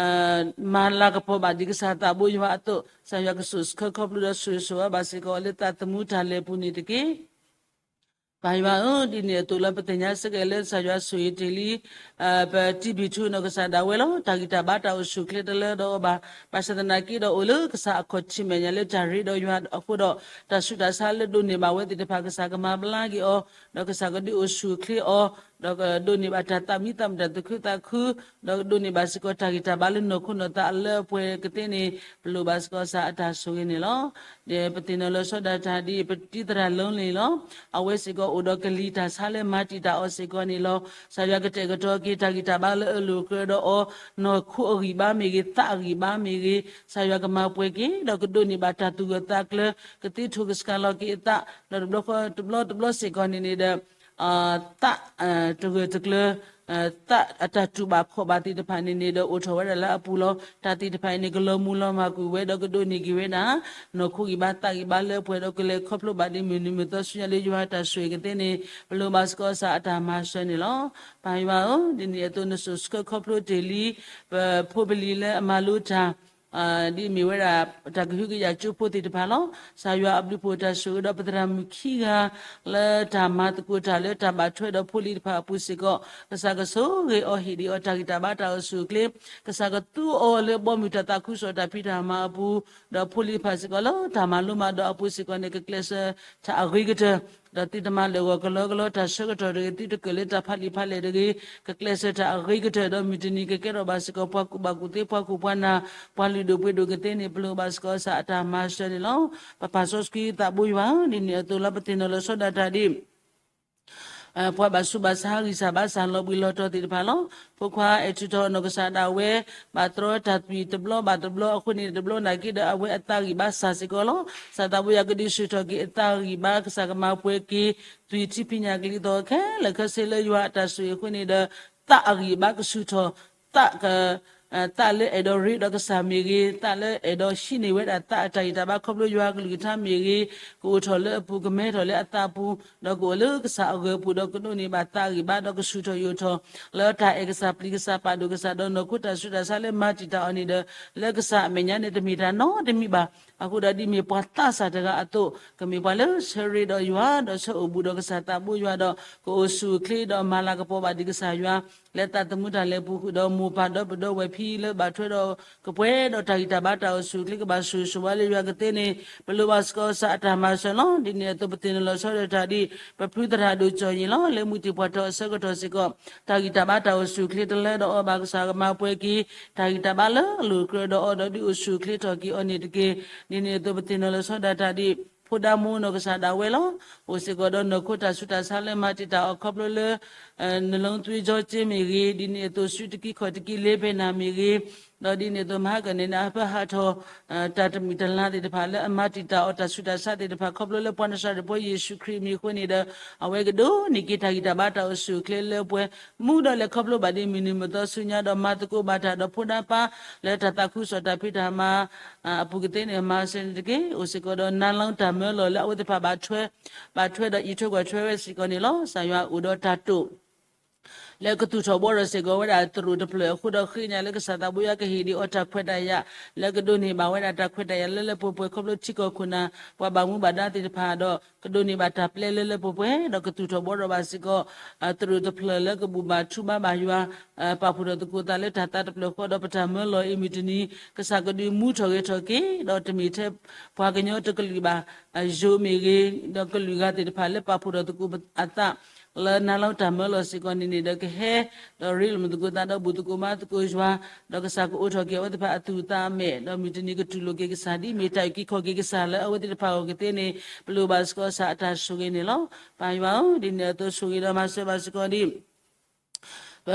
မၤလၤကပီၤဘၣ်ဒံးကစၢ်သးဘိယွၤအသိး ကစၢ်ယွၤကဆိၣ်ဆှၢခီဖျိဒီးဆိၣ်ဂ့ၤဆိၣ်ဝါဘၣ်စ့ၢ်ကီးလၢသးသမူတၢ်လဲၤပူၤန့ၣ်တက့ၢ်. ပၢ်ယွၤဧၢ, ဒ်န့ၣ်အသိးလၢပသ့ၣ်ညါစ့ၢ်ကီးလၢကစၢ်ယွၤဆိၣ်ဂ့ၤတ့ၢ်လံ ပတံၢ်ဘံၣ်ထူနီၢ်ကစၢ်ဒၣ်ဝဲလီၤ. တၢ်ဂံၢ်တၢ်ဘါတၢ်အိၣ်ဆူၣ်အိၣ်ချ့တလၢဒီးအီၤဘၣ်. ဘၣ်ဆၣ်သနာ်က့ဒီးအိၣ်လၢကစၢ်အခီၣ်ထံးမဲာ်ညါလၢတၢ်ရ့ဒီးယွၤအဃိဒီး တၢ်ဆူးတၢ်ဆါလၢဒိးန့ၢ်ဘၣ်ဝဲသ့ၣ်တဖၣ် ကစၢ်ကမၤဘျါက့ၤအီၤ, ဒီးကစၢ်ကဒုးအိၣ်ဆူၣ်အိၣ်ချ့အီၤ, ဒီးကဒိးန့ၢ်ဘၣ်တၢ်သးမံသးမုာ်တၢ်သူၣ်ခုသးခု, ဒီးကဒိးန့ၢ်ဘၣ်စ့ၢ်ကီးတၢ်ဂံၢ်တၢ်ဘါလၢနီၢ်ခိနီၢ်သးအလၢအပှဲၤကသ့န့ၣ် ပလိၣ်ဘၣ်စ့ၢ်ကီးကစၢ်အတၢ်ဆိၣ်ဂ့ၤန့ၣ်လီၤ. ဒီးပသ့ၣ်နီၣ်လီၤဆီဒၣ်တၢ်ဒ်အံၤ ပတံၤသရၣ်လၢန့ၣ်လီၤ. အဝဲစ့ၢ်ကီးအိၣ်ဒီးကလံၤတၢ်ဆါလၢမၤတံာ်တာ်အီၤစ့ၢ်ကီးန့ၣ်လီၤ. ကစၢ်ယွၤကတဲာ်ကတီၤက့ၤတၢ်ဂံၢ်တၢ်ဘါလၢအလိၤကြၢးဒီးအီၤ, နီၢ်ခိအဂံၢ်ဘါမ့ၢ်ဂ့ၤ, သးအဂံၢ်ဘါမ့ၢ်ဂ့ၤ, ကစၢ်ယွၤကမၤပှဲၤက့ၤ ဒီးကဒိးန့ၢ်ဘၣ်တၢ်သူၣ်ဂၢၢ်သးကျၢၤ ကသ့ထိၣ်ကဆှးလီၤက့ၤအသး, ဒီးတဘျီဃီတဘျီတဘျီစ့ၢ်ကီးန့ၣ်န့ၣ်ဒီး သးတဂၢၢ်တကျၢၤ သးအတၢ်တူၢ်ဘၣ်ခီၣ်ဘၣ်သ့ၣ်တဖၣ်န့ၣ်န့ၣ်ဒီးအိၣ်ထီၣ်ဝဲဒၣ်လၢအပူၤလီၤ. တၢ်သ့ၣ်တဖၣ်အံၤန့ၣ် ကလီၤမူလီၤမၢ်ကွံာ်ဝဲဒီးကဒိးန့ၢ်က့ၤဝဲဒၣ် နီၢ်ခိဂံၢ်ဘါသးဂံၢ်ဘါလၢပှဲၤဒီးကလဲၤခီဖျိဘၣ်ဒ်မုၢ်နံၤမုၢ်သီဆူညါလၢယွၤအတၢ်ဆိၣ်ဂ့ၤကသ့န့ၣ် ပလိၣ်ဘၣ်စ့ၢ်ကီးကစၢ်အတၢ်မၤစၢၤန့ၣ်လီၤ. ပၢ်ယွၤဧၢ, ဒ်န့ၣ်အသိးနစိာ်ဆှၢခီဖျိတ့ၢ်လံ ပဖိပလံၤလၢအမၤလိတၢ် ဒ်အမ့ၢ်ဝဲဒၣ် တၢ်ကဟုကယာ်ကၠိဖိသ့ၣ်တဖၣ်လီၤ. ကစၢ်ယွၤအဘျုးအဖှိၣ်တၢ်ဆိၣ်ဂ့ၤဒီးပသရၣ်မုၣ်ခံဂၤ လၢတၢ်မၤသကိးတၢ်လၢတၢ်ဘၣ်ထွဲဒီးဖိလံၤတဖၣ်အပူၤစ့ၢ်ကီး ကစၢ်ကဆိၣ်ဂ့ၤအီၤဟ့ၣ်ဒံးအီၤတၢ်ဂံၢ်တၢ်ဘါတၢ်အိၣ်ဆူၣ်အိၣ်ချ့ ကစၢ်ကသူအီၤလၢဘီမုၢ်တၢ်သးခုကစီၣ်တၢ်ဖံးတၢ်မၤအပူၤ ဒီးဖိလံၤတဖၣ်စ့ၢ်ကီးလၢတၢ်မၤလိမၤဒိးအပူၤစ့ၢ်ကီးန့ၣ် ကကျဲးစၢးတၢ်အဂ့ၤကတၢၢ် ဒီးသုတမၤလၢာ်ဂီၤကလီကလီ တၢ်ဆၢကတီၢ်တဂ့ၤ သုတကၢၣ်လၢတၢ်ဖးလံာ်ဖးလဲၢ်တဂ့ၤ ကကျဲးစၢးတၢ်အဂ့ၤကတၢၢ် ဒီးမုၢ်တနံၤကကဲထီၣ်ဘၣ်စ့ၢ်ကီး ပှၤကူၣ်ဘၣ်ကူၣ်သ့ ပှၤခိၣ်ပှၤနၢ် ပှၤလုၢ်ဒိၣ်ပှ့ၤဒိၣ်ကသ့န့ၣ် ပလိၣ်ဘၣ်စ့ၢ်ကီးကစၢ်အတၢ်မၤစၢၤန့ၣ်လီၤ. ပပၢ်စီဆှံသးဘိယွၤဧၢ, ဒ်န့ၣ်အသိးလၢပသ့ၣ်နီၣ်လီၤဆီဒၣ်တၢ်ဒ် ပှၤဘၣ်ဆူးဘၣ်ဆါဂံၢ်စၢ်ဘါစၢ်လီၤဘှံးလီၤတီၤသ့ၣ်တဖၣ်လီၤ. ဖိခွါအဲၣ်ထူးထီၣ်နီၢ်ကစၢ်ဒၣ်ဝဲ ဘၣ်တြီတၢ်သွံၣ်တဘျီဘၣ်တဘျီအဃိန့ၣ် တဘျီနၢ်က့ဒီးအဝဲအသးဂံၢ်ဘါစၢ်စ့ၢ်ကီးလီၤ. ကစၢ်သးဘိယွၤကဒုးဆူၣ်ထီၣ်က့ၤအသးဂံၢ်ဘါ ကစၢ်ကမၤပှဲၤက့ၤ သွံၣ်ထံဖံးညၣ်ကလံၤသီခဲလၢာ်ခဲဆ့လၢယွၤအတၢ်ဆိၣ်ဂ့ၤအဃိန့ၣ်ဒီး သးအဂံၢ်ဘါကဆူၣ်ထီၣ် သးက သးလၢအဲၣ်ဒိးရ့ဒီးကစၢ်မ့ၢ်ဂ့ၤ, သးလၢအဲၣ်ဒိးဟံးန့ၢ်ဝဲဒၣ်သးအတၢ်ဂံၢ်တၢ်ဘါခီဖျိယွၤအကလုၢ်ကထါမ့ၢ်ဂ့ၤ, ကအိၣ်ထီၣ်လၢအပူၤ ကမဲထီၣ်လၢအသးပူၤ, ဒီးကအိၣ်လၢကစၢ်အဂၢၤအပူၤ ဒီးကဒိးန့ၢ်ဘၣ်သးဂံၢ်ဘါ ဒီးကဆူၣ်ထီၣ်ယိာ်ထီၣ် လၢတၢ်အဲၣ်ကစၢ်ပျံၤကစၢ်ပာ်ဒိၣ်ကစၢ် ဒီးနီၢ်ခိတၢ်ဆူးတၢ်ဆါလၢမၤတံာ်တာ်အီၤန့ၣ်ဒီး လၢကစၢ်အမဲာ်ညါန့ၣ်တမ့ၢ်တၢ်နီတမံၤဘၣ်. အဃိဒီးဒ်မ့ၢ်ပှၤသးစၢ်တဂၤအသိး ကမ့ၢ်ပှၤလၢဆၢရ့ဒီးယွၤ ဒီးဆၢအိၣ်ဘူးဒီးကစၢ်သးဘိယွၤဒီး ကအိၣ်ဆူၣ်အိၣ်ချ့ဒီးမၤလၤကပီၤဘၣ်ဒံးကစၢ်ယွၤ လၢသးသမူတၢ်လဲၤပူၤဃုာ်ဒီးမိၢ်ပၢ်ဒီပုၢ်ဒီဝဲၢ်ဖံလၢဘၣ်ထွဲဒီးကပှဲၤဒီးတၢ်ဂံၢ်တၢ်ဘါတၢ်အိၣ်ဆူၣ်အိၣ်ချ့ ကဘၣ်ဆိၣ်ဂ့ၤဆိၣ်ဝါလၢယွၤကသ့န့ၣ် ပလိၣ်ဘၣ်စ့ၢ်ကီးကစၢ်အတၢ်မၤစၢၤလီၤ. ဒ်န့ၣ်အသိးပသ့ၣ်နီၣ်လီၤဆီဒၣ်တၢ်ဒ် ပဖုသရၣ်ဒိၣ်ကၠီၣ်ယံၤလီၤ. လၢမုၢ်တံၢ်ပှၢ်ထီၣ်အဆၢကတီၢ်စ့ၢ်ကီး တၢ်ဂံၢ်တၢ်ဘါတၢ်အိၣ်ဆူၣ်အိၣ်ချ့တလၢဒီးအီၤဘၣ် ကစၢ်ကမၤပှဲၤက့ၤ တၢ်ဂံၢ်တၢ်ဘါလၢအလိၤကြၢးဒီးအီၤဒီးဒုးအိၣ်ဆူၣ်အိၣ်ချ့ထီၣ်က့ၤအီၤန့ၣ်တက့ၢ်. ဒ်န့ၣ်အသိးပသ့ၣ်နီၣ်လီၤဆီဒၣ်တၢ်ဒ် ဖိဒါမိၢ်နီၢ်ကစၢ်ဒၣ်ဝဲလီၤ. အိၣ်စ့ၢ်ကီးဒီးနီၢ်ခိတၢ်ဆူးတၢ်ဆါလၢမၤတံာ်တာ်အီၤခီဖျိလၢ နလုံးသွေးကြော က့မ့ၢ်ဂ့ၤ, ဒ်န့ၣ်အသိး ဆူတကံခီၣ်တကံလ့ဖဲနၤမ့ၢ်ဂ့ၤ, ဒီးဒ်န့ၣ်အသိး မဟါကန့ၣ်န့ၣ် အဟၢဖၢဟးထီၣ် တၢ်တမုာ်တလၤသ့ၣ်တဖၣ်လၢအမၤတံာ်တာ်အီၤတၢ်ဆူးတၢ်ဆါသ့ၣ်တဖၣ် ခီဖျိလၢပှၤနၤစၤရ့းဖိယ့ၣ်ၡူးခရံာ်အမံၤအဃိန့ၣ်ဒီး အဝဲကဒိးန့ၢ်က့ၤတၢ်ဂံၢ်တၢ်ဘါတၢ်အိၣ်ဆူၣ်အိၣ်ချ့လၢပှဲၤ မူဒီးလဲၤခီဖျိဘၣ်ဒ်မုၢ်နံၤမုၢ်သီဆူညါဒီးမၤသကိးဘၣ်တၢ်ဒီးဖိဒါပၢ် လၢတၢ်သးခုကစီၣ်တၢ်ဖံးတၢ်မၤ အပူၤကသ့န့ၣ် မၤစၢၤန့ၣ်တက့ၢ်. အိၣ်စ့ၢ်ကီးဒီးနါလီတၢ်မၢလီၤလၢအဝဲသ့ၣ်တဖၣ်ဘၣ်ထွဲ ဘၣ်ထွဲဒီးအံးထွဲကွၢ်ထွဲဝဲစ့ၢ်ကီးန့ၣ်လီၤ. ကစၢ်ယွၤအိၣ်ဒီးတၢ်တိာ် လၢကသူၣ်ထီၣ်ဘှီထီၣ်စ့ၢ်ကီးဝဲဒၣ်သရိာ်တဖျၢၣ်အဃိဒီးဃ့ကညးလၢကစၢ်သးဘိယွၤကဟ့ၣ်ဒံးအီၤတၢ်ခွဲးတၢ်ယာ် လၢကဒိးန့ၢ်ဘၣ်ဝဲဒၣ်တၢ်ခွဲးတၢ်ယာ်လၢလၢပှဲၤပှဲၤခီဖျိထံကီၢ်ခိၣ်နၢ် ပှၤဘၣ်မူဘၣ်ဒါသ့ၣ်တဖၣ်ဒီး ကဒိးန့ၢ်ဘၣ်တၢ်ပျဲလၢလၢပှဲၤပှဲၤ ဒီးကသူၣ်ထီၣ်ဘှီထီၣ်ဘၣ်စ့ၢ်ကီး သရိာ်တဖျၢၣ်လၢကဘူၣ်ဘၣ်ထူဘါဘၣ်ယွၤ ပာ်ဖှိၣ်ထီၣ်သကိးသးလၢတၢ်သးတဖျၢၣ်ဃီဒီးပတၢ်မၢလီၤအံၤမုၢ်တနံၤ ကစၢ်ကဒုးမူထီၣ်ဂဲၤထီၣ်က့ၤ ဒီးတမ့ၢ်ထဲပှၤကညီတကလုာ်ဘၣ် ယိၤမ့ၢ်ဂ့ၤ ဒီးကလုာ်ဂၤသ့ၣ်တဖၣ်လၢပာ်ဖှိၣ်ထီၣ်သကိးအသး လၢနါလီတၢ်မၢလီၤစ့ၢ်ကီးန့ၣ်န့ၣ်ဒီးကဟဲ ဒီးရ့လိာ်မုာ်သကိးသးဒီးဘူၣ်သကိးဘါသကိးယွၤ ဒီးကစၢ်ကအိးထီၣ်က့ၤအဝဲသ့ၣ်တဖၣ်အသူၣ်အသးအမဲာ် ဒီးမုၢ်တနံၤကတူၢ်လိာ်က့ၤကစၢ်ဒ်မ့ၢ်တၢ်အုၣ်က့ၤခီၣ်က့ၤကစၢ်လၢအဝဲသ့ၣ်တဖၣ်အဂီၢ်ကသ့န့ၣ် ပလိၣ်ဘၣ်စ့ၢ်ကီးကစၢ်အတၢ်ဆိၣ်ဂ့ၤန့ၣ်လီၤ. ပၢ်ယွၤဧၢ, ဒ်န့ၣ်အသိးဆိၣ်ဂ့ၤဒီးမၤစၢၤဘၣ်စ့ၢ်ကီးဒ် ပ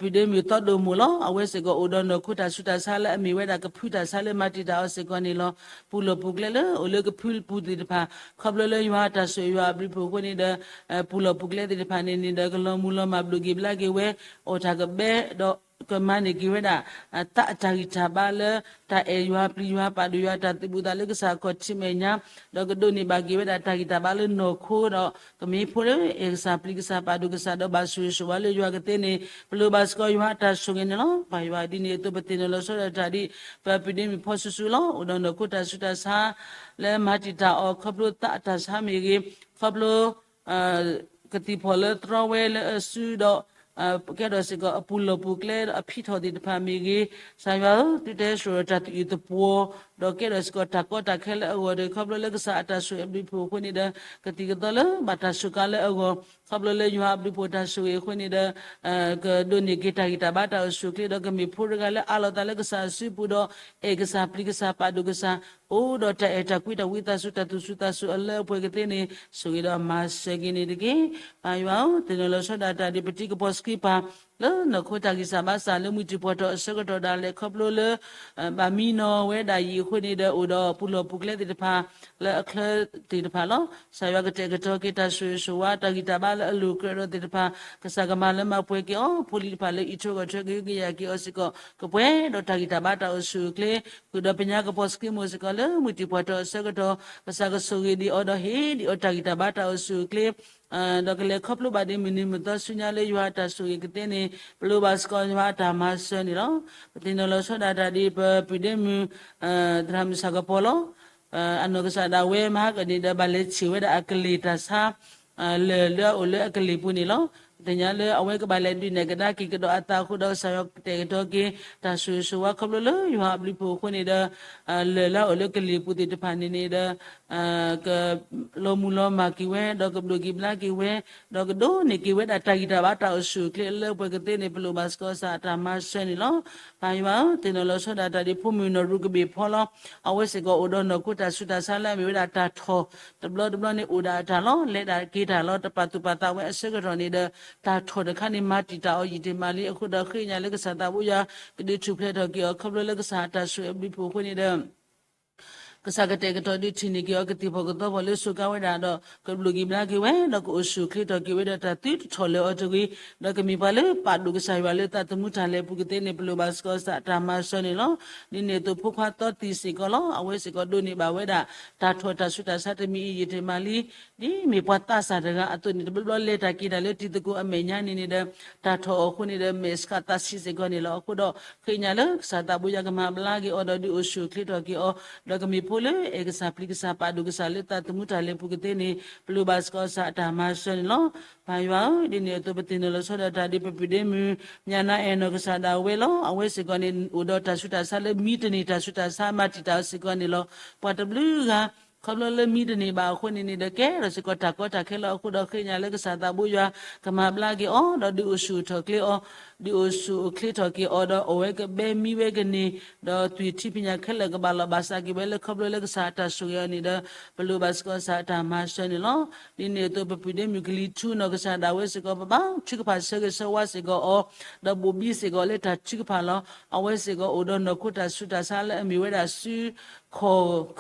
ပုၢ်ဒ့မုၣ်သီဒိၣ်မိၢ်လီၤ. အဝဲစ့ၢ်ကီးအိၣ်ဒီးနီၢ်ခိတၢ်ဆူးတၢ်ဆါလၢအမ့ၢ်ဝဲဒၣ်ကဖုတၢ်ဆါလၢမၤတံာ်တာ်အီၤစ့ၢ်ကီးန့ၣ်လီၤ. ပူၤလီၢ်ပူၤကျဲလၢအိၣ်လၢကဖုပူၤသ့ၣ်တဖၣ် ခီဖျိလၢယွၤအတၢ်ဆိၣ်ဂ့ၤယွၤအဘျုးအဖှိၣ်အဃိန့ၣ်ဒီး ပူၤလီၢ်ပူၤကျဲသ့ၣ်တဖၣ်န့ၣ်န့ၣ်ဒီး ကလီၤမုၢ်လီၤမၢ်ဘျုးက့ၤဘျါက့ၤဝဲ အီၣ်တၢ်ကဘဲ ဒီးကမၤန့ၢ်က့ၤဝဲဒၣ် သးအတၢ်ဂံၢ်တၢ်ဘါလၢ တၢ်အဲၣ်ယွၤပျံၤယွၤပာ်ဒိၣ်ယွၤတၢ်သူၣ်ဘူၣ်သးလၢကစၢ်အခီၣ်ထံးမဲာ်ညါ ဒီးကဒိးန့ၢ်ဘၣ်က့ၤဝဲဒၣ်တၢ်ဂံၢ်တၢ်ဘါလၢနီၢ်ခိဒီး ကမ့ၢ်ဖိလၢအဲၣ်ကစၢ်ပျံၤကစၢ်ပာ်ဒိၣ်ကစၢ်ဒီးဘၣ်ဆိၣ်ဂ့ၤဆိၣ်ဝါလၢယွၤကသ့န့ၣ် ပလိၣ်ဘၣ်စ့ၢ်ကီးယွၤအတၢ်ဆိၣ်ဂ့ၤန့ၣ်လီၤ. ပၢ်ယွၤဒ်န့ၣ်အသိးပသ့ၣ်နီၣ်လီၤဆီဒၣ်တၢ်ဒ် ပပုၢ်ဒ့မုၣ်ဖီဆူၣ်ဆူၣ်လီၤ. အိၣ်ဒီးနီၢ်ခိတၢ်ဆူးတၢ်ဆါ လၢမၤတံာ်တာ်အီၤခီဖျိသးအတၢ်ဆါမ့ၢ်ဂ့ၤ ခီဖျိ ကသံၣ်ဖီၣ်လၢတြီဝဲလၢအစုဒီး ကဲထီၣ်စ့ၢ်ကီးအပူၤလီၢ်ပူၤကျဲဒီးအဖံးထီၣ်သ့ၣ်တဖၣ်မ့ၢ်ဂ့ၤ ကစၢ်ယွၤဧၢ သုတဲစိၤဒီးတၢ်သူၣ်အုးသပှီၤ ဒီးကဲထီၣ်စ့ၢ်ကီးတၢ်ကီတၢ်ခဲလၢအဂီၢ်ဒီး ခီဖျိလၢကစၢ်အတၢ်ဆိၣ်ဂ့ၤအဘျုးအဖှိၣ်အဃိန့ၣ်ဒီး ကသံၣ်ကသီလၢဘၣ်တၢ်စူးကါလၢအဂီၢ် ခီဖျိလၢယွၤအဘျုးအဖှိၣ်တၢ်ဆိၣ်ဂ့ၤအဃိန့ၣ်ဒီး ကဒိးန့ၢ်က့ၤတၢ်ဂံၢ်တၢ်ဘါတၢ်အိၣ်ဆူၣ်အိၣ်ချ့ဒီး ကမ့ၢ်ဖိတဂၤလၢအးလီၤသးလၢကစၢ်အစုပူၤဒီး အဲၣ်ကစၢ်ပျံၤကစၢ်ပာ်ဒိၣ်ကစၢ် အိၣ်ဒီးတၢ်အဲၣ်တၢ်ကွံတၢ်ဝံသးစူၤတၢ်သူၣ်စူၤသးစူၤအလၢအပှဲၤကသ့န့ၣ် ဆိၣ်ဂ့ၤဒီးမၤစၢၤက့ၤန့ၣ်တက့ၢ်. ပၢ်ယွၤဧၢ, သ့ၣ်နီၣ်လီၤဆီဒၣ်တၢ်ဒ်ပတံၤကပီၤစကံပၤ လၢနီၢ်ခိတၢ်ဂံၢ်စၢ်ဘါစၢ်လၢမုၢ်တံၢ်ပှၢ်ထီၣ်အဆၢကတီၢ်ဒၣ်လဲာ် ခီဖျိလၢ ဘၣ်မံနီၤဝဲဒၣ်ယံာ်အဃိန့ၣ်ဒီး အိၣ်ဒီးပူၤလီၢ်ပူၤကျဲသ့ၣ်တဖၣ် လၢအချၢသ့ၣ်တဖၣ်လီၤ. ကစၢ်ယွၤကတဲာ်ကတီၤက့ၤတၢ်ဆိၣ်ဂ့ၤဆိၣ်ဝါ တၢ်ဂံၢ်တၢ်ဘါလၢအလိၣ်ကြၢးဒီးသ့ၣ်တဖၣ် ကစၢ်ကမၤလၢမၤပှဲၤက့ၤအီၤ ဖိလံၤတဖၣ်လၢအံးထွဲကွၢ်ထွဲကဟုကယာ်က့ၤအီၤစ့ၢ်ကီး ကပှဲၤဒီးတၢ်ဂံၢ်တၢ်ဘါတၢ်အိၣ်ဆူၣ်အိၣ်ချ့ ဃုာ်ဒီးပညါကပီၤစက့မိၢ်စ့ၢ်ကီးလၢမုၢ်တံၢ်ပှၢ်ထီၣ်အဆၢကတီၢ် ကစၢ်ကဆိၣ်ဂ့ၤဒံးအီၤဒီးဟ့ၣ်ဒံးအီၤတၢ်ဂံၢ်တၢ်ဘါတၢ်အိၣ်ဆူၣ်အိၣ်ချ့ ဒီးကလဲၤခီဖျိဘၣ်ဒ်မုၢ်နံၤမုၢ်သီဆူညါလၢယွၤအတၢ်ဆိၣ်ဂ့ၤကသ့န့ၣ် ပလိၣ်ဘၣ်စ့ၢ်ကီးယွၤအတၢ်မၤစၢၤန့ၣ်လီၤ. ပသ့ၣ်နီၣ်လီၤဆီဒၣ်တၢ်ဒ်ပပုၢ်ဒ့မုၣ် သရၣ်မုၣ်ဆၣ်ကပီၤလီၤ. အနီၢ်ကစၢ်ဒၣ်ဝဲမဟါကန့ၣ်ဒီး ဘၣ်လဲၤဆံးဝဲဒၣ်အကလ့ၢ်တၢ်ဆါ လၢၢ်လၢအအိၣ်လၢအကလ့ၢ်ပူၤန့ၣ်လီၤ. ပသ့ၣ်ညါလၢအဝဲကဘၣ်လဲၤဒုးနဲၣ်ကဒါက့ၤကဒီးအသးအဃိဒီး ကစၢ်ယွၤကတဲာ်ကတီၤက့ၤ တၢ်ဆိၣ်ဂ့ၤဆိၣ်ဝါခီဖျိလၢယွၤအဘျုးအဖှိၣ်အဃိန့ၣ်ဒီး လၢၢ်လၢအအိၣ်လၢကလ့ၢ်ပူၤသ့ၣ်တဖၣ်န့ၣ်န့ၣ်ဒီး က လီၤမုၢ်လီၤမၢ်က့ၤဝဲ ဒီးကဒိၣ်က့ၤဘျါက့ၤဝဲ ဒီးကဒိးန့ၢ်က့ၤဝဲဒၣ်တၢ်ဂံၢ်တၢ်ဘါတၢ်အိၣ်ဆူၣ်အိၣ်ချ့လၢပှဲၤကသ့န့ၣ် ပလိၣ်ဘၣ်စ့ၢ်ကီးကစၢ်အတၢ်မၤစၢၤန့ၣ်လီၤ. ပၢ်ယွၤဧၢ, သ့ၣ်နီၣ်လီၤဆီဒၣ်တၢ်ဒ်ဖိမုၣ်နီၢ်ရူကဘ့ၣ်ဖီလီၤ. အဝဲစ့ၢ်ကီးအိၣ်ဒီးနီၢ်ခိတၢ်ဆူးတၢ်ဆါလၢအမ့ၢ်ဝဲဒၣ်တၢ်ထီၣ် တဘျီတဘျီန့ၣ်အိၣ်ဒၣ်အတၢ်လီၤ. လဲၤဒၣ်က့ၤတၢ်လီၤ တပာ်သူၣ်ပာ်သးဝဲအဆၢကတီၢ်န့ၣ်ဒီး တၢ်ထီၣ်တခါန့ၣ် မၤတံာ်တာ်အီၤယံာ်တ့ၢ်မးလံ. အဃိဒီးဃ့ကညးလၢကစၢ်သးဘိယွၤ ကဒုးထူၣ်ဖျဲးထီၣ်က့ၤအီၤ ခီဖျိလၢကစၢ်အတၢ်ဆိၣ်ဂ့ၤအဘျုးအဖှိၣ်အဃိန့ၣ်ဒီး ကစၢ်ကတဲာ်ကတီၤဒုးထံၣ်န့ၢ်က့ၤအီၤ ကသ့ၣ်ဖီၣ်ကသီဖီၣ်လၢစူးကါဝဲဒၣ်ဒီး ကဘျုးက့ၤဘျါက့ၤဝဲ ဒီးကအိၣ်ဆူၣ်အိၣ်ချ့ထီၣ်က့ၤဝဲဒီးတၢ်သုတထီၣ်လၢအီၤတဂ့ၤ, ဒီးကမ့ၢ်ပှၤလၢပာ်ဒိၣ်ကစၢ်ယွၤလၢသးသမူတၢ်လဲၤပူၤကသ့န့ၣ် ပလိၣ်ဘၣ်စ့ၢ်ကီးကစၢ်အတၢ်မၤစၢၤန့ၣ်လီၤ. ဒ်န့ၣ်အသိးဖိခွါသီသံးစ့ၢ်ကီးလီၤ. အဝဲစ့ၢ်ကီးဒိးန့ၢ်ဘၣ်ဝဲဒၣ် တၢ်ထီၣ်တၢ်ဆူးတၢ်ဆါတမံၤအံၤယံာ်တ့ၢ်မးလံ. ဒ်မ့ၢ်ပှၤသးစၢ်တဂၤအသိးန့ၣ် တဘျီဘျီလဲၤတၢ်က့ၤတၢ်လၢတံၤသကိးအမဲာ်ညါန့ၣ်န့ၣ်ဒီး တၢ်ထီၣ်အီၤအဃိန့ၣ်ဒီး မဲာ်ဆှးသးဆံးစ့ၢ်ကီးန့ၣ်လီၤ. အဃိဒီး ဃ့ကညးလၢကစၢ်သးဘိယွၤကမၤဘျါက့ၤအီၤဒီး ဒုးအိၣ်ဆူၣ်အိၣ်ချ့ထီၣ်က့ၤအီၤ ဒီးကမ့ၢ်ဖိလၢအဲၣ်ကစၢ်ပျံၤကစၢ် ပာ်ဒိၣ်ကစၢ်လၢသးသမူတၢ်လဲၤပူၤကသ့န့ၣ် ပလိၣ်ဘၣ်စ့ၢ်ကီးကစၢ်အတၢ်မၤစၢၤန့ၣ်လီၤ. ပၢ်ယွၤဧၢ, ဒ်န့ၣ်အသိးပသ့ၣ်နီၣ်လီၤဆီဒၣ်တၢ်ဒ် ပပုၢ်ဒ့မုၣ် ညၣ်နါအဲၣ်နီၢ်ကစၢ်ဒၣ်ဝဲလီၤ. အဝဲစ့ၢ်ကီးန့ၣ် အိၣ်ဒီးတၢ်ဆူးတၢ်ဆါလၢမံတန့ၢ်တၢ်ဆူးတၢ်ဆါမၤတံာ်တာ်အီၤစ့ၢ်ကီးန့ၣ်လီၤ. ပှၤတဘျုးဂၤ ခီဖျိလၢမံတန့ၢ်ဘၣ်အဃိန့ၣ်န့ၣ်ဒီး ကဲထီၣ်စ့ၢ်ကီးတၢ်ကီတၢ်ခဲလၢအဃိဒီး ဃ့ကညးလၢကစၢ်သးဘိယွၤ ကမၤဘျါက့ၤအီၤ ဒီးဒုးအိၣ်ဆူၣ်အိၣ်ထီၣ်ချ့အီၤ ဒုးအိၣ်ဆူၣ်အိၣ်ချ့ထီၣ်က့ၤအီၤဒီး အဝဲကဘဲမံဝဲကန့ၢ် ဒီးသွံၣ်ထံဖံးညၣ်ခဲလၢာ်ကဘၣ်လီၤဘၣ်စးက့ၤဝဲလၢ ခီဖျိလၢကစၢ်အတၢ်ဆိၣ်ဂ့ၤအီၤန့ၣ်ဒီး ပလိၣ်ဘၣ်စ့ၢ်ကီးကစၢ်အတၢ်မၤစၢၤန့ၣ်လီၤ. ဒ်န့ၣ်အသိးပပုၢ်ဒ့မုၣ်ကလံၤထူနီၢ်ကစၢ်ဒၣ်ဝဲစ့ၢ်ကီး ပဘါထုကဖၣ်ဆၢဂ့ၤဆၢဝါစ့ၢ်ကီးအီၤ ဒီးဘိၣ်ဘံစ့ၢ်ကီးလၢတၢ်ထုကဖၣ်လီၤ. အဝဲစ့ၢ်ကီးအိၣ်ဒီးနီၢ်ခိတၢ်ဆူးတၢ်ဆါလၢအမ့ၢ်ဝဲဒၣ်စု ခီၣ်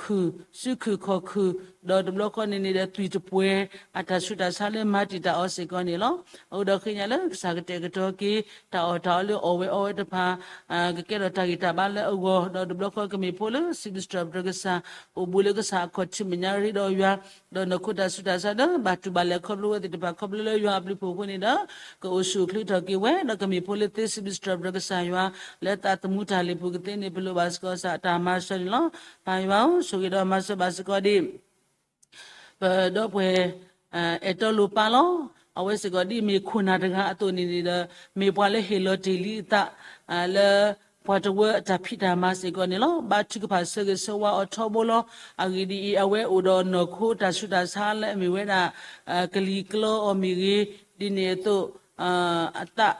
ခုၣ် စုခုၣ်ခီၣ်ခုၣ် ဒီးတဘျီဃီန့ၣ်န့ၣ်ဒီးသွံၣ်တပှဲၤ အတၢ်ဆူးတၢ်ဆါလၢမၤတံာ်တာ်အီၤစ့ၢ်ကီးန့ၣ်လီၤ. အဃိဒီးဃ့ကညးလၢကစၢ်ကတဲာ်ကတီၤက့ၤ တၢ်အီၣ်တၢ်အီလၢအီၣ်ဝဲအီဝဲတဖၣ် ကကဲထီၣ်တၢ်ဂံၢ်တၢ်ဘါလၢအဂီၢ် ဒီးတဘျီဃီကမ့ၢ်ဖိလၢစံးဘျုးစံးထီၣ်ပတြၢၤကစၢ် အိၣ်ဘူးလၢကစၢ်အခီၣ်ထံးမဲာ်ညါရ့ဒီးယွၤ ဒီးနီၢ်ခိတၢ်ဆူးတၢ်ဆါဒီး ဘၣ်တူၢ်ဘၣ်လဲၤခီဖျိဝဲသ့ၣ်တဖၣ်ခီဖျိလၢယွၤအဘျုးအဖှိၣ်အဃိန့ၣ်ဒီး ကအိၣ်ဆူၣ်အိၣ်ချ့ထီၣ်က့ၤဝဲ ဒီးကမ့ၢ်ဖိလၢသ့စံးဘျုးစံးထီၣ်ပတြၢၤကစၢ်ယွၤ လၢသးသမူတၢ်လဲၤပူၤကသ့န့ၣ် ပလိၣ်ဘၣ်စ့ၢ်ကီးကစၢ်အတၢ်မၤစၢၤန့ၣ်လီၤ. ပၢ်ယွၤဧၢ, ဆိၣ်ဂ့ၤဒီးမၤစၢၤဘၣ်စ့ၢ်ကီးဒ် ပဒီပုၢ်ဝဲၢ် အဲၣ်တီလိၤပၢ်လီၤ. အဝဲစ့ၢ်ကီးဒ်မ့ၢ်ခိၣ်နၢ်တဂၤအသိးန့ၣ်န့ၣ်ဒီး မ့ၢ်ပှၤလၢဟ့ၣ်လီၤတ့ၢ်လံအသး လၢပှၤတဝၢအတၢ်ဖံးတၢ်မၤစ့ၢ်ကီးန့ၣ်လီၤ. ဘါထုကဖၣ်ဆၢဂ့ၤဆၢဝါအီၤထီဘိလီၤ. အဂ့ၢ်ဒ်အံၤ အဝဲအိၣ်ဒီးနီၢ်ခိတၢ်ဆူးတၢ်ဆါလၢအမ့ၢ်ဝဲဒၣ် ကလံၤကျီအီၤမ့ၢ်ဂ့ၤ, ဒ်န့ၣ်အသိး အသး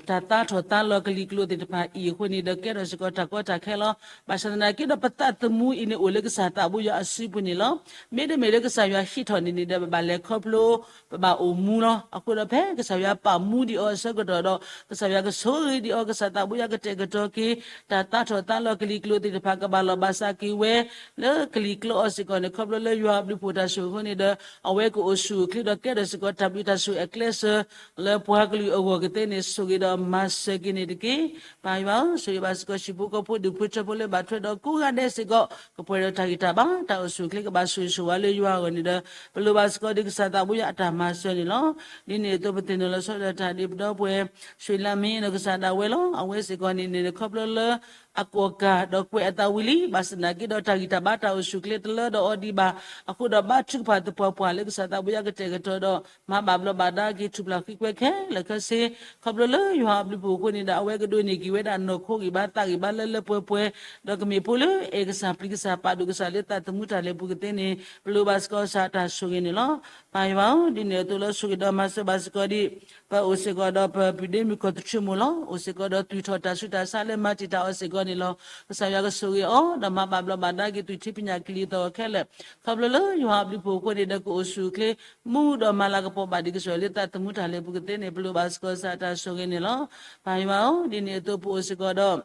တၢ်သါထီၣ်သါလီၤကလံၤကျိသ့ၣ်တဖၣ်အံၤအဃိန့ၣ်ဒီး ကဲထီၣ်စ့ၢ်ကီးတၢ်ကီတၢ်ခဲလီၤ. ဘၣ်ဆၣ်သနာ်က့ဒီး ပသးသမူအံၤန့ၣ်အိၣ်လၢကစၢ်သးဘိယွၤအစုပူၤန့ၣ်လီၤ. မ့တမ့ၢ်လၢကစၢ်ယွၤဟံးထီၣ်န့ၣ်န့ၣ်ဒီး ပဘၣ်လဲၤခီဖျိ ပဘၣ်အိၣ်မူလီၤ. အဃိဒီးဖဲကစၢ်ယွၤပာ်မူဒံးအီၤအဆၢကတီၢ်ဒီး ကစၢ်ယွၤကဆိၣ်ဂ့ၤဒံးအီၤ ကစၢ်သးဘိယွၤကတဲာ်ကတီၤက့ၤ တၢ်သါထီၣ်သါလီၤကလံၤကျိသ့ၣ်တဖၣ် ကဘၣ်လီၤဘၣ်စးက့ၤဝဲ လၢကလံၤကျီအီၤစ့ၢ်ကီးန့ၣ် ခီဖျိလၢယွၤအဘျုးအဖှိၣ်တၢ်ဆိၣ်ဂ့ၤအဃိန့ၣ်ဒီး အဝဲကအိၣ်ဆူၣ်အိၣ်ချ့ဒီးကဲထီၣ်စ့ၢ်ကီးတၢ်ဘျုးတၢ်ဆိၣ်ဂ့ၤအကျဲးစၢး လၢပှၤကလုာ်အဂီၢ်ကသ့န့ၣ် ဆိၣ်ဂ့ၤဒီးမၤစၢၤက့ၤန့ၣ်တက့ၢ်. ပၢ်ယွၤဧၢ, ဆိၣ်ဂ့ၤဘၣ်စ့ၢ်ကီးဟံၣ်ဖိဃီဖိဒူၣ်ဖိထၢဖိလၢဘၣ်ထွဲဒီးကိးဂၤဒဲးစ့ၢ်ကီး ကပှဲၤဒီးတၢ်ဂံၢ်တၢ်ဘါ တၢ်အိၣ်ဆူၣ်အိၣ်ချ့ကဘၣ်ဆိၣ်ဂ့ၤဆိၣ်ဝါလၢယွၤအဂီၢ်န့ၣ်ဒီး ပလိၣ်ဘၣ်စ့ၢ်ကီးဒ်ကစၢ်သးဘိယွၤအတၢ်မၤစၢၤန့ၣ်လီၤ. ဒ်န့ၣ်အသိးပသ့ၣ်နီၣ်လီၤဆီဒၣ်တၢ်ဒ်ပဒီပုၢ်ဝဲၢ် ရွှေလမင်းနီၢ်ကစၢ်ဒၣ်ဝဲလီၤ. အဝဲစ့ၢ်ကီးန့ၣ်န့ၣ် ခီဖျိလၢအကိာ်ကၢ်ဒီးကွဲးအသးဝံၤလံ ဘၣ်ဆၣ်သနာ်က့ဒီးတၢ်ဂံၢ်တၢ်ဘါတၢ်အိၣ်ဆူၣ်အိၣ်ချ့တလၢဒီးအီၤဒံးဘၣ် အဃိဒီးဘါထုကဖၣ်သပှၢ်ပှၢ်လၢကစၢ်သးဘိယွၤကတဲာ်ကတီၤဒီး မၤဘၣ်ဘျီးဘၣ်ဒါက့ၤထူၣ်ဖျဲးဃံကွဲခဲလၢာ်ခဲဆ့ ခီဖျိလၢယွၤအဘျုးအဖှိၣ်အဃိန့ၣ်ဒီး အဝဲကဒိးန့ၢ်က့ၤဝဲဒၣ်နီၢ်ခိဂံၢ်ဘါသးဂံၢ်ဘါလၢလၢပှဲၤပှဲၤ ဒီးကမ့ၢ်ဖိလၢအဲၣ်ကစၢ်ပျံၤကစၢ်ပာ်ဒိၣ်ကစၢ်လၢသးသမူတၢ်လဲၤပူၤကသ့န့ၣ် ပလိၣ်ဘၣ်စ့ၢ်ကီးကစၢ်တၢ်ဆိၣ်ဂ့ၤန့ၣ်လီၤ. ပၢ်ယွၤဧၢ, ဒ်န့ၣ်အသိးလၢဆိၣ်ဂ့ၤဒီးမၤစၢၤဘၣ်စ့ၢ်ကီးဒ် ပအိၣ်စ့ၢ်ကီးဒီးပပုၢ်ဒ့မုၣ်ကီၢ်သထြူးမိၢ်လီၤ. အိၣ်စ့ၢ်ကီးဒီးသွံၣ်ထီၣ်တၢ်ဆူးတၢ်ဆါလၢမၤတံာ်တာ်အီၤစ့ၢ်ကီးန့ၣ်လီၤ. ကစၢ်ယွၤကဆိၣ်ဂ့ၤအီၤ ဒီးမၤဘၣ်ဘျီးဘၣ်ဒါက့ၤသွံၣ်ထံဖံးညၣ်ကလံၤအသီၣ်ခဲလၢာ် ခီဖျိလၢယွၤအဘျုးအဖှိၣ်အဃိန့ၣ်ဒီး ကအိၣ်ဆူၣ်အိၣ်ချ့ မူဒီးမၤလၤကပီၤဘၣ်ဒံးကစၢ်လၢသးသမူတၢ်လဲၤပူၤကသ့န့ၣ် ပလိၣ်ဘၣ်စ့ၢ်ကီး ကစၢ်တၢ်ဆိၣ်ဂ့ၤန့ၣ်လီၤ. ပၢ်ယွၤဧၢ, ဒ်န့ၣ်အသိးပအိၣ်စ့ၢ်ကီးဒီး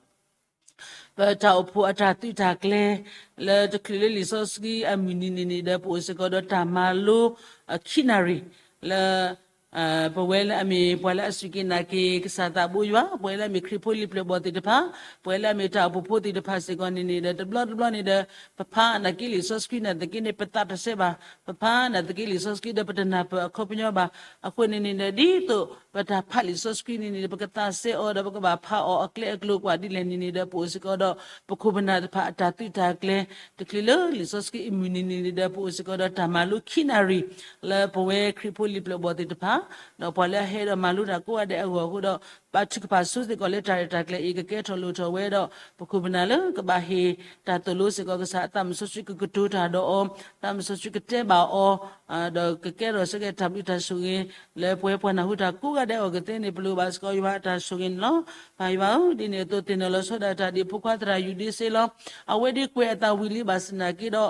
ပတၢ်အိၣ်ဖှိၣ်အတၢ်သုးတၢ်ကျဲၤ လၢတချုးလၢလံာ်စီဆှံအမုၢ်နံၤန့ၣ်န့ၣ်ဒီး ပအိၣ်စ့ၢ်ကီးဒီးတၢ်မၤလိ ခံနၣ်ရံၣ် လၢ ပဝဲလၢအမ့ၢ်ပှၤလၢအစူၢ်က့ၤနာ်က့ၤကစၢ်သးဘိယွၤ, ပဝဲလၢအမ့ၢ်ခရံာ်ဖိလံာ်ပျၢၢ်ဘီၣ်သ့ၣ်တဖၣ်, ပဝဲလၢအမ့ၢ်တၢ်အိၣ်ဖှိၣ်ဖိသ့ၣ်တဖၣ်စ့ၢ်ကီးန့ၣ်န့ၣ်ဒီး တဘျီတဘျီန့ၣ်ဒီး ပဖးနာ်က့လံာ်စီဆှံနာ်သက့န့ၣ် ပသးတစဲဘၣ်, ပဖးနာ်သက့လံာ်စီဆှံဒီးပတနၢ်ပၢၢ်အခီပညီဘၣ်. အဃိန့ၣ်န့ၣ်ဒီး ဒ်သိးပတၢ်ဖးလံာ်စီဆှံန့ၣ်န့ၣ်ဒီး ပကသးစဲအီၤဒီးပကဘၣ်ဖးအီၤအကျဲအကျိၤကွၢ်ဒ်လဲၣ်န့ၣ်န့ၣ်ဒီး ပအိၣ်စ့ၢ်ကီးဒီး ပခိၣ်ပနၢ်တဖၣ်အတၢ်သုးတၢ်ကျဲၤ တချုးလၢလံာ်စီဆှံအမုၢ်နံၤန့ၣ်န့ၣ်ဒီး ပအိၣ်စ့ၢ်ကီးဒီးတၢ်မၤလိခံနၣ်ရံၣ် လၢပဝဲခရံာ်ဖိလံာ်ပျၢၢ်ဘီၣ်သ့ၣ်တဖၣ်, ဒီးပှၤလၢအဟဲဒီးမၤလိတၢ်ကိးဂၤဒဲးအဂီၢ်အဃိဒီး ဘါထုကဖၣ်ဆိစ့ၢ်ကီးလၢတၢ်ရဲၣ်တၢ်ကျဲၤအံၤ ကကဲထီၣ်လိၣ်ထီၣ်ဝဲဒီး ပခိၣ်ပနၢ်လၢကဘၣ်ဟ့ၣ်တၢ်သိၣ်လိစ့ၢ်ကီးကစၢ် သးမုၢ်စီဆှံကကတိၤတၢ်ဒီးအီၤ, သးမုၢ်စီဆှံကတဲဘၣ်အီၤ ဒီးကကဲထီၣ်စ့ၢ်ကီးတၢ်ဘျုးတၢ်ဆိၣ်ဂ့ၤ လၢပဝဲပှၤနၢ်ဟူတၢ်ကိးဂၤဒဲးအဂီၢ်ကသ့န့ၣ် ပလိၣ်ဘၣ်စ့ၢ်ကီးယွၤအတၢ်ဆိၣ်ဂ့ၤန့ၣ်လီၤ. ပၢ်ယွၤဧၢ, ဒ်န့ၣ်အသိးသ့ၣ်နီၣ်လီၤဆီဒၣ်တၢ်ဒ်ဖိခွါသရၣ်ယူၤဒ့စ့လီၤ. အဝဲဒၣ်ကွဲးအသးဝံၤလံဘၣ်ဆၣ်နာ်က့ဒီး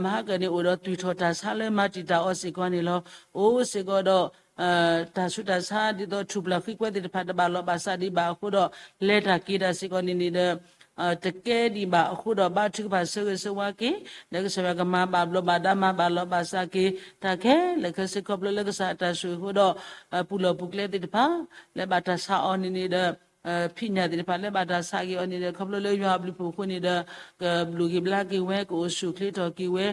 မဟါကၢန့ၣ် အိၣ်ဒီးသွံၣ်ထီၣ်တၢ်ဆါလၢမၤတံာ်တာ်အီၤစ့ၢ်ကီးန့ၣ်လီၤ. အိၣ်စ့ၢ်ကီးဒီး တၢ်ဆူးတၢ်ဆါဒ်သိးထူၣ်ပျၢ်ဃံကွဲသ့ၣ်တဖၣ်တဘၣ်လီၤဘၣ်စးဒံးဘၣ်အဃိဒီး လဲၤတၢ်က့ၤတၢ်စ့ၢ်ကီးန့ၣ်န့ၣ်ဒီး တကဲဒံးဘၣ်အဃိဒီး ဘါထုကဖၣ်ဆၢဂ့ၤဆၢဝါက့ၤ လၢကစၢ်ယွၤကမၤဘၣ်ဘျီးဘၣ်ဒါမၤဘၣ်လီၤဘၣ်စးက့ၤ တၢ်ခဲလၢာ်ခဲဆ့ခီဖျိလၢကစၢ်အတၢ်ဆိၣ်ဂ့ၤအဃိဒီး ပူၤလီၢ်ပူၤကျဲသ့ၣ်တဖၣ် လၢဘၣ်တၢ်ဆါအီၤန့ၣ်န့ၣ်ဒီး ဖံးညၣ်သ့ၣ်တဖၣ်လၢဘၣ်တၢ်ဆါက့ၤအီၤန့ၣ်ဒီး ခီဖျိလၢယွၤအဘျုးအဖှိၣ်အဃိန့ၣ်ဒီး ကဘျုးက့ၤဘျါက့ၤဝဲ ကအိၣ်ဆူၣ်အိၣ်ချ့ထီၣ်က့ၤဝဲ,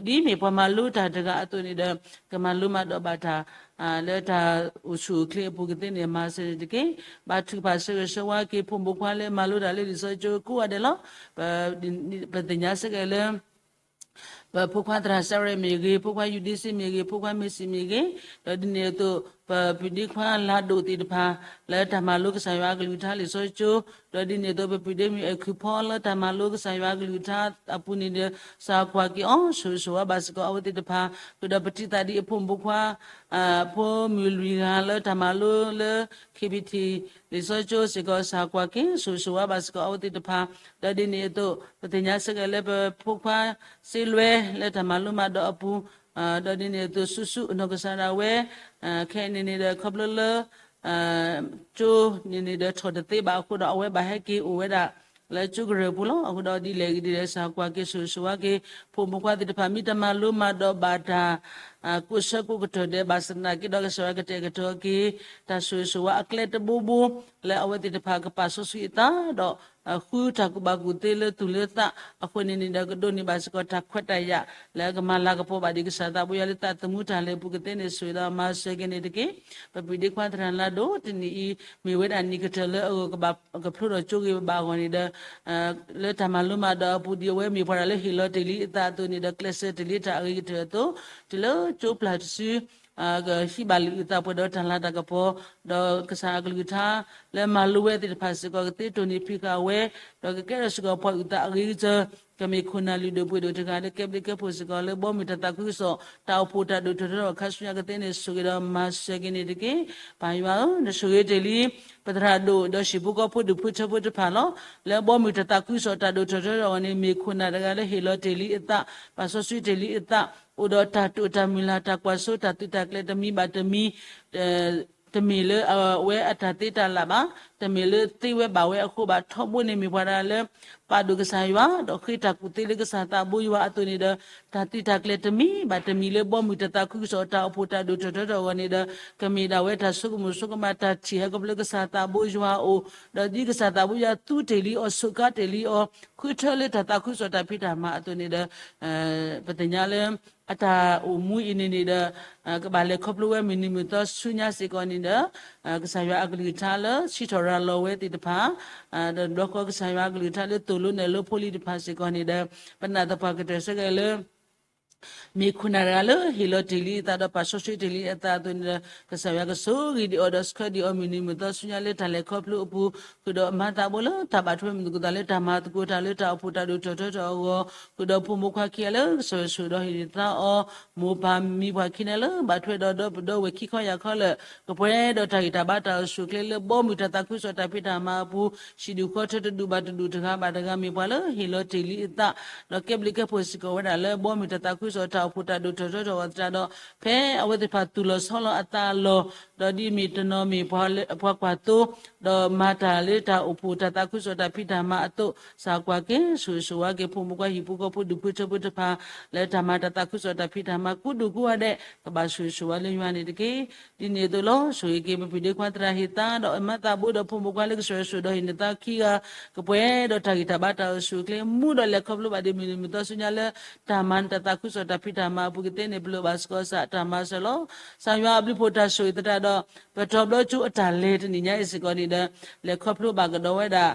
ဒီးဒ်မ့ၢ်ပှၤမၤလိတၢ်တဂၤအသိးန့ၣ်ဒီး ကမၤလိမၤဒိးဘၣ်တၢ် လၢတၢ်အိၣ်ဆူၣ်အိၣ်ချ့အပူၤကသ့န့ၣ် မၤစၢၤန့ၣ်တက့ၢ်. ဘါထုကဖၣ်ဆၢဂ့ၤဆၢဝါက့ၤ ဖိမုၣ်ဖိခွါလၢမၤလိတၢ်လၢလံာ်စီဆှံကကိးဂၤဒဲးလီၤ. ပသ့ၣ်ညါစ့ၢ်ကီးလၢ ပဖိခွါသရၣ်စၢရဲၣ်မ့ၢ်ဂ့ၤ, ဖိခွါယူၤဒ့စ့မ့ၢ်ဂ့ၤ, ဖိခွါမ့ၢ်စံၣ်မ့ၢ်ဂ့ၤ, ဒီးဒ်န့ၣ်အသိး ပပုၢ်ဒ့ခွါလၤဒိၣ်သ့ၣ်တဖၣ် လၢတၢ်မၤလိကစၢ်ယွၤအကလုၢ်ကထါလံာ်စီဆှံကၠိ, ဒီးဒ်န့ၣ်အသိး ပပုၢ်ဒ့မုၣ်အဲၣ်ခုၣ်ဖီလၢတၢ်မၤလိကစၢ်ယွၤအကလုၢ်ကထါအပူၤန့ၣ်ဒီး စၢ်ကွၢ်က့ၤအီၤ ဆိၣ်ဂ့ၤဆိၣ်ဝါဘၣ်စ့ၢ်ကီးအဝဲသ့ၣ်တဖၣ်, ဃုာ်ဒီးပတံၤသကိးဒ်အဖိမုၣ်ဖိခွါ ဖိမုၣ်လွံၢ်ဂၤလၢတၢ်မၤလိလၢ KBT လံာ်စီဆှံကၠိစ့ၢ်ကီး စၢ်ကွၢ်က့ၤ ဆိၣ်ဂ့ၤဆိၣ်ဝါဘၣ်စ့ၢ်ကီးအဝဲသ့ၣ်တဖၣ်, ဒီးဒ်န့ၣ်အသိး ပသ့ၣ်ညါစ့ၢ်ကီးလၢပဖိခွါစ့လွဲလၢတၢ်မၤလိမၤဒိးအပူၤ, ဒီးဒ်န့ၣ်အသိး ဆူၣ်ဆူၣ်အနီၢ်ကစၢ်ဒၣ်ဝဲ ခဲအံၤန့ၣ်န့ၣ်ဒီး ခီဖျိလၢ ကၠိန့ၣ်န့ၣ်ဒီးထီၣ်တသ့ဘၣ်အဃိဒီး အဝဲဘၣ်ဟဲက့ၤအိၣ်ဝဲဒၣ် လၢကၠိကရၢၢ်ပူၤလီၤ. အဃိဒီးဒ်လဲၣ်ဂ့ၤဒ်လဲၣ် စၢ်ကွၢ်က့ၤ ဆိၣ်ဂ့ၤဆိၣ်ဝါက့ၤ ဖိမုၣ်ဖိခွါသ့ၣ်တဖၣ် မ့ၢ်တမၤလိမၤဒိးဘၣ်တၢ် ကိးဆၢကိးကတီၢ်ဒဲးဘၣ်ဆၣ်သနာ်က့ဒီး ကစၢ်ယွၤကတဲာ်ကတီၤက့ၤ တၢ်ဆိၣ်ဂ့ၤဆိၣ်ဝါအကျဲတဘိဘိ လၢအဝဲသ့ၣ်တဖၣ်ကပာ်စီဆှံအသး ဒီး ဃုတၢ်ကူၣ်ဘၣ်ကူၣ်သ့လၢသူၣ်လၢသးအဃိန့ၣ်န့ၣ်ဒီး ကဒိးန့ၢ်ဘၣ်စ့ၢ်ကီးတၢ်ခွဲးတၢ်ယာ် လၢကမၤလၤကပီၤဘၣ်ဒံးကစၢ်သးဘိယွၤလၢသးသမူတၢ်လဲၤအပူၤကသ့န့ၣ် ဆိၣ်ဂ့ၤဒီးမၤစၢၤက့ၤန့ၣ်တက့ၢ်. ပပုၢ်ဒ့ခွါသရၣ်လၤဒိၣ် တနံၤအံၤ မ့ၢ်ဝဲဒၣ်နံၣ်ကတၢၢ်လၢအဂီၢ်ကဘၣ်ကဖျိထီၣ်ကၠိဂ့ၤဘၣ်အဂီၢ်န့ၣ်ဒီး လၢတၢ်မၤလိမၤဒိးအပူၤဒ်အဝဲမ့ၢ်ပှၤတဂၤလၢဟ့ၣ်လီၤတ့ၢ်လံအသးအသိးန့ၣ်ဒီး ကျဲးစၢးတ့ၢ်လံတၢ်အဂ့ၤကတၢၢ်အသိး တုၤလၢကၠိပျၢ်တစု ကဟံးဘၣ်လံာ်အုၣ်သးပှဲၤဒီးတၢ်လၤတၢ်ကပီၤ, ဒီးကစၢ်အကလုၢ်ကထါ လၢမၤလိဝဲသ့ၣ်တဖၣ်စ့ၢ်ကီး ကသ့တိၢ်နီၣ်ဖံးဃာ်ဝဲ, ဒီးကကဲထီၣ်စ့ၢ်ကီးပှၤအုၣ်သးအဂ့ၤကတၢၢ်, ကမ့ၢ်ခိၣ်နၢ်လုၢ်ဒိၣ်ပှ့ၤဒိၣ်တဂၤလၢကဲဘျုးကဲဖှိၣ်စ့ၢ်ကီးလၢဘီမုၢ်တၢ်သးခုကစီၣ် တၢ်အိၣ်ဖှိၣ်တၢ်ဒိၣ်ထီၣ်ထီထီၣ်အခါဆူညါကသ့န့ၣ် ဆိၣ်ဂ့ၤဒီးမၤစၢၤက့ၤန့ၣ်တက့ၢ်. ပၢ်ယွၤဧၢ, နဆိၣ်ဂ့ၤတ့ၢ်လံ ပသရၣ်ဒိၣ်ဒီးဟံၣ်ဖိဃီဖိဒူၣ်ဖိထၢဖိတဖၣ်လီၤ. လၢဘီမုၢ်တၢ်သးခုကစီၣ်တၢ်ဒိၣ်ထီၣ်ထီထီၣ်အဂီၢ်န့ၣ် မ့ၢ်ခိၣ်နၢ်တဂၤလၢဟ့ၣ်လီၤတ့ၢ်လံအသး, ပာ်စီဆှံတ့ၢ်လံအသး, အိၣ်ဒီးတၢ်တိာ်တၢ်မုၢ်လၢ် တၢ်ကွၢ်စိတၢ်သုးတၢ်ကျဲၤတမံၤဘၣ်တမံၤ တမ့ၢ်လၢအဝဲအတၢ်သ့တၢ်လၢ်ဘၣ်, တမ့ၢ်လၢသ့ဝဲဘၣ်ဝဲအဃိဘၣ်, ထီဘိန့ၣ်မ့ၢ်ပှၤတဂၤလၢ ပာ်ဒိၣ်ကစၢ်ယွၤ ဒီးဃ့တၢ်ကူၣ်သ့လၢကစၢ်သးဘိယွၤအသိးန့ၣ်ဒီး တၢ်သုးတၢ်ကျဲၤတမံၤဘၣ်တမံၤလၢဘီမုၢ်တၢ်သးခုကစီၣ်တၢ်အိၣ်ဖှိၣ်တၢ်ဒိၣ်ထီၣ်ထီထီၣ်အဂီၢ်န့ၣ်ဒီး ကမ့ၢ်ဒၣ်ဝဲတၢ်ဆိကမိၣ်ဆိကမးတၢ်ထံၣ်ဟဲခီဖျိကစၢ်သးဘိယွၤအအိၣ်, ဒီးဒ်ကစၢ်သးဘိယွၤသူတ့ၢ်လံအီၤ ဆိးကါတ့ၢ်လံအီၤ ဃုထၢလၢတၢ်သးခုကစီၣ်တၢ်ဖံးတၢ်မၤအသိးန့ၣ်ဒီး ပသ့ၣ်ညါလၢ အတၢ်အိၣ်မူအံၤန့ၣ်န့ၣ်ဒီး ကဘၣ်လဲၤခီဖျိဝဲမုၢ်နံၤမုၢ်သီဆူညါစ့ၢ်ကီးန့ၣ်ဒီး ကစၢ်ယွၤအကလုၢ်ကထါလၢစံးထီၣ်ရၤလီၤဝဲသ့ၣ်တဖၣ် ဒီးဘျီဃီကစၢ်ယွၤအကလုၢ်ကထါလၢသိၣ်လိနဲၣ်လိဖိလံၤတဖၣ်စ့ၢ်ကီးန့ၣ်ဒီး ပနာ်သပှၢ်ကတၢၢ်စ့ၢ်ကီးလၢ မ့ၢ်ခိၣ်နၢ်တဂၤလၢဟ့ၣ်လီၤတ့ၢ်လံအသးဒီးပာ်စီဆှံတ့ၢ်လံအသးအသိးန့ၣ်ဒီး ကစၢ်ယွၤကဆိၣ်ဂ့ၤဒံးအီၤဒီးဆှၢဒံးအီၤမုၢ်နံၤမုၢ်သီဆူညါလၢတၢ်လဲၤခီဖျိအပူၤ ဃုာ်ဒီးမၤသးဘိလၢတၢ်ဘၣ်ထွဲမုာ်သကိးသးလၢတၢ်မၤသကိးတၢ်လၢတၢ်အိၣ်ဖှိၣ်တၢ်ဒိၣ်ထီၣ်ထီထီၣ်အဂီၢ် ဃုာ်ဒီးဖိမုၣ်ခွါခံဂၤလၢကစၢ်ယွၤဆိၣ်ဒီးဟ့ၣ်သါအီၤ မိၢ်ပၢ်မံၤပှၢ်ခံဂၤလၢဘၣ်ထွဲဒီးဒီပုၢ်ဒီဝဲၢ်ခံခီယၢ်ခီလၢာ် ကပှဲၤဒီးတၢ်ဂံၢ်တၢ်ဘါတၢ်အိၣ်ဆူၣ်အိၣ်ချ့လၢဘီမုၢ်တၢ်သးခုကစီၣ်တၢ်ဖံးတၢ်မၤအပူၤ ဟံၣ်ဒူၣ်ဃီထၢတဒူၣ်ဘၣ်တဒူၣ်တဂၤဘၣ်တဂၤမ့ၢ်ပှၤလၢဟ့ၣ်လီၤတ့ၢ်လံအသး ဒီးကဲဘျုးကဲဖှိၣ်စ့ၢ်ကီးဝဲဒၣ်လၢဘီမုၢ်တၢ်သးခု တၢ်သးခုကစီၣ်တၢ်အိၣ်ဖှိၣ်တၢ်ဒိၣ်ထီၣ်ထီထီၣ်အသတးဒီး ဖဲအဝဲသ့ၣ်တဖၣ်သူၣ်လီၤဆီလီၤအသးအလီၢ်, ဒီးဒ်အမ့ၢ်တနီၤမ့ၢ်ပှၤကွၢ်သိ, ဒီးမၤတၢ်လၢတၢ်အိၣ်ဖှိၣ်တၢ်သးခုကစီၣ်တၢ်ဖံးတၢ်မၤအသိး ကစၢ်ကွၢ်က့ၤဆိၣ်ဂ့ၤဆိၣ်ဝါက့ၤ ဖိမုၣ်ဖိခွါဟံၣ်ဖိဃီဖိဒူၣ်ဖိထၢဖိတဖၣ် လၢတၢ်မၤတၢ်သးခုကစီၣ်တၢ်ဖံးတၢ်မၤကိးဒူၣ်ကိးဂၤဒဲး ကဘၣ်ဆိၣ်ဂ့ၤဆိၣ်ဝါလၢယွၤန့ၣ်တက့ၢ်. ဒ်န့ၣ်အသိးလီၤ ဆိၣ်ဂ့ၤက့ၤပပုၢ်ဒ့ခွါသရၣ်ဟ့ၣ်သါ ဒီးအမၤသးဘိဒီးဖိမုၣ်ဖိခွါလၢကစၢ်ယွၤဆိၣ်ဒီးဟ့ၣ်နသးခံဂၤ ကပှဲၤဒီးတၢ်ဂံၢ်တၢ်ဘါတၢ်အိၣ်ဆူၣ်အိၣ်ချ့ မူဒီးလဲၤခီဖျိဘၣ်ဒ်မုၢ်နံၤမုၢ်သီဆူညါလၢ တၢ်မၤနတၢ်သးခုကစီၣ်တၢ်ဖံးတၢ်မၤအပူၤကသ့န့ၣ် ပလိၣ်ဘၣ်စ့ၢ်ကီးကစၢ်အတၢ်မၤစၢၤလီၤ. ကစၢ်ယွၤအဘျုးဖှိၣ်တၢ်ဆိၣ်ဂ့ၤသတးဒီး ပတီၤဘျီကၠိအတၢ်လဲၤတနံၣ်ညါအံၤစ့ၢ်ကီးန့ၣ်ဒီး လဲၤခီဖျိဘၣ်ကဒီးဝဲဒၣ်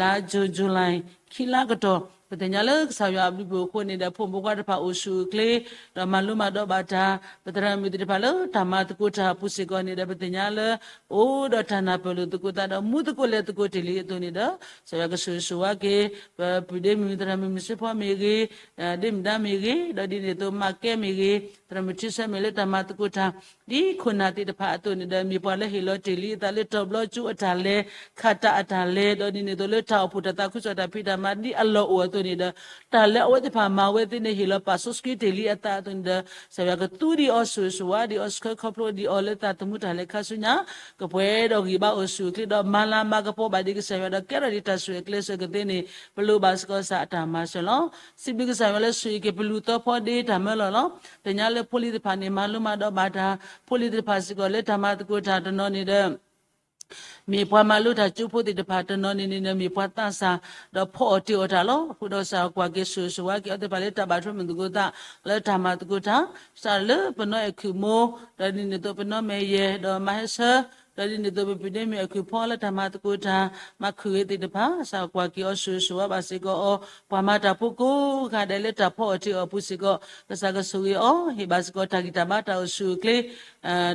လါ June July ခံလါကတီၢ် ပသ့ၣ်ညါလၢကစၢ်ယွၤအဘျုးဖှိၣ်အဃိန့ၣ်ဒီး ဖိမုၣ်ဖိခွါတဖၣ်အိၣ်ဆူၣ်အိၣ်ချ့ ဒီးမၤလိမၤဒိးဘၣ်တၢ် ပသရၣ်မုၣ်သ့ၣ်တဖၣ်လၢတၢ်မၤသကိးတၢ်အပူၤစ့ၢ်ကီးန့ၣ်ဒီး ပသ့ၣ်ညါလၢ အိၣ်ဒီးတၢ်နၢ်ပၢၢ်လိာ်သကိးသးဒီးမူသကိးလဲၤသကိးတ့ၢ်လံအသိးန့ၣ်ဒီး ကစၢ်ယွၤကဆိၣ်ဂ့ၤဆိၣ်ဝါက့ၤ ပပုၢ်ဒ့မုၣ်သရၣ်မုၣ်မုၢ်စ့ဖီမ့ၢ်ဂ့ၤ, ဒ့မုၣ်ဒါမ့ၢ်ဂ့ၤ, ဒီးဒ်န့ၣ်အသိးမးကဲမ့ၢ်ဂ့ၤ, သရၣ်မုၣ်ထံဆၢမ့ၢ်လၢတၢ်မၤသကိးတၢ် ဒ်ခိၣ်နၢ်သ့ၣ်တဖၣ်အသိးန့ၣ်ဒီး မ့ၢ်ပှၤလၢဟ့ၣ်လီၤတ့ၢ်လံအသးလၢတီၤဘျီကၠိအတၢ်လဲၤ, ခးတၢ်အတၢ်လဲၤ, ဒီးဒ်န့ၣ်အသိးလၢတၢ်အိၣ်ဖှိၣ်တၢ်သးခုကစီၣ်တၢ်ဖံးတၢ်မၤဒ်အလီၢ်အိၣ်အသိးန့ၣ်ဒီး တၢ်လၢအဝဲသ့ၣ်တဖၣ်မၤဝဲသ့ၣ်န့ၣ် ဟ့ၣ်လီၤပာ်စီဆှံတ့ၢ်လံအသးအသိးန့ၣ်ဒီး ကစၢ်ယွၤကသူဒံးအီၤ ဆိၣ်ဂ့ၤဆိၣ်ဝါဒံးအီၤ ဆှၢခီဖျိဒံးအီၤလၢသးသမူတၢ်လဲၤခါဆူညါ ကပှဲၤဒီးဂံၢ်ဘါအိၣ်ဆူၣ်အိၣ်ချ့ဒီးမၤလၤမၤကပီၤဘၣ်ဒံးကစၢ်ယွၤဒီးကဲထီၣ်ဒံးတၢ်ဆိၣ်ဂ့ၤအကျဲစၢၤကသ့န့ၣ် ပလိၣ်ဘၣ်စ့ၢ်ကီးကစၢ်အတၢ်မၤစၢၤလီၤ. စံးဘျုးကစၢ်ယွၤလၢဆိၣ်ဂ့ၤက့ၤပလူၤသီဖီဒ့တၢ်မၢလီၤလီၤ. သ့ၣ်ညါလၢဖိလံၤသ့ၣ်တဖၣ်န့ၣ် မၤလိမၤဒိးဘၣ်တၢ်, ဖိလံၤသ့ၣ်တဖၣ်စ့ၢ်ကီးလၢတၢ်မၤသကိးတၢ်တနီၤန့ၣ်ဒီး မ့ၢ်ပှၤမၤလိတၢ်ကၠိဖိသ့ၣ်တဖၣ်တနီၤန့ၣ်န့ၣ်ဒီး မ့ၢ်ပှၤသးစၢ်, ဒီးဖီအီၣ်တ့ၢ်အီၣ်တၢ်လီၤ. အဃိဒီးကစၢ်ကွၢ်က့ၤဆိၣ်ဂ့ၤဆိၣ်ဝါက့ၤအီၤသ့ၣ်တဖၣ်လၢတၢ်ဘၣ်ထွဲမုၢ်သကိးသး လၢတၢ်မၤသကိးတၢ်, စးလၢပနီၢ်အဲၣ်ခုၣ်မိၢ်, ဒီးဒ်န့ၣ်အသိးပနီၢ်မဲာ်ယဲၢ်, ဒီးမၤဟဲဆၢ, ဒီးဒ်န့ၣ်အသိးပပုၢ်ဒ့မုၣ်အဲၣ်ခုၣ်ဖီလၢတၢ်မၤသကိးတၢ်, မၤခုၣ်ဂ့ၤသ့ၣ်တဖၣ်, ကစၢ်ကွၢ်က့ၤအီၤဆိၣ်ဂ့ၤဆိၣ်ဝါဘၣ်စ့ၢ်ကီးအီၤ, ပှၤမၤတၢ်ဖိကိးဂၤဒဲးလၢတၢ်ဖီအီၣ်တ့ၢ်အီၣ်အပူၤစ့ၢ်ကီး, ကစၢ်ကဆိၣ်ဂ့ၤအီၤ, ဟ့ၣ်ဘၣ်စ့ၢ်ကီးတၢ်ဂံၢ်တၢ်ဘါတၢ်အိၣ်ဆူၣ်အိၣ်ချ့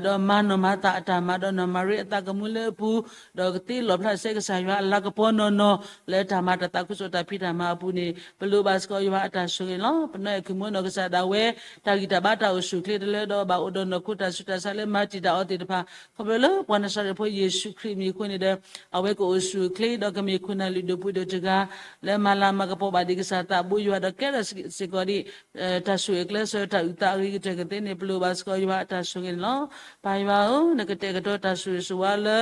ဒီးမၤနီၢ်မၤသးအတၢ်မၤဒီးနီၢ်မၤရံအသးကမူလၢအပူၤ, ဒီးကသ့လီၣ်ဖျါစဲကစၢ်ယွၤအလၤကပီၤနီၢ်နီၢ် လၢတၢ်မၤတၢ်သးခုကစီၣ်တၢ်ဖံးတၢ်မၤအပူၤန့ၣ် ပလိၣ်ဘၣ်စ့ၢ်ကီးယွၤအတၢ်ဆိၣ်ဂ့ၤလီၤ. ပနီၢ်အဲၣ်ခုၣ်မိၢ်နီၢ်ကစၢ်ဒၣ်ဝဲ တၢ်ဂံၢ်တၢ်ဘါတၢ်အိၣ်ဆူၣ်အိၣ်ချ့တလၢဒီး ဘၣ်အိၣ်ဒီးနီၢ်ခိတၢ်ဆူးတၢ်ဆါလၢမၤတံာ်တာ်အီၤသ့ၣ်တဖၣ် ခီဖျိလၢပှၤနၤစၤရ့းဖိယ့ၣ်ၡူးခရံာ်အမံၤအဃိန့ၣ်ဒီး အဝဲကအိၣ်ဆူၣ်အိၣ်ချ့ ဒီးကမ့ၢ်ခိၣ်နၢ်လုၢ်ဒိၣ်ပှ့ၤဒိၣ်တဂၤ လၢမၤလၤမၤကပီၤဘၣ်ဒံးကစၢ်သးဘိယွၤဒီးကဲထီၣ်စ့ၢ်ကီးဒံး တၢ်ဆိၣ်ဂ့ၤကျဲးစၢးတၢ်အုၣ်သးအဂ့ၤကတၢၢ်ကသ့န့ၣ် ပလိၣ်ဘၣ်စ့ၢ်ကီးယွၤအတၢ်ဆိၣ်ဂ့ၤန့ၣ်လီၤ. ပၢ်ယွၤဧၢ, နကတဲာ်ကတီၤတၢ်ဆိၣ်ဂ့ၤဆိၣ်ဝါလၢ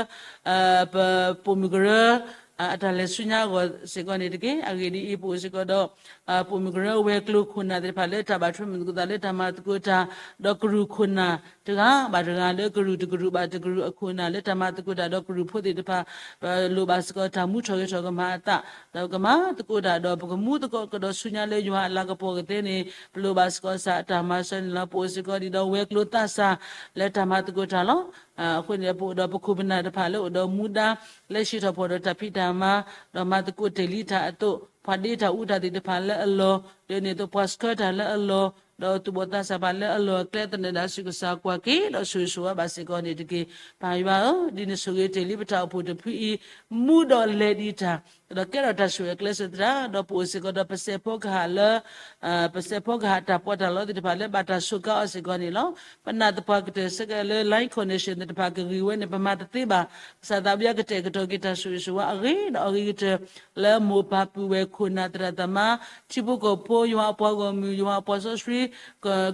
ပပိာ်မုၣ်ကရၢ အတၢ်လဲၤဆူညါအဂီၢ်စ့ၢ်ကီးန့ၣ်တက့ၢ်. အဂ့ၢ်ဒ်အံၤ, ပအိၣ်စ့ၢ်ကီးဒီး ပိာ်မုၣ်ကရၢဝဲၤကျိၤခိၣ်နၢ်သ့ၣ်တဖၣ်လၢတၢ်ဘၣ်ထွဲမုၢ်သကိးသးလၢတၢ်မၤသကိးတၢ်, ဒီးကရူၢ်ခိၣ်နၢ်တဂၤဘၣ်တဂၤလၢကရူၢ်တကရူၢ်ဘၣ်တကရူၢ်အခိၣ်နၢ်လၢတၢ်မၤသကိးတၢ်ဒီးကရူၢ်ဖိသ့ၣ်တဖၣ် ပလိၣ်ဘၣ်စ့ၢ်ကီးတၢ်မူထီၣ်ဂဲၤထီၣ်ကမၤအသး, ဒီးကမၤသကိးတၢ်ဒီးပကမူသကိးကဒီးဆူညါလၢယွၤအလၤကပီၤကသ့န့ၣ် ပလိၣ်ဘၣ်စ့ၢ်ကီးကစၢ်အတၢ်မၤစၢၤန့ၣ်လီၤ. ပအိၣ်စ့ၢ်ကီးဒံးဒီးဝဲၤကျိၤသးစၢ်လၢတၢ်မၤသကိးတၢ်လီၤ. အဃိန့ၣ် ပအိၣ်ဒီးပခိၣ်ပနၢ်တဖၣ်လၢအိၣ်ဒီးမူဒါ လၢစံးထီၣ်ပတြၢၤဒီးတၢ်ဖံးတၢ်မၤ, ဒီးမၤသကိးတ့ၢ်လံတၢ်အသိး, ပှၤဒ့တၢ်အူတၢ်သ့ၣ်တဖၣ်လၢအလီၢ်, ဒီးန့ၣ်အသိးပှၤဆှၢတၢ်လၢအလီၢ်, ဒီးသူၣ်ဘီၣ်သးစၢ်တဖၣ်လၢအလီၢ်အကျဲသနၢၣ်ဒၣ်ဆူ ကစၢ်ကွၢ်က့ၤဒီးဆိၣ်ဂ့ၤဆိၣ်ဝါဘၣ်စ့ၢ်ကီးန့ၣ်တက့ၢ်. ပၢ်ယွၤဧၢ, ဒ်နဆိၣ်ဂ့ၤတ့ၢ်လံပတၢ်အိၣ်ဖှိၣ်တဖုအံၤ မူဒီးလဲၤဒံးတၢ် ဒီးကဲထီၣ်တၢ်ဆိၣ်ဂ့ၤအကျဲးစၢးသတးဒီး ပအိၣ်စ့ၢ်ကီးဒီးပစဲးဖီကဟၣ်လၢ ပစဲးဖီကဟၣ်တၢ်ပီးတၢ်လီသ့ၣ်တဖၣ်လၢဘၣ်တၢ်စူးကါအီၤစ့ၢ်ကီးန့ၣ်လီၤ. ပနာ်သပှၢ်ကတၢၢ်ဆၢကတီၢ်လၢ line connection သ့ၣ်တဖၣ်ကဂ့ၤဝဲန့ၣ် ပမၤတသ့ဘၣ်. ကစၢ်သးဘိယွၤကတဲာ်ကတီၤက့ၤတၢ်ဆိၣ်ဂ့ၤဆိၣ်ဝါအဂ့ၤဒီးအဂ့ၤကတၢၢ် လၢမိၢ်ပၢ်ပုၢ်ဝဲၢ်ခိၣ်နၢ်သရၣ်သမါ ထံဖိကီၢ်ဖိ ယွၤအပှၤဂီၢ်မုၢ် ယွၤအပှၤစီဆှံ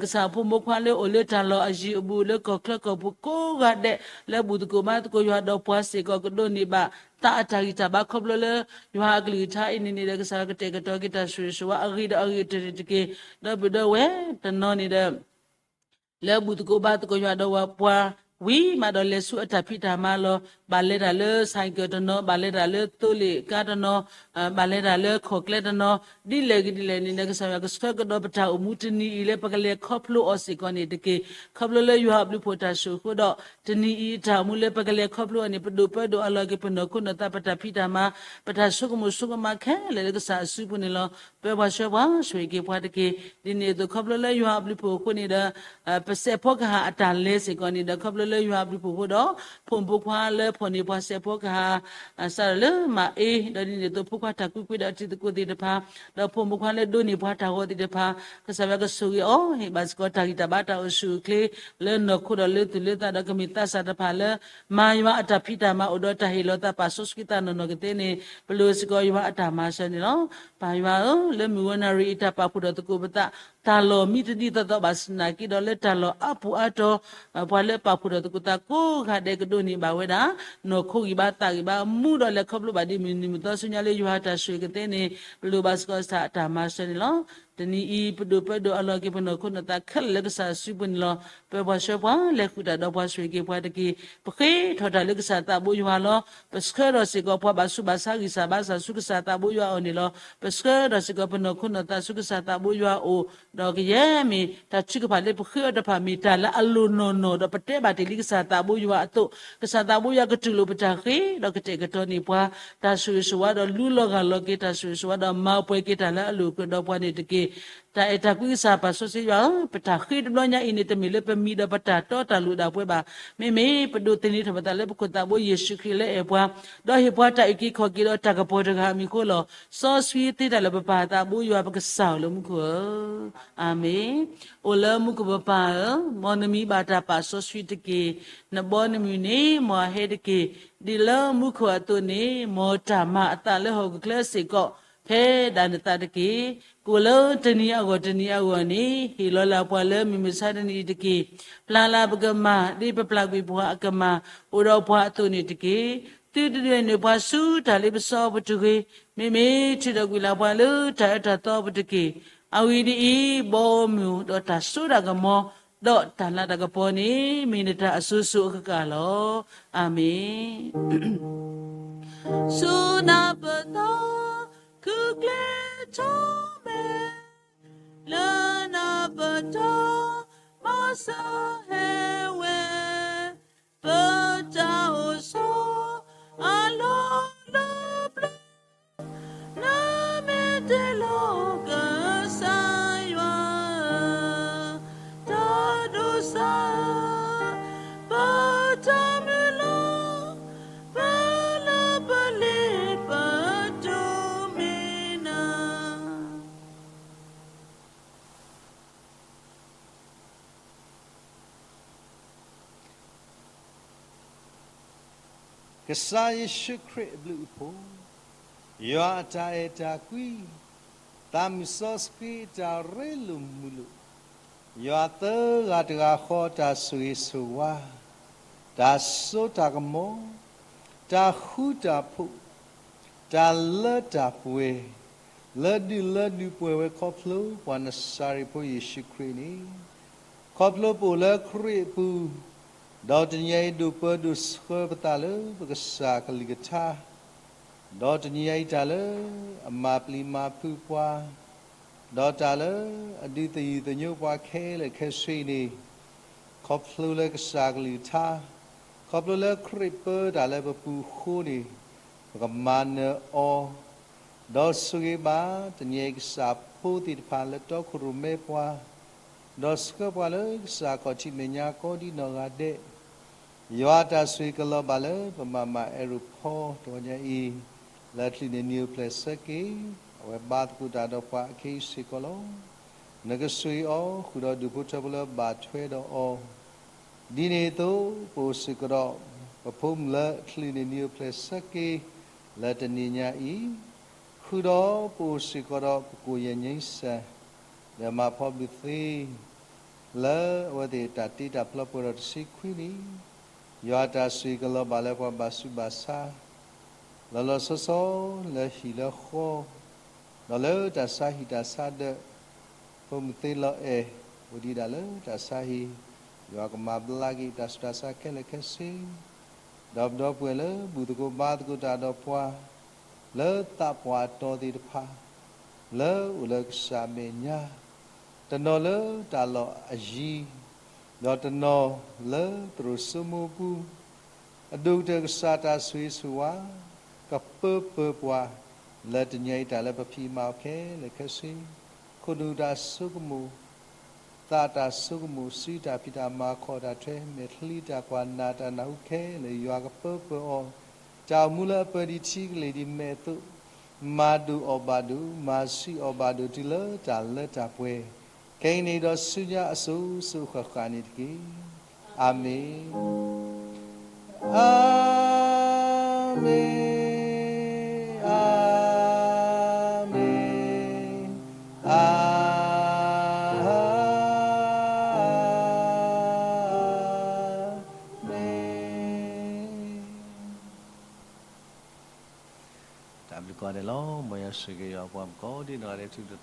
ကစၢ်ဖိမုၣ်ဖိခွါလၢအိၣ်လၢတၢ်လီၢ်အယံၤအဘူး လၢကီၢ်ချၢကီၢ်ပူၤကိးဂၤဒဲး လၢဘူၣ်သကိးဘါသကိးယွၤဒီးပှၤစ့ၢ်ကီးကဒိးန့ၢ်ဘၣ် သးအတၢ်ဂံၢ်တၢ်ဘါခီဖျိလၢ ယွၤအကလုၢ်ကထါအံၤန့ၣ်န့ၣ်ဒီး ကစၢ်ယွၤကတဲာ်ကတီၤက့ၤတၢ်ဆိၣ်ဂ့ၤဆိၣ်ဝါအဂ့ၤဒီးအဂ့ၤကတၢၢ်န့ၣ်တက့ၢ်. ဒီပုၢ်ဒီဝဲၢ်တနီၤန့ၣ်ဒီး လၢဘူၣ်သကိးဘါသကိးယွၤဒီးပှၤ ဝံၤမးဒီးလဲၤဆူအတၢ်ဖံးတၢ်မၤလီၤ. ဘၣ်လဲၤတၢ်လၢ ဆိုင်ကယ် တနီၤ, ဘၣ်လဲၤတၢ်လၢသိလ့ၣ်ကါတနီၤ, ဘၣ်လဲၤတၢ်လၢခီၣ်ကျဲတနီၤ, ဒ်လဲၣ်ဂ့ၤဒ်လဲၣ်န့ၣ်ဒီး ကစၢ်ယွၤကဆှၢကဒီးပတၢ်အိၣ်မူတနံၤအံၤလၢပကလဲၤခီဖျိအီၤစ့ၢ်ကီးန့ၣ်တက့ၢ်. ခီဖျိလၢယွၤအဘျုးဖှိၣ်တၢ်ဆိၣ်အဃိဒီး တနံၤအံၤအတၢ်အိၣ်မူလၢပကလဲၤခီဖျိအီၤန့ၣ် ပဒိၣ်ပၢဒိၣ်အလီၢ်က့ၤ ပနီၢ်ခိနီၢ်သး ပတၢ်ဖံးတၢ်မၤ ပတၢ်ဆိကမိၣ်ဆိကမးခဲလၢာ်လၢကစၢ်အစုပူၤန့ၣ်လီၤ. ပၢပှၤဆှၢပှၤ ဆိၣ်ဂ့ၤက့ၤပှၤတက့ၢ်. ဒ်န့ၣ်အသိး ခီဖျိလၢယွၤအဘျုးဖှိၣ်အဃိန့ၣ်ဒီး ပစဲးဖီကဟၣ်အတၢ်လဲၤစ့ၢ်ကီးန့ၣ်ဒီး ခီဖျိ လၢယွၤအဘျုးအဖှိၣ်အဃိဒီး ဖိမုၣ်ဖိခွါလၢဖီၣ်န့ၢ်ပှၤစဲးဖီကဟၣ် စးထီၣ်လၢမၤအ့ ဒီးဒ်န့ၣ်အသိး ဖိခွါတၢ်ကူးကွံာ်ဒီးတံၤသကိးသ့ၣ်တဖၣ်, ဒီးဖိမုၣ်ဖိခွါလၢဒိးန့ၢ်ပှၤတၢ်ဂီၤသ့ၣ်တဖၣ်, ကစၢ်ယွၤကဆိၣ်ဂ့ၤအီၤ, ဟ့ၣ်ဘၣ်စ့ၢ်ကီးတၢ်ဂံၢ်တၢ်ဘါတၢ်အိၣ်ဆူၣ်အိၣ်ချ့ လၢနီၢ်ခိဒီးလၢသူၣ်လၢသးဒီးကမ့ၢ်သးစၢ်တဖၣ်လၢ မၤယွၤအတၢ်ဖံးတၢ်မၤအိၣ်ဒီးတၢ်ဟ့ၣ်လီၤသးပာ်စီဆှံသးနီၢ်နီၢ်ကသ့န့ၣ် ပလိၣ်စ့ၢ်ကီးယွၤအတၢ်မၤစၢၤန့ၣ်လီၤ. ပၢ်ယွၤဧၢ, လၢမုၢ်ဝဲနၣ်ရံၣ်အံၤတၢ်ပာ်ဖှိၣ်ထီၣ်သကိးပသး တၢ်လီၢ်မံတဒ်သိးသိးဘၣ်ဆၣ်သနာ်က့ဒီး လၢတၢ်လီၢ်အါပူၤအါတီၤ ပှၤလၢပာ်ဖှိၣ်ထီၣ်သကိးသးကိးဂၤဒဲးကဒိးန့ၢ်ဘၣ်ဝဲဒၣ် နီၢ်ခိဂံၢ်ဘါသးဂံၢ်ဘါ မူဒီးလဲၤခီဖျိဘၣ်ဒ်မုၢ်နံၤမုၢ်သီဆူညါလၢယွၤအတၢ်ဆိၣ်ဂ့ၤကသ့န့ၣ် ပလိၣ်ဘၣ်စ့ၢ်ကီးကစၢ်အတၢ်မၤစၢၤန့ၣ်လီၤ. တနံၤအံၤ ပဒိၣ်ပၢဒိၣ်အလီၢ်က့ၤ ပနီၢ်ခိနီၢ်သးခဲလၢာ်လၢကစၢ်စုပူၤန့ၣ်လီၤ. ပၢပှၤဆှၢပှၤ လဲၤဃုာ်တၢ်ဒီးပှၤဆိၣ်ဂ့ၤက့ၤပှၤတက့ၢ်. ပဃ့ထီၣ်တၢ်လၢကစၢ်သးဘိယွၤလီၤ. ပဆှၢထီၣ်စ့ၢ်ကီးပှၤဘၣ်ဆူးဘၣ်ဆါဂံၢ်စၢ်ဘါစၢ်ဆူကစၢ်သးဘိယွၤအအိၣ်န့ၣ်လီၤ. ပဆှၢထီၣ်စ့ၢ်ကီးပနီၢ်ခိနီၢ်သးဆူကစၢ်သးဘိယွၤအအိၣ်, ဒီးကယဲၢ်မ့ၢ်တၢ်ထုကဖၣ်လၢပဃ့အီၤတဖၣ် မ့ၢ်တၢ်လၢအလိၣ်နီၢ်နီၢ်ဒီးပတဲဘၣ်တ့ၢ်လံကစၢ်သးဘိယွၤအသိး, ကစၢ်သးဘိယွၤကတူၢ်လိာ်ပတၢ်ဃ့ ဒီးကတဲာ်ကတီၤန့ၢ်ပှၤ တၢ်ဆိၣ်ဂ့ၤဆိၣ်ဝါဒီးလူလီၤဂာ်လီၤက့ၤ တၢ်ဆိၣ်ဂ့ၤဆိၣ်ဝါဒီးမၤပှဲၤက့ၤတၢ်လၢအလိၣ်အကၢၢ်ဒီးပှၤန့ၣ်တက့ၢ်. တၢ်အဲၣ်တၢ်ကွံကစၢ်ပာ်စီဆှံယွၤဧၢ, ပတၢ်ဃ့တဘျီညါအံၤန့ၣ် တမ့ၢ်လၢပမံၤဒီးပတၢ်တီတၢ်လိၤဒၣ်ပှဲၤဘၣ်. မ့မ့ၢ်ပဒိးသန့ၤထီၣ်ပသးလၢပခိၣ်သးဘိယ့ၣ်ၡူးခရံာ်လၢအဲၣ်ပှၤ, ဒီးဟ့ၣ်ပှၤတၢ်အုၣ်က့ၤခီၣ်က့ၤဒီးတၢ်ကပီၤတဂၤအမံၤအဃိလီၤ. စီဆှံသ့တၢ်လၢပပၢ်သးဘိယွၤပကစၢ်ဧိၤလၢမူခိၣ်ဧၢ, အၤမ့ၣ်. အိၣ်လၢမူခိၣ်ပပၢ်ဧၢ, မ်နမံၤဘၣ်တၢ်ပာ်စီဆှံတက့ၢ်. နဘီနမုၢ်န့ၣ် မ်အဟဲတက့ၢ်. ဒ်လၢမူခိၣ်အသိးန့ၣ် မ်တၢ်မၤအသးလၢဟီၣ်ခိၣ်ချၢစ့ၢ်ကီး ဖဲဒၣ်နသးတက့ၢ်. ကိၣ်လၢတနံၤအဂီၢ်တနံၤအဂီၢ်န့ၣ် ဟ့ၣ်လီၤလၢပှၤလၢမုၢ်မဆါတနံၤအံၤတက့ၢ်. ပျၢ်လၢပကမၤ ဒ်ပပျၢ်ကွံာ်ပှၤအကမၤ အိၣ်ဒီးပှၤအသိးန့ၣ်တက့ၢ်. သုတဒုးန့ၢ်ပှၤဆူတၢ်လ့ပစီအပူၤတဂ့ၤ, မ့မ့ၢ်ထုးထီၣ်ကွံာ်လၢပှၤလၢတၢ်အၢတၢ်သီအပူၤတက့ၢ်. အဂ့ၢ်ဒ်အံၤ, ဘီမုၢ်ဒီးတၢ်စိတၢ်ကမီၤ ဒီးတၢ်လၤတၢ်ကပီၤန့ၣ် မ့ၢ်နတၢ်အစိၤစိၤအဃၣ်ဃၣ်လီၤ. အၤမ့ၣ်. စူနပသီ ခုကျဲထီမဲ လၢနပတီၢ် မၤစၢၤဟဲဝဲ ပတၢ်အိၣ်ဆိး အလီၢ်လၢပျၢၤ နမ့ၢ်တ့ၢ်လီၤကစၢ်ယွၤ တၢ်ဒိးစၢ်ဧၢ, ပတၢ်မုၢ်လၢ် ပလၢပလ့ပတိၢ်မ့ၢ်နၤ ကစၢ်ယ့ၣ်ၡူးခရံာ်အဘျုးအဖှိၣ်, ယွၤအတၢ်အဲၣ်တၢ်ကွံ, သးမုၢ်စီဆှံတၢ်ရ့လိာ်မုာ်လိာ်, ယွၤသၢဂၤတဂၤဃီတၢ်ဆိၣ်ဂ့ၤဆိၣ်ဝါ, တၢ်စိတၢ်ကမီၤ, တၢ်ဃူတၢ်ဖိး, တၢ်လၢတၢ်ပှဲၤ, လၢဒုးလၢဒုးပှဲၤဝဲခီဖျိပှၤနစၤရ့းဖိယ့ၣ်ၡူးခရံာ်န့ၣ်, ခီဖျိပအိၣ်လၢခရံာ်အပူၤ, ဒီးတနံၤအံၤဒိၣ်ပၢဒိၣ်ဆှၢပသးလၢပကစၢ်ကလုၢ်ကထါ, ဒီးတနံၤအံၤတၢ်လၢအမၤပျံၤမၤဖုးပှၤ, ဒီးတၢ်လၢအဒုးသယုၢ်သညိပှၤခဲလၢာ်ခဲဆ့န့ၣ်, ခီဖျိလၢကစၢ်ကလုၢ်ကထါ, ခီဖျိလၢခရံာ်ပၢတၢ်လၢပပူၤအဃိန့ၣ်, ပကမၤနၢၤအီၤ, ဒီးဆိၣ်ဂ့ၤဘၣ် တနံၤအံၤကစၢ်ဖိသ့ၣ်တဖၣ်လၢတီခိၣ်ရိၣ်မဲပှၤ, ဒီးဆှၢပှၤလၢကစၢ်ခီၣ်ထံးမဲာ်ညါကိးဒံနီၢ်ဂၤဒဲး, ယွၤတၢ်ဆိၣ်ဂ့ၤကလီၤဘၣ်လၢပမၤမၤအဲၣ်ရူၢ်ဖီတဂီၤညါအံၤ, လၢချုးန့ၣ်နံၤအိၣ်ဖျဲၣ်ဆၢက့ၤ, အဝဲဘါသကိးတၢ်ဒီးပှၤအခဲအံၤစ့ၢ်ကီးလီၤ. နကဆိၣ်ဂ့ၤအီၤ ဃုာ်ဒီးဒူၣ်ဖိထၢဖိလၢဘၣ်ထွဲဒီးအီၤ, ဒ်န့ၣ်အသိး ပအိၣ်စ့ၢ်ကီးဒီး ပဖိမုၣ်လၢချုးန့ၣ်နံၤအိၣ်ဖျဲၣ်ဆၢက့ၤ လၢတနံၤညါအံၤ, ဃုာ်ဒီးပအိၣ်စ့ၢ်ကီးဒီးပကိၣ်ယဲၢ်ညါစၢ်, ဒီးမၤဖီဘျုးသ့ လၢအဝဲသ့ၣ်တၢ်တ့တၢ်ဖျီပှဲၤဒီးတဆံခွံနံၣ်, ယွၤတၢ်ဆိၣ်ဂ့ၤကလီၤဘၣ်လၢပှၤဘၣ်ဆူးဘၣ်ဆါ, လီၤလီၤဆီဆီလၢဟံၣ်လၢဃီ, ဒီးလၢတၢ်ဆါဟံၣ်တၢ်ဆါဒၢး, ဖိမုၣ်သ့လီၤအဲၣ်, အိၣ်ဒံးဒၣ်လၢတၢ်ဆါဟံၣ်, ယွၤကမၤဘျါက့ၤတၢ်ဆူးတၢ်ဆါခဲလၢာ်ခဲဆ့, ဒီးပဒီပုၢ်ဝဲၢ်လၢဘူၣ်သကိးဘါသကိးတၢ်ဒီးပှၤ, လၢသးပှၢ်တီၤသ့ၣ်တဖၣ်, လၢအိၣ်လၢကစၢ်မဲာ်ညါ, တနီၤလၢတၢ်လီၢ်အယံၤ, ဒီးတနီၤလၢသရိာ်စိမိၢ်ပူၤ, အဒိၣ်ကတၢၢ်ကစၢ်တၢ်ဆိၣ်ဂ့ၤဆိၣ်ဝါ, ကပၢပၢပှၤ, လၢတနံၤအံၤတၢ်လၢပဖံးမၤအီၤခဲလၢာ်ခဲဆ့, ခိၣ်နူာ်တၢ်ဆိကမိၣ် သးတၢ်ဆိကမိၣ်, စုတၢ်ဖံးတၢ်မၤ, ခီၣ်တၢ်ထွဲ, မဲာ်ချံတၢ်ကွၢ်, နာ်တၢ်နၢ်ဟူခဲလၢာ်, ယွၤကပၢပၢၢ်အီၤ, တၢ်အိၣ်မူလၢအပၢၢ်ဒံးထံကလ့ၢ်ဒံးမဲာ်အသိး, မၤဒိၣ်အီၣ်ဘၣ်ဒိၣ်, မၤဆှံအီၣ်ဘၣ်ဒိၣ် တုၤလၢတၢ်လၢတၢ်ပှဲၤ, ခဲအံၤန့ၣ်ဒီးဆူညါအစိၤစိၤဃၣ်ဃၣ်န့ၣ်တက့ၢ်. အၤမ့ၣ်, အၤမ့ၣ်, အၤမ့ၣ်, အၤမ့ၣ်. တၢ်ဘျုးကိးဂၤဒဲးလီၤ. မ်ယွၤဆိၣ်ဂ့ၤက့ၤယွၤပှၤကိးဒံနီၢ်ဂၤဒဲးထူးထူးတီၤတီၤ